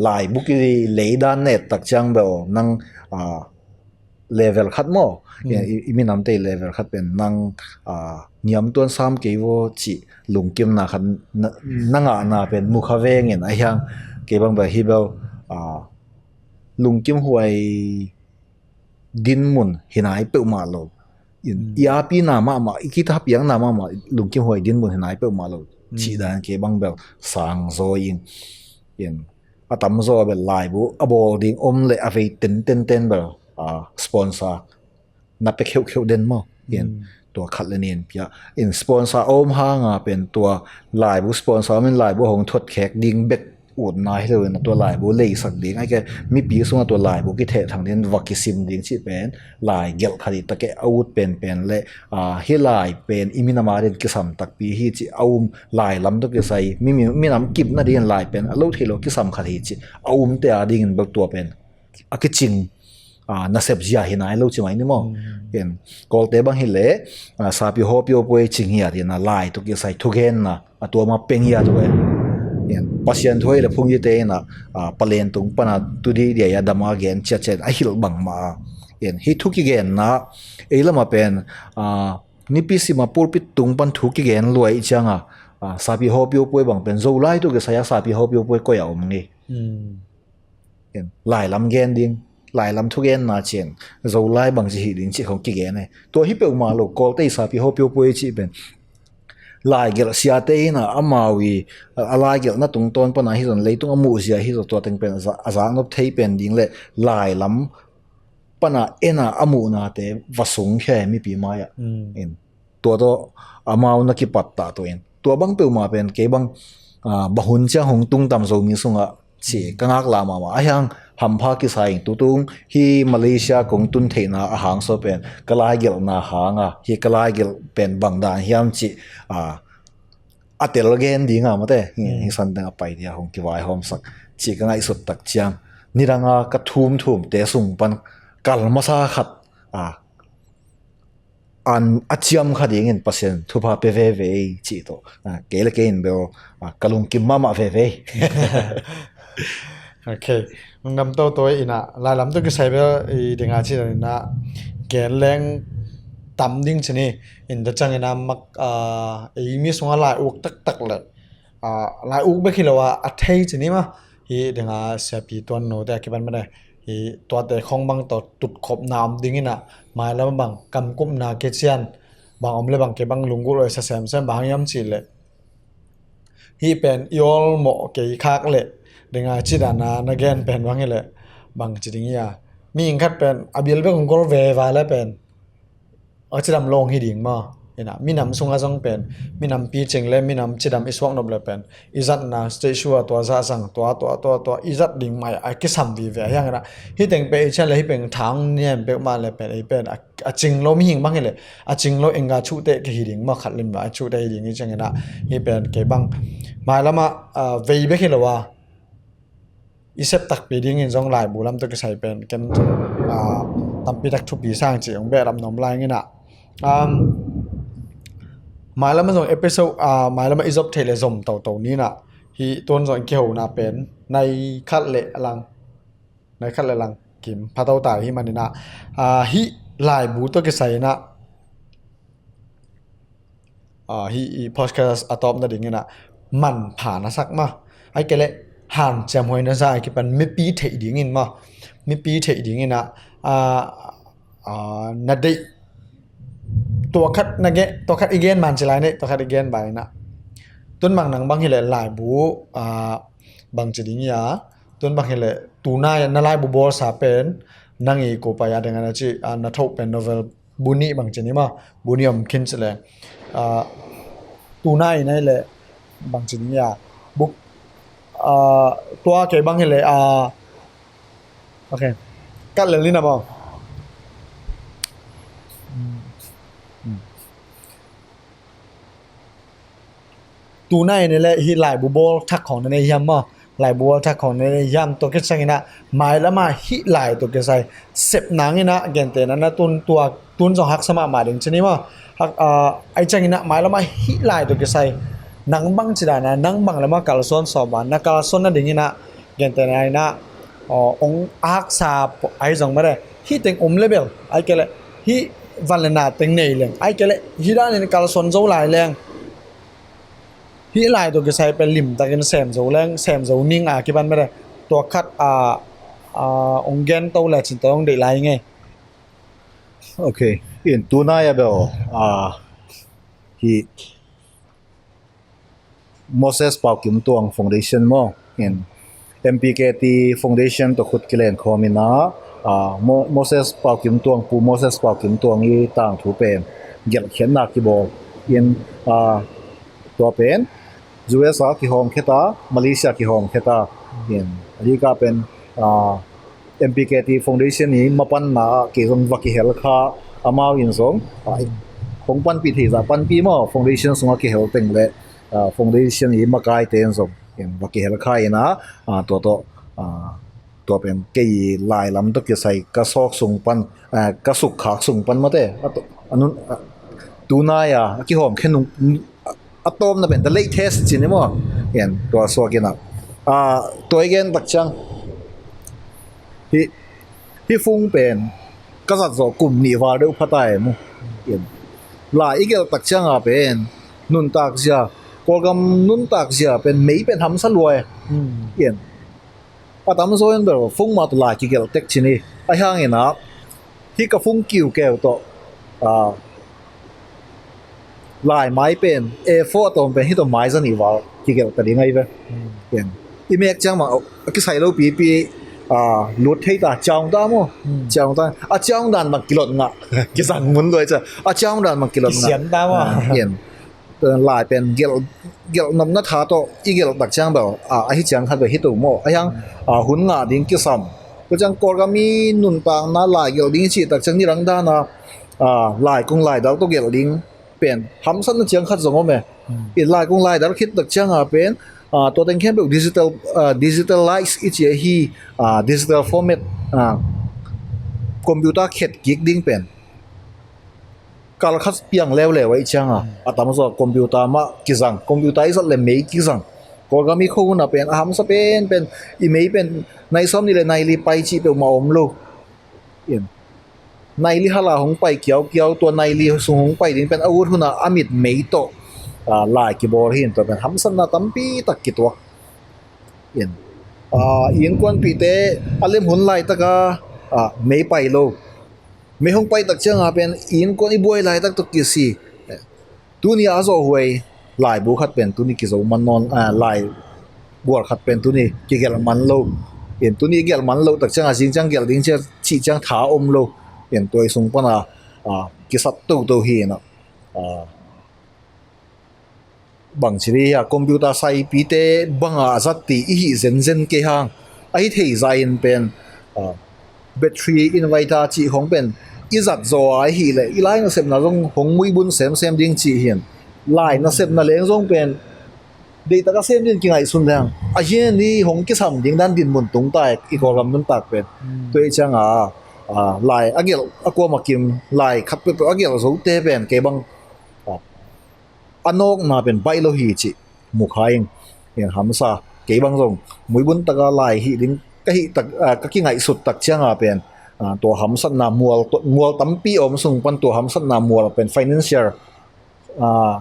laibu i lei dan na et tak ciang bel nang level khat maw, i minamte i level khat pen nang niamtuan sam kei vaw cih lungkimna khat na ngahna pen mukha vengin a hiang. Kei bang bel hi bel lungkim huai dinmun hi nai peuhmah lo. I apina mahmah, i kithapiakna mahmah lungkim huai dinmun hi nai peuhmah lo cih dan kei bang bel sang zaw ing. A tamzaw a bel laibu a bawl ding om leh a vei tenten ten bel sponsor na pia kheuhkheuh den maw. Tua khat le nih in pia in sponsor a om hanga pen tua laibu sponsor a om in laibu a hong thuatkhek ding bek utna hi lo in a tua laibu leisak ding ai ke, mipi sungah tua laibu kithehthang ding va kisim ding cih pen lai gelh khat i takeh a ut penpen le hi lai pen i minam a din kisam takpi hi cih a um, lai lam tawh kisai minam kipna dingin lai pen a lo thei lo kisam khat hi cih a umte a dingin bel tua pen a kicing nasep zia hi nai lo ci mai ni maw. Kawlte bang hileh sapi hawpio puai cing hi a dina lai tawh kisai thugenna a tuama peng hi a tua. Pasian thu hi le phung hite ina palen tung pana tu di dia a dama gen ciatciat a hilh bangmah a hi thu kigenna ei lama pen nipi sima pulpit tung pan thu kigen luai cianga sapi hawpio puai bang pen Zolai tawh kisai a sapi hawpio puai koi a om ngei. Lai lam gen ding, lai lam thugenna ciang Zolai bangci hi ding cih khong kigen e. Tua hi peuhmah lo, Kawlte i sapi hawpio puai cih pen lai gelh siate ina amau i a lai gelhna tungtawn pana hi zon leitung a muhzia hi zon tua teng pen a zaknop thei pen ding le lai lam pana ena a muhnate va sungkhia e mipi mai-ah. Tua tawh amau na kipattah tua in tua bang peuhmah pen kei bang bahun ciang hong tungtam Zomi sungah ci ka ngaklah mahmah a hiang. Hampha kisa in tutung hi Malaysia kong tun theihna a hangsaw pen ka laigelhna hanga hi ka laigelh pen bangdan hiam cih a tel gen dinga mate hi santeng a pai dia hong kivaihawmsak cih ka ngaihsut tak ciang nidanga ka thumthumte sung pan kal masa khat a an a ciam kha dingin Pasian thupha pe veve ei cih tawh kei le kei in bel ka lungkim mahmah veve ei. Ok. Ngam toto ina lailam tu kisai bel i dinga ci ina gen leng tam ding ci ni. In da cang ina mak ei mi sunga lai uk taktak le lai uk bek hi lo a a thei ci ni ma. Hi dinga siapi tuan no te a kipan mane hi tuate khong bang tawh tutkhopna om ding ina mailam bang kamkupna kician bang om le bang ke bang lunggulh oi sa semsem bang hiam cih le hi pen i olmawh kei khak le dinga cidana na gen pen bang hi le bang ci ding ia mi ing khat pen a bil bek hong gol ve va le pen a cidam lawng hi ding maw. Ina minam sunga zong pen minam picing le minam cidam i suak nop le pen i zatna state sua tua zahzang tua tua tua tua i zat ding mai a kisam vive a hiang ina hi teng pe i cian le hi peng thang niam pek ma le pen ei pen a cing lo mihing bang hi le a cing lo enga chuhte ke hi ding maw khat lim a chuhte hi ding i ciang ina hi pen kei bang mailama vei bek hi lo a i sep takpi dingin zong laibu lam tawh kisai pen ken tampi tak thupi sang ci hong beh lam nom lai ngina. Mailam zong episode mailam i zop thei le zom toto nina hi tuan zong kihona pen nai khat le lang nai khat le lang kim phato tai hi manina hi laibu tawh kisai ina hi i podcast a tawpna dingina manpha na sak ma ai kele hanciam huai na za a kipan mipi theih dingin ma mipi theih dingina na deih Tua khat na gen, tua khat i gen man ci lai nei, tua khat i gen bai na. Tun bang nang bang hileh laibu, ah, bang ci ding ia. Tun bang hileh tunai na laibu bawlsa pen nang i ko pai a ding a na ci, ah, na thoh pen novel bu nih bang ci ni ma, bu nih om khin ci leh. Ah, tunai na hileh bang ci ding ia. Buk, ah, tua kei bang hileh, ah, ok. Kat lel ni na maw. Tunai ni le hih laibu bawl thak khawng na nei hiam maw. Laibu bawl thak khawng na nei hiam tua kiciangin ah mailam ah hih lai tua kisai sep nangin ah gentehna na tun tua tun zong haksa mahmah ding ci ni maw. Hak, ah, ai ciangin ah mailam ah hih lai tua kisai nang bang ci dan a nang bang lam ah kalsuan sawm a na kalsuan nadingin ah gentehna in ah, aw, ong haksa ahi zong mah de. Hih teng om le bel, ai kei leh hih van le na teng nei leng, ai kei leh hih danin kalsuan zo lai leng, hih lai tawh kisai pen limtakin sem zo leng, sem zo ning a kipan mah de. Tua khat a, a, ong gen to le cin tua ong deih lai ngei. Ok. In tunai a bel, a, hih Moses Pau Kim Tuang Foundation maw? In M P K T Foundation tawh khut kilen khawm in ah, ah, Mo-, Moses Pau Kim Tuang, Pu Moses Pau Kim Tuang i tangthu pen gelhkhiatna kibawl. In, ah, tua pen U S a kihawm khia ta, Malaysia kihawm khia ta. In, a dika pen, ah, M P K T Foundation i mapanna ah kei zong va kihel kha, amau in zong, ah, hong panpih thei zah panpih maw, foundation sungah kihel teng le, ah, foundation i makaite in zong, in va kihel kha in ah, ah, tua tawh, ah, tua pen kei lai lam tawh kisai ka sawk sung pan, ah, ka sukkhak sung pan mate, a to-, a nun, ah, tunai a, a kihawm khe nung, a tawpna pen the latest ci ni maw? Hian tua suak in ah, ah, tua i gen tak ciang hih, hih fung pen ka zat zawh kum nih val deuh pha ta e maw? Hian lai i gelh tak ciang a pen nuntak zia, Kawlgam nuntak zia pen mei pen hamsa lua e. Hmm. Hian a tamzaw in bel fung mah tawh lai kigelh tek ci ni. Ahi hangin ah hih ka fung kiukeu tawh, ah, lai mai pen A four a tawm pen hih tawh mai zanih val kigelh ta ding ahi ve. Hmm. Ken i mek ciang mah a kisai lo pipi, ah, lut thei ta, ciang ta maw? Hmm. Ciang ta, a ciang dan bang kilot ngah. Kizang mun luai ciang a ciang dan bang kilot ngah. Kisian ta maw? Ah, ken lai pen gelh, gelh nopna tha tawh i gelh tak ciang bel, ah, ahi ciang khat bel hi to maw? Ahi hang, ah, hun ngah ding kisam. Tua ciang Kawlgam i nuntakna lai gelh ding i cih tak ciang nidang dan a, ah, lai kung lai dal tawh gelh ding pen hamsatna ciang khat zong om e. Hmm. I lai kung lai dal khit tak ciang a pen, ah, tua teng khempeuh digital, ah, digitalize i cih ahi, ah, digital format, ah, computer khet kik ding pen kal khat piang leuleu ahih ciang a, a tamzaw computer mah kizang, computer i zat le mei kizang. Kawlgam i khuahun ah pen a hamsa penpen i mei pen nai sawm nih le nai li pai cih peuhmah om lo. In, nai li hal a hong pai kiaukiau, tua nai li sung hong pai ding pen a ut hun a a mit mei tawh, ah, lai kibawl hi in tua pen hamsatna tampi tak kituak. In, ah, i innkuanpihte a lem hun laitak a, ah, mei pai lo. Mei hong pai tak ciang a pen i innkuan i buai laitak tawh kisi. Tuni a zawhhuai laibu khat pen tuni kizo man nawn, ah, lai gual khat pen tuni kigelh man lo. In tuni gelh man lo tak ciang a zing ciang gelh ding ciang cih ciang tha om lo. In tua i sung pan a, ah, kisat toto hi in ah, ah, bangci dih a computer saipite banga a zat ti i hih zenzen kei hang. Ahi thei zah in pen, ah, battery inverter cih khong pen i zat zaw a i hih leh i lai nasepna zong hong muibun semsem ding cih hi in. Lai nasepna leng zong pen deihtak a sem ding kingaihsun leng a hian i hong kisam ding dan dinmun tung ta i Kawlgam nuntak pen. Hmm. Tua i ciang a, ah, lai a gelh a kuam a kim lai khat peuhpeuh a gelh zote pen kei bang, ah, a nawkna pen baih lo hi cih mu kha ing. Hian hamsa, kei bang zong muibun taka lai hih ding ka hih tak, ah, ka kingaihsut tak ciang a pen, ah, tua hamsatna mual, mual tampi a om sung pan tua hamsatna mual pen financial, ah,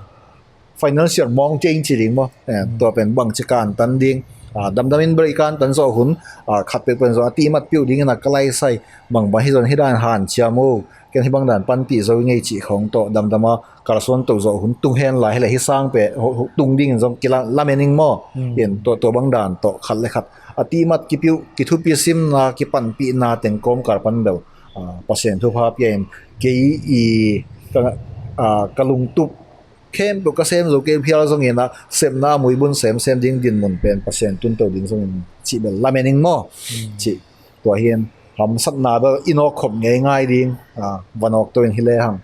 financial mountain ci ding maw? Eh, tua pen bangci kantan ding, Ah, damdamin break kan tan zawh hun, ah, khat peuhpeuh in zawh a timat piuh dingin a ka laisai bangbang hi zon hi dan hanciam uh, ken hi bang dan panpih zo i ngei cih khawng tawh damdama kalsuan toh zawh hun tung hen lai hileh hi sang pe tung dingin zong kilamen ing maw? In tua tua bang dan tawh khat le khat a timat kipiuh, kithupi simna, kipanpihna teng kawmkal pan bel, ah, Pasian thupha pia in kei i ka, ah, ka lungtup khempeuh ka sem zo kei phial zongin a sepna a muibun semsem ding dinmun pen Pasian tunto ding zongin cih bel lamen ing maw? Cih tua hin hamsatna bel i nawk khop ngeingai ding, ah, va nawk to in hi lehang.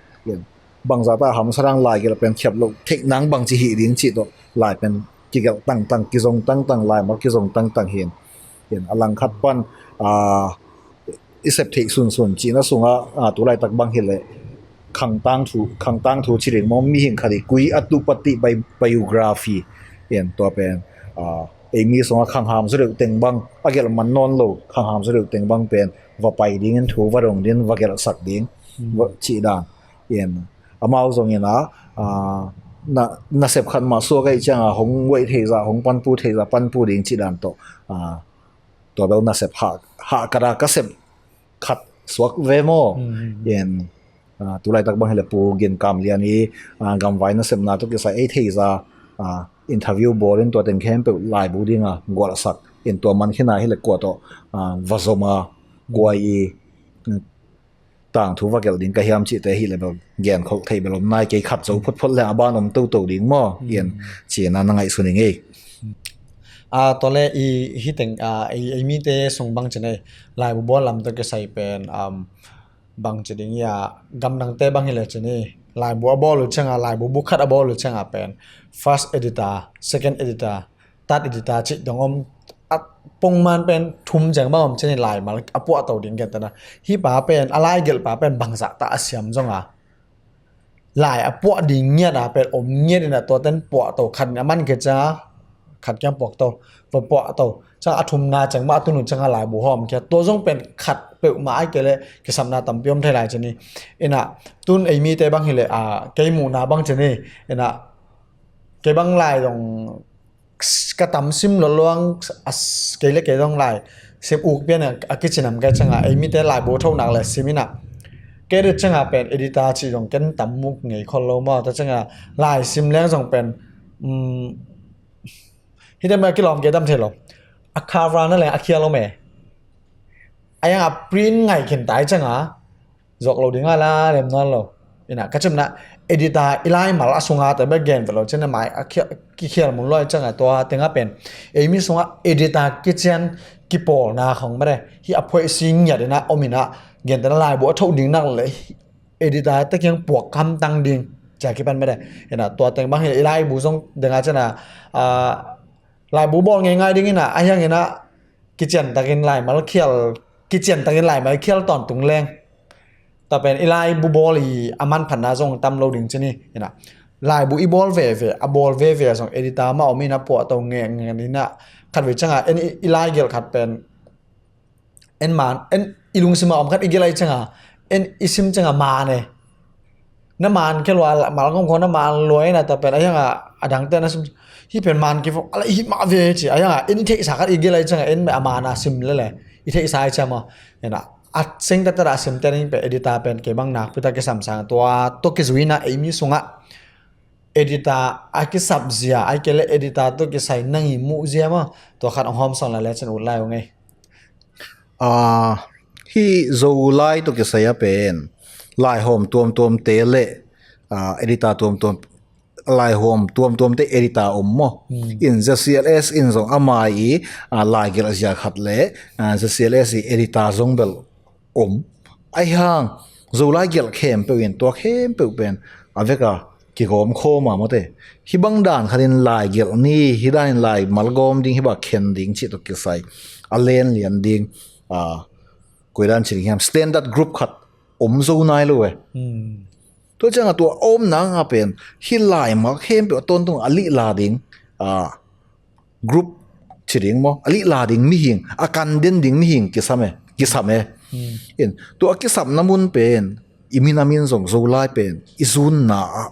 Bangzah ta hamsat hang laigelh pen khiap loh theih nang bangci hih ding cih tawh lai pen kigelh tangtang, kizong tangtang, laimal kizong tangtang hin. A langkhat pan, ah, i sep theih sunsun cihna sungah, ah, tulaitak bang hileh khangtang thu, khangtang thu ci ding maw, mihing khat i kui a tuh patih bi-, biography in tua pen, ah, ei mi sungah khangham zaw deuh teng bang, a gelh man nawn lo khangham zaw deuh teng bang pen va pai dingin thu va dong ding, va gelhsak ding, va cih dan. In amau zongin a, ah, na, nasep khat mah suak ahi cianga hong guai theizah, hong panpu theizah panpu ding cih dan tawh, ah, tua bel nasep hah, hah kata ka sep khat suak ve maw? In, ah, tulaitak bang hileh Pu Gin Kam Lian i, ah, gamvai nasepna tawh kisai ei theizah, ah, interview bawlin tua teng khempeuh laibu dinga gualsak in tua man khina hileh kua tawh, ah, va zom a, kua i, mm, tangthu va gelh ding ka hiam cihte hileh bel genkholh thei bel om nai, kei khat zo photphot leng a ban om toto ding maw? In cihna na ngaihsun ing ei. Ah, tua le i hiteng, ah, ei, ei mite sung bang ci nei, laibu bawl lam tawh kisai pen, um, bang ci ding ia, gamdangte bang hileh ci nei, laibu a bawl uh cianga, laibu bu khat a bawl uh cianga pen first editor, second editor, third editor cih dong om, a pongman pen thum ciang bang om ci nei, laimal a puahto ding gentena. Hih pa pen, a laigelh pa pen bangzah ta a siam zonga, lai a puah ding ngiat a pen om ngiat in a tua ten puahto, khat in a man kei cianga khat kiang puakto, va puahto cianga a thumna ciang mah a tun uh cianga laibu hawm kia, tua zong pen khat peuhmah ai kei leh kisapna tampi om thei lai ci ni. Ina tun ei mite bang hileh, ah, kei muhna bang ci ni, ina kei bang lai dong ka tam sim lotluang, kei le kei dong lai sim uk pian a kicinam kai cianga ei mite laibu thonak le sim ina. Kei deuh cianga pen editor cih dong ken tam muk ngei khol lo maw, tua cianga lai sim leng zong pen, um, hite mah kilawm kei dam thei lo. A cover na leng a khial lo me. A yang a print ngai khin tai cianga zuak lo ding a la lem nawn lo. Ina ka cimna editor i laimal a sunga ta bek gen ve lo cina mai a kia, kikhial mun loi cianga tua tenga pen ei mi sunga editor kician kipawlna khong mede hi a phoih si ngiat ina om ina, gentena laibu a thoh ding nak le editor te kiang puak hamtang ding cia kipan mede. Ina tua teng bang hi i laibu zong denga cina, ah, laibu bawl ngeingai ding ina a hiang ina kiciantakin laimal khial, kiciantakin laimal khial tawntung leng. Tua pen i laibu bawl i a manphatna zong tam lo ding ci ni. Ina laibu i bawl veve, a bawl veve a zong editor mah om ina puahto nge nge ina khat vei cianga en i, i laigelh khat pen en man, en i lungsima om khat i gelh ai cianga, en i sim cianga man e. Na man khe lua, mal kong kho na man lua ina tua pen a hianga a dangte na sim, hi pen man kifo, ala i hih mah ve ci, a hianga en i theihsa khat i gelh ai cianga, en a man a sim lele, i theihsa ai ciama. Ina a seng tata a sim te ning pe editor pen kei bang nakpi ta kisam sang tua, tua kizuina ei mi sunga editor a kisap zia, ai kei le editor tua kisai nang i muh zia ma, tua khat ong hawm sawn lai le cin ut lai ung ei. Ah, hi Zolai tawh kisai a pen laihawm tuamtuamte le, ah, editor tuamtuam, laihawm tuamtuamte editor om maw? In Z C L S in zong ama i, ah, laigelh zia khat le, ah, Z C L S i editor zong bel om. Ahi hang Zolai gelh khempeuh in tua khempeuh pen a veka kigawm khawm a mawte. Hi bang dan khatin lai gelh ni, hi danin lai malgawm ding, hi bang khen ding cih tawh kisai a len lian ding, ah, koi dan ci ding hiam, standard group khat om zo nai lo e. Tua cianga tua a omna nga pen hi laimal khempeuh a tawntung a lihla ding, ah, group ci ding maw, a lihla ding mihing, a kan den ding mihing kisam e, kisam e. In tua a kisamna mun pen i minamin zong Zolai pen i zunna ah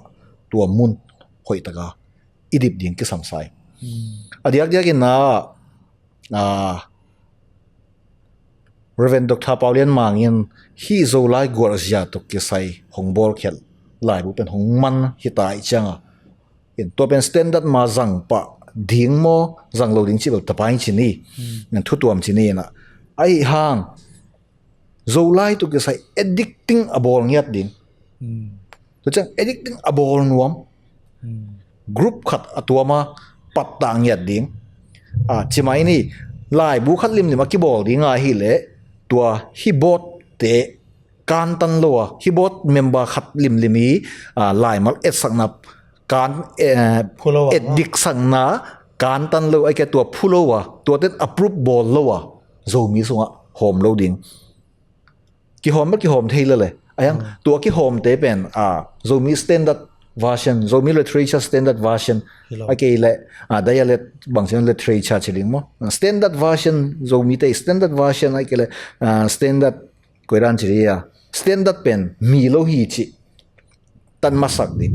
tua mun hoihtaka i dip ding kisam sai. A diakdiakin a ah, Reverend Doctor Pau Lian Mang in hih Zolai gualzia tawh kisai hong bawlkhiat laibu pen hong man hi ta ih cianga, in tua pen standard ma zang pah ding maw, zang lo ding cih bel tapai ci ni. Thutuam ci ni inah. Ahi hang Zolai tawh kisai addicting a bawl ngiat ding. Tua ciang addicting a bawl nuam group khat a tuama pattah ngiat ding. Ah, cimai ni, laibu khat limlim a kibawl dinga hileh tua hih board te kantan lo a, hih board member khat limlim i, ah, laimal etsakna kan, eh, phu lo a, eddiksakna kantan lo, ai ke tua phu lo a, tua ten approve bawl lo a, Zomi sungah hawm lo ding. Kihawm bel kihawm thei lele. Ayang, tua kihawmte pen, ah, Zomi standard version, Zomi literature standard version. Hi lo. A kei le, ah, dialect bangci literature ci ding maw. Standard version, Zomite standard version, a kei le, ah, standard, koidan ci ding a. Standard pen mi lo hi ci tan masak ding.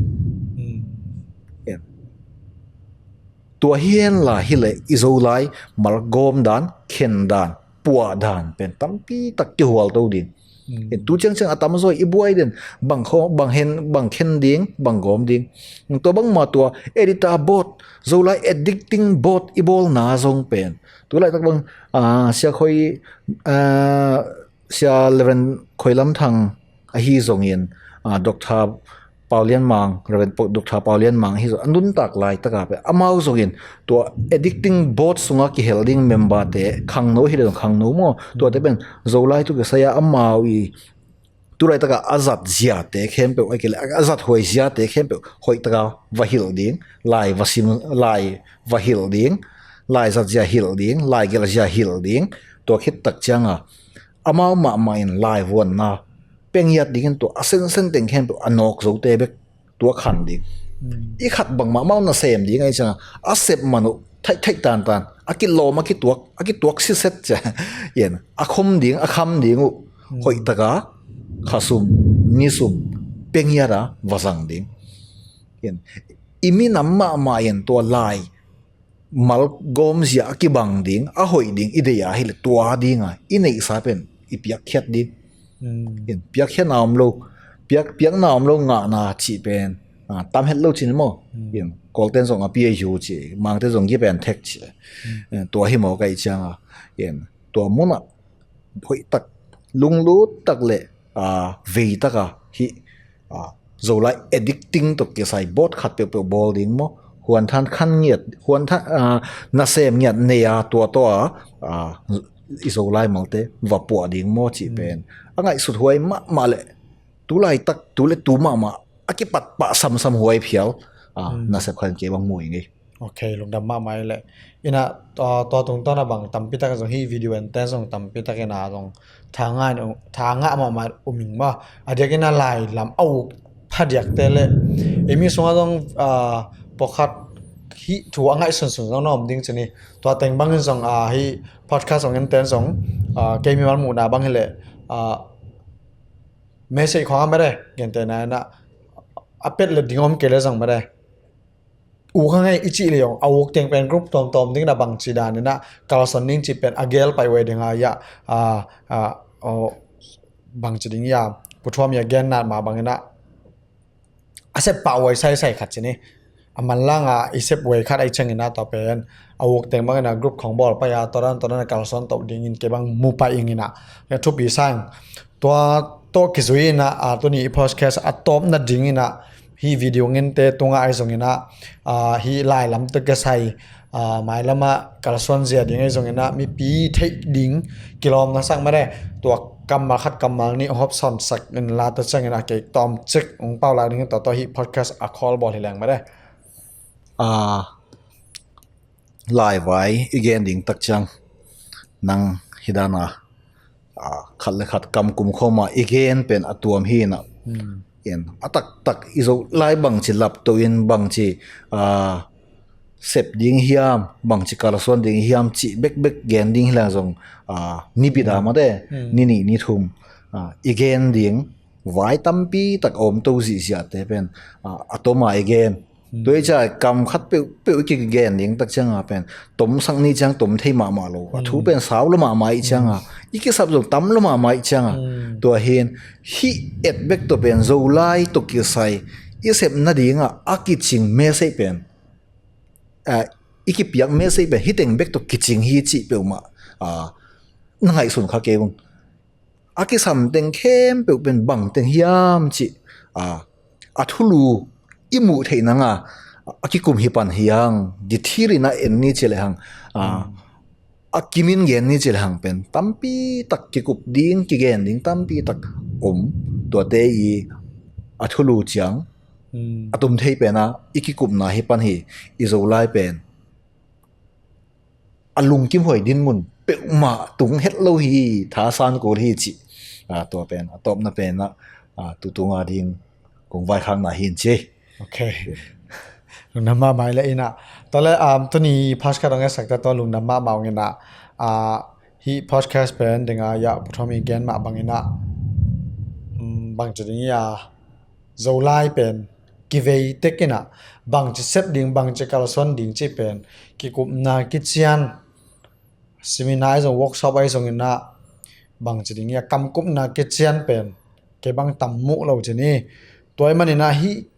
Tua hi henla hileh i Zolai malgawm dan, khen dan, puah dan pen tampi tak kihual to ding. Tu ciangciang a tamzaw i buai den, bang khen, bang khen ding, bang gawm ding. Tua bangma tua editor board, Zolai addicting board i bawlna zong pen tu laitak bang, ah, Sia Khoi, ah, Sia Reverend Khoi Lam Thang ahi zongin, ah, Doctor Pau Lian Mang, Reverend Doctor Pau Lian Mang ahi zong a nuntak laitaka pen amau zongin tua addicting board sunga kihel ding member te khangno hi le zong khangno maw, tuate pen Zolai tawh kisai a amau i tu laitaka a zat ziate khempeuh, a kei le a zat huai ziate khempeuh hoihtaka va hilh ding, lai va sim, lai va hilh ding, lai zat zia hilh ding, lai gelh zia hilh ding. Tua khit tak cianga amau mahmah in laivuanna pia ngiat dingin tua a sensen teng khempeuh a nawk zote bek tua khan ding. I khat bangmah amau nasem ding ahi cianga a sep man uh thaih thaih tantan a kilawm a kituak, a kituak siset cia, in a khom ding, a kham ding uh hoihtaka khasum, nisum pia ngiata va zang ding. In i minam mahmah in tua lai malgawm zia a kibang ding, a hoih ding i deih a hileh tua dinga i neihsa pen i piakkhiat ding. In piakkhiatna om lo, piak, piakna om lo ngahna cih pen, ah, tam het lo cin maw. In Kawlten zong a pia yu ci, Mangte zong give and take ci. Eh, tua hi maw ka ih cianga, in tua munah hoihtak, lunglut tak le, ah, veitaka hih, ah, Zolai addicting tawh kisai board khat peuhpeuh bawl ding maw, huanthan khan ngiat, huanthan, ah, nasem ngiat nei a tua tawh a, ah, i Zolai malte va puah ding maw cih pen a ngaihsut huai mahmah le tu laitak, tu le tu mahmah a kipat pah samsam huai phial, ah, nasep khat in kei bang mu ing ei. Ok, lungdam mahmah i le. Ina, tua, tua tungtawn a bang tampi tak zong hih video enten zong tampi tak ina zong tha ngah, tha ngah mahmah um ing maw. A diak ina lai lam a uk phadiakte le. Ei mi sungah zong, ah, pawlkhat hih thu a ngaihsunsun zong na om ding ci ni. Tua teng bangin zong, ah, hih podcast zong enten zong, ah, kei mimal muhna bang hi le, ah, message khong a mede, gentehna ina a pet le ding om kei le zong mede. Uk a ngei i cih le zong a uk teng pen group tawmtawm ding ina bangci dan ina kalsuan ding cih pen a gel pai uh ei ding a, ia, a, a, aw, bangci ding ia, puthuam ia gen nat ma bang ina a sep pah uh ei saisai khat ci ni. A manlang a i sep uh ei khat ei ciang ina tua pen a uk teng bang ina group khong bawl pai a, tua dan, tua dan a kalsuan to dingin kei bang mu pai ing ina. Ia thupi sang. Tua tawh kizui ina, a, tuni i podcast a tawpna ding ina hih video ngente tungah ahi zongin ah, ah, hih lai lam tawh kisai, ah, mailam ah kalsuan zia ding ahi zongin ah mipi theih ding kilawm na sak mede, tua kammal khat kammal nih hawmsawn sak in la, tua ciangin ah kei tawmcik hong pau lai dingin tua tawh hih podcast a khawl bawl hi leng mede. Ah, laivai i gen ding tak ciang nang hih dan a, a, khat le khat kam kum khawm a i gen pen a tuam hi ina. Hmm. In a taktak i Zolai bangci lapto in bangci, a, sep ding hiam, bangci kalsuan ding hiam cih bekbek gen ding hi leng zong, a, ni bit a mate, hmm, ni nih ni thum, a, i gen ding vai tampi tak a om to zihziahte pen, a, a tom a i gen. Tua hi ciang kam khat peuhpeuh i kigen ding tak cianga pen tomsak ni ciang tom thei mahmah lo, a thu pen sau lo mahmah i cianga, i kisap zong tam lo mahmah i cianga, tua hin hih et bek tawh pen Zolai tawh kisai i sep nadinga a kicing message pen, a, i kipiak message pen hih teng bek tawh kicing hi cih peuhmah, a, na ngaihsun kha kei ung. A kisam teng khempeuh pen bang teng hiam cih, a, a thulu i muh theih nanga a kikum hi pan hiang, detail in a en ni ci lehang, a, a kimin gen ni ci lehang pen tampi tak kikup ding, kigen ding tampi tak om. Tuate i a thulu ciang a tum thei pena i kikupna hi pan hi. I Zolai pen a lungkim huai dinmun peuhmah tung het lo hi, thasan kul hi cih, a, tua pen a tawpna penah, a, tutunga ding kong vaikhakna hi in ci. Ok. Lungdam mahmah i le inah. Tua le, um, tuni podcast hong etsak ta tua lungdam mahmah hong inah. A, hih podcast pen dinga ya Pu Thawm i gen mah bang inah, um, bang ci ding ia Zolai pen kivei tek inah bangci sep ding, bangci kalsuan ding cih pen kikupna kician, seminar ahi zong, workshop ahi zong inah bangci ding ia kamkupna kician pen kei bang tam muh lo ci ni. Tua ahih man inah hih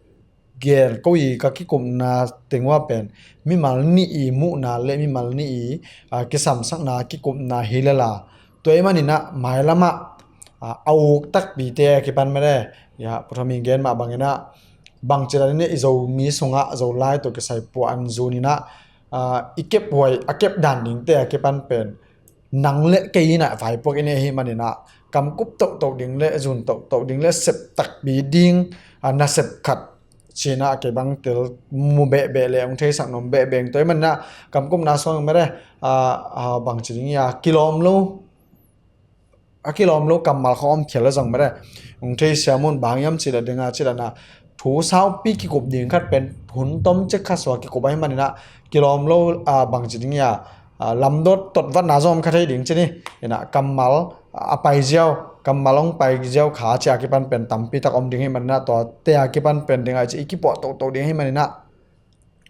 gen ko i ka kikupna teng ua pen mimal nih i muhna le mimal nih i, a, kisamsakna kikupna hi lela. Tua ahih man inah mailamah, a, a uk takpite a kipan mede, ya Pu Thawm i gen mah bang inah bangci dan inah i Zomi sungah Zolai tawh kisai puah an zun inah, a, i kep huai a kep dan dingte a kipan pen nang le kei inah vaipuak i nei ahih man inah kamkup tohtoh ding le zun tohtoh ding le sep takpi ding, a, nasep khat ci inah kei bang tel mu behbeh le hong theisak nuam behbeh ing. Tua ahih man inah kamkupna suang mede, a, a, bangci ding ia kilawm lo, a kilawm lo kammal khawng om khial a zong mede hong theisiam un. Bang hiam cih le dinga cih le na thu saupi kikup ding khat pen hun tom cik khat sua kikup ahih man inah kilawm lo, a, bangci ding ia, a, lamdot totvatna zong om kha thei ding ci ni. Inah kammal a pai ziau, kammal hong pai ziau kha ci a kipan pen tampi tak om ding ahih man inah tuate a kipan pen dinga ci i kipuah tohtoh ding ahih man inah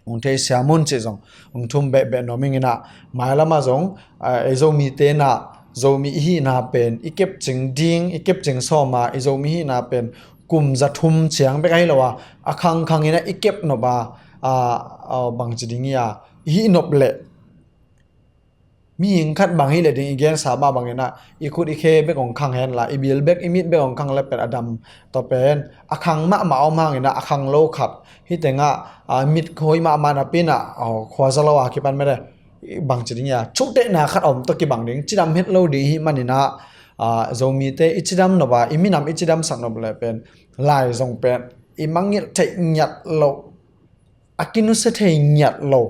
hong theisiam un cih zong hong thum behbeh nuam ing inah, mailamah zong, a, ei Zomite inah Zomi i hihna pen i kepcing ding, i kepcing sawm a, i Zomi hihna pen kum za thum ciang bek ahi lo a, a khangkhang inah i kep nop a, a, a, bangci ding ia i hih nop leh mihing khat bang hi le ding i gensa mah bang inah i khut i khe bek hong khang hen la, i bil bek, i mit bek hong khang le pen a dam. Tua pen a khang mahmah om hang inah a khang lo khat hih tengah, a, mit khoi mahmah napi inah, a, khuaza lo a kipan mede bangci ding ia thuhtehna khat om tawh kibang ding, cidam het lo ding ahih man inah, a, Zomite i cidam nop a, i minam i cidamsak nop le pen lai zong pen i mangngilh theih ngiat lo, a kinusia thei ngiat lo,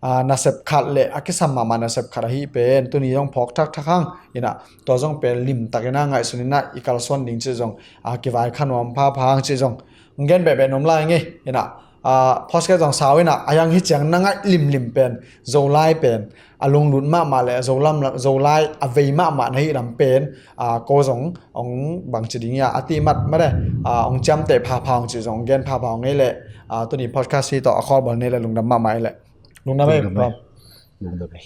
a, nasep khat le a kisam mahmah nasep khat ahi pen tuni zong phawk thakthak hang inah, tua zong pen limtak inah ngaihsun inah i kalsuan ding cih zong, a, kivai kha nuam phapha hang cih zong hong gen behbeh nuam lai ing ei inah, a, podcast zong sau inah a hiang hi ciang na ngaih limlim pen Zolai pen a lunglut mahmah le a Zolam, Zolai a vei mahmah na hih lam pen, a, ko zong hong bangci ding ia a tihmat mede, a, hong ciamteh phapha hang cih zong hong gen phapha hang ei le, a, tuni podcast hi tawh a khawlbal nei le lungdam mahmah ei le. Lungdam ei, lungdam ei. Lungdam ei.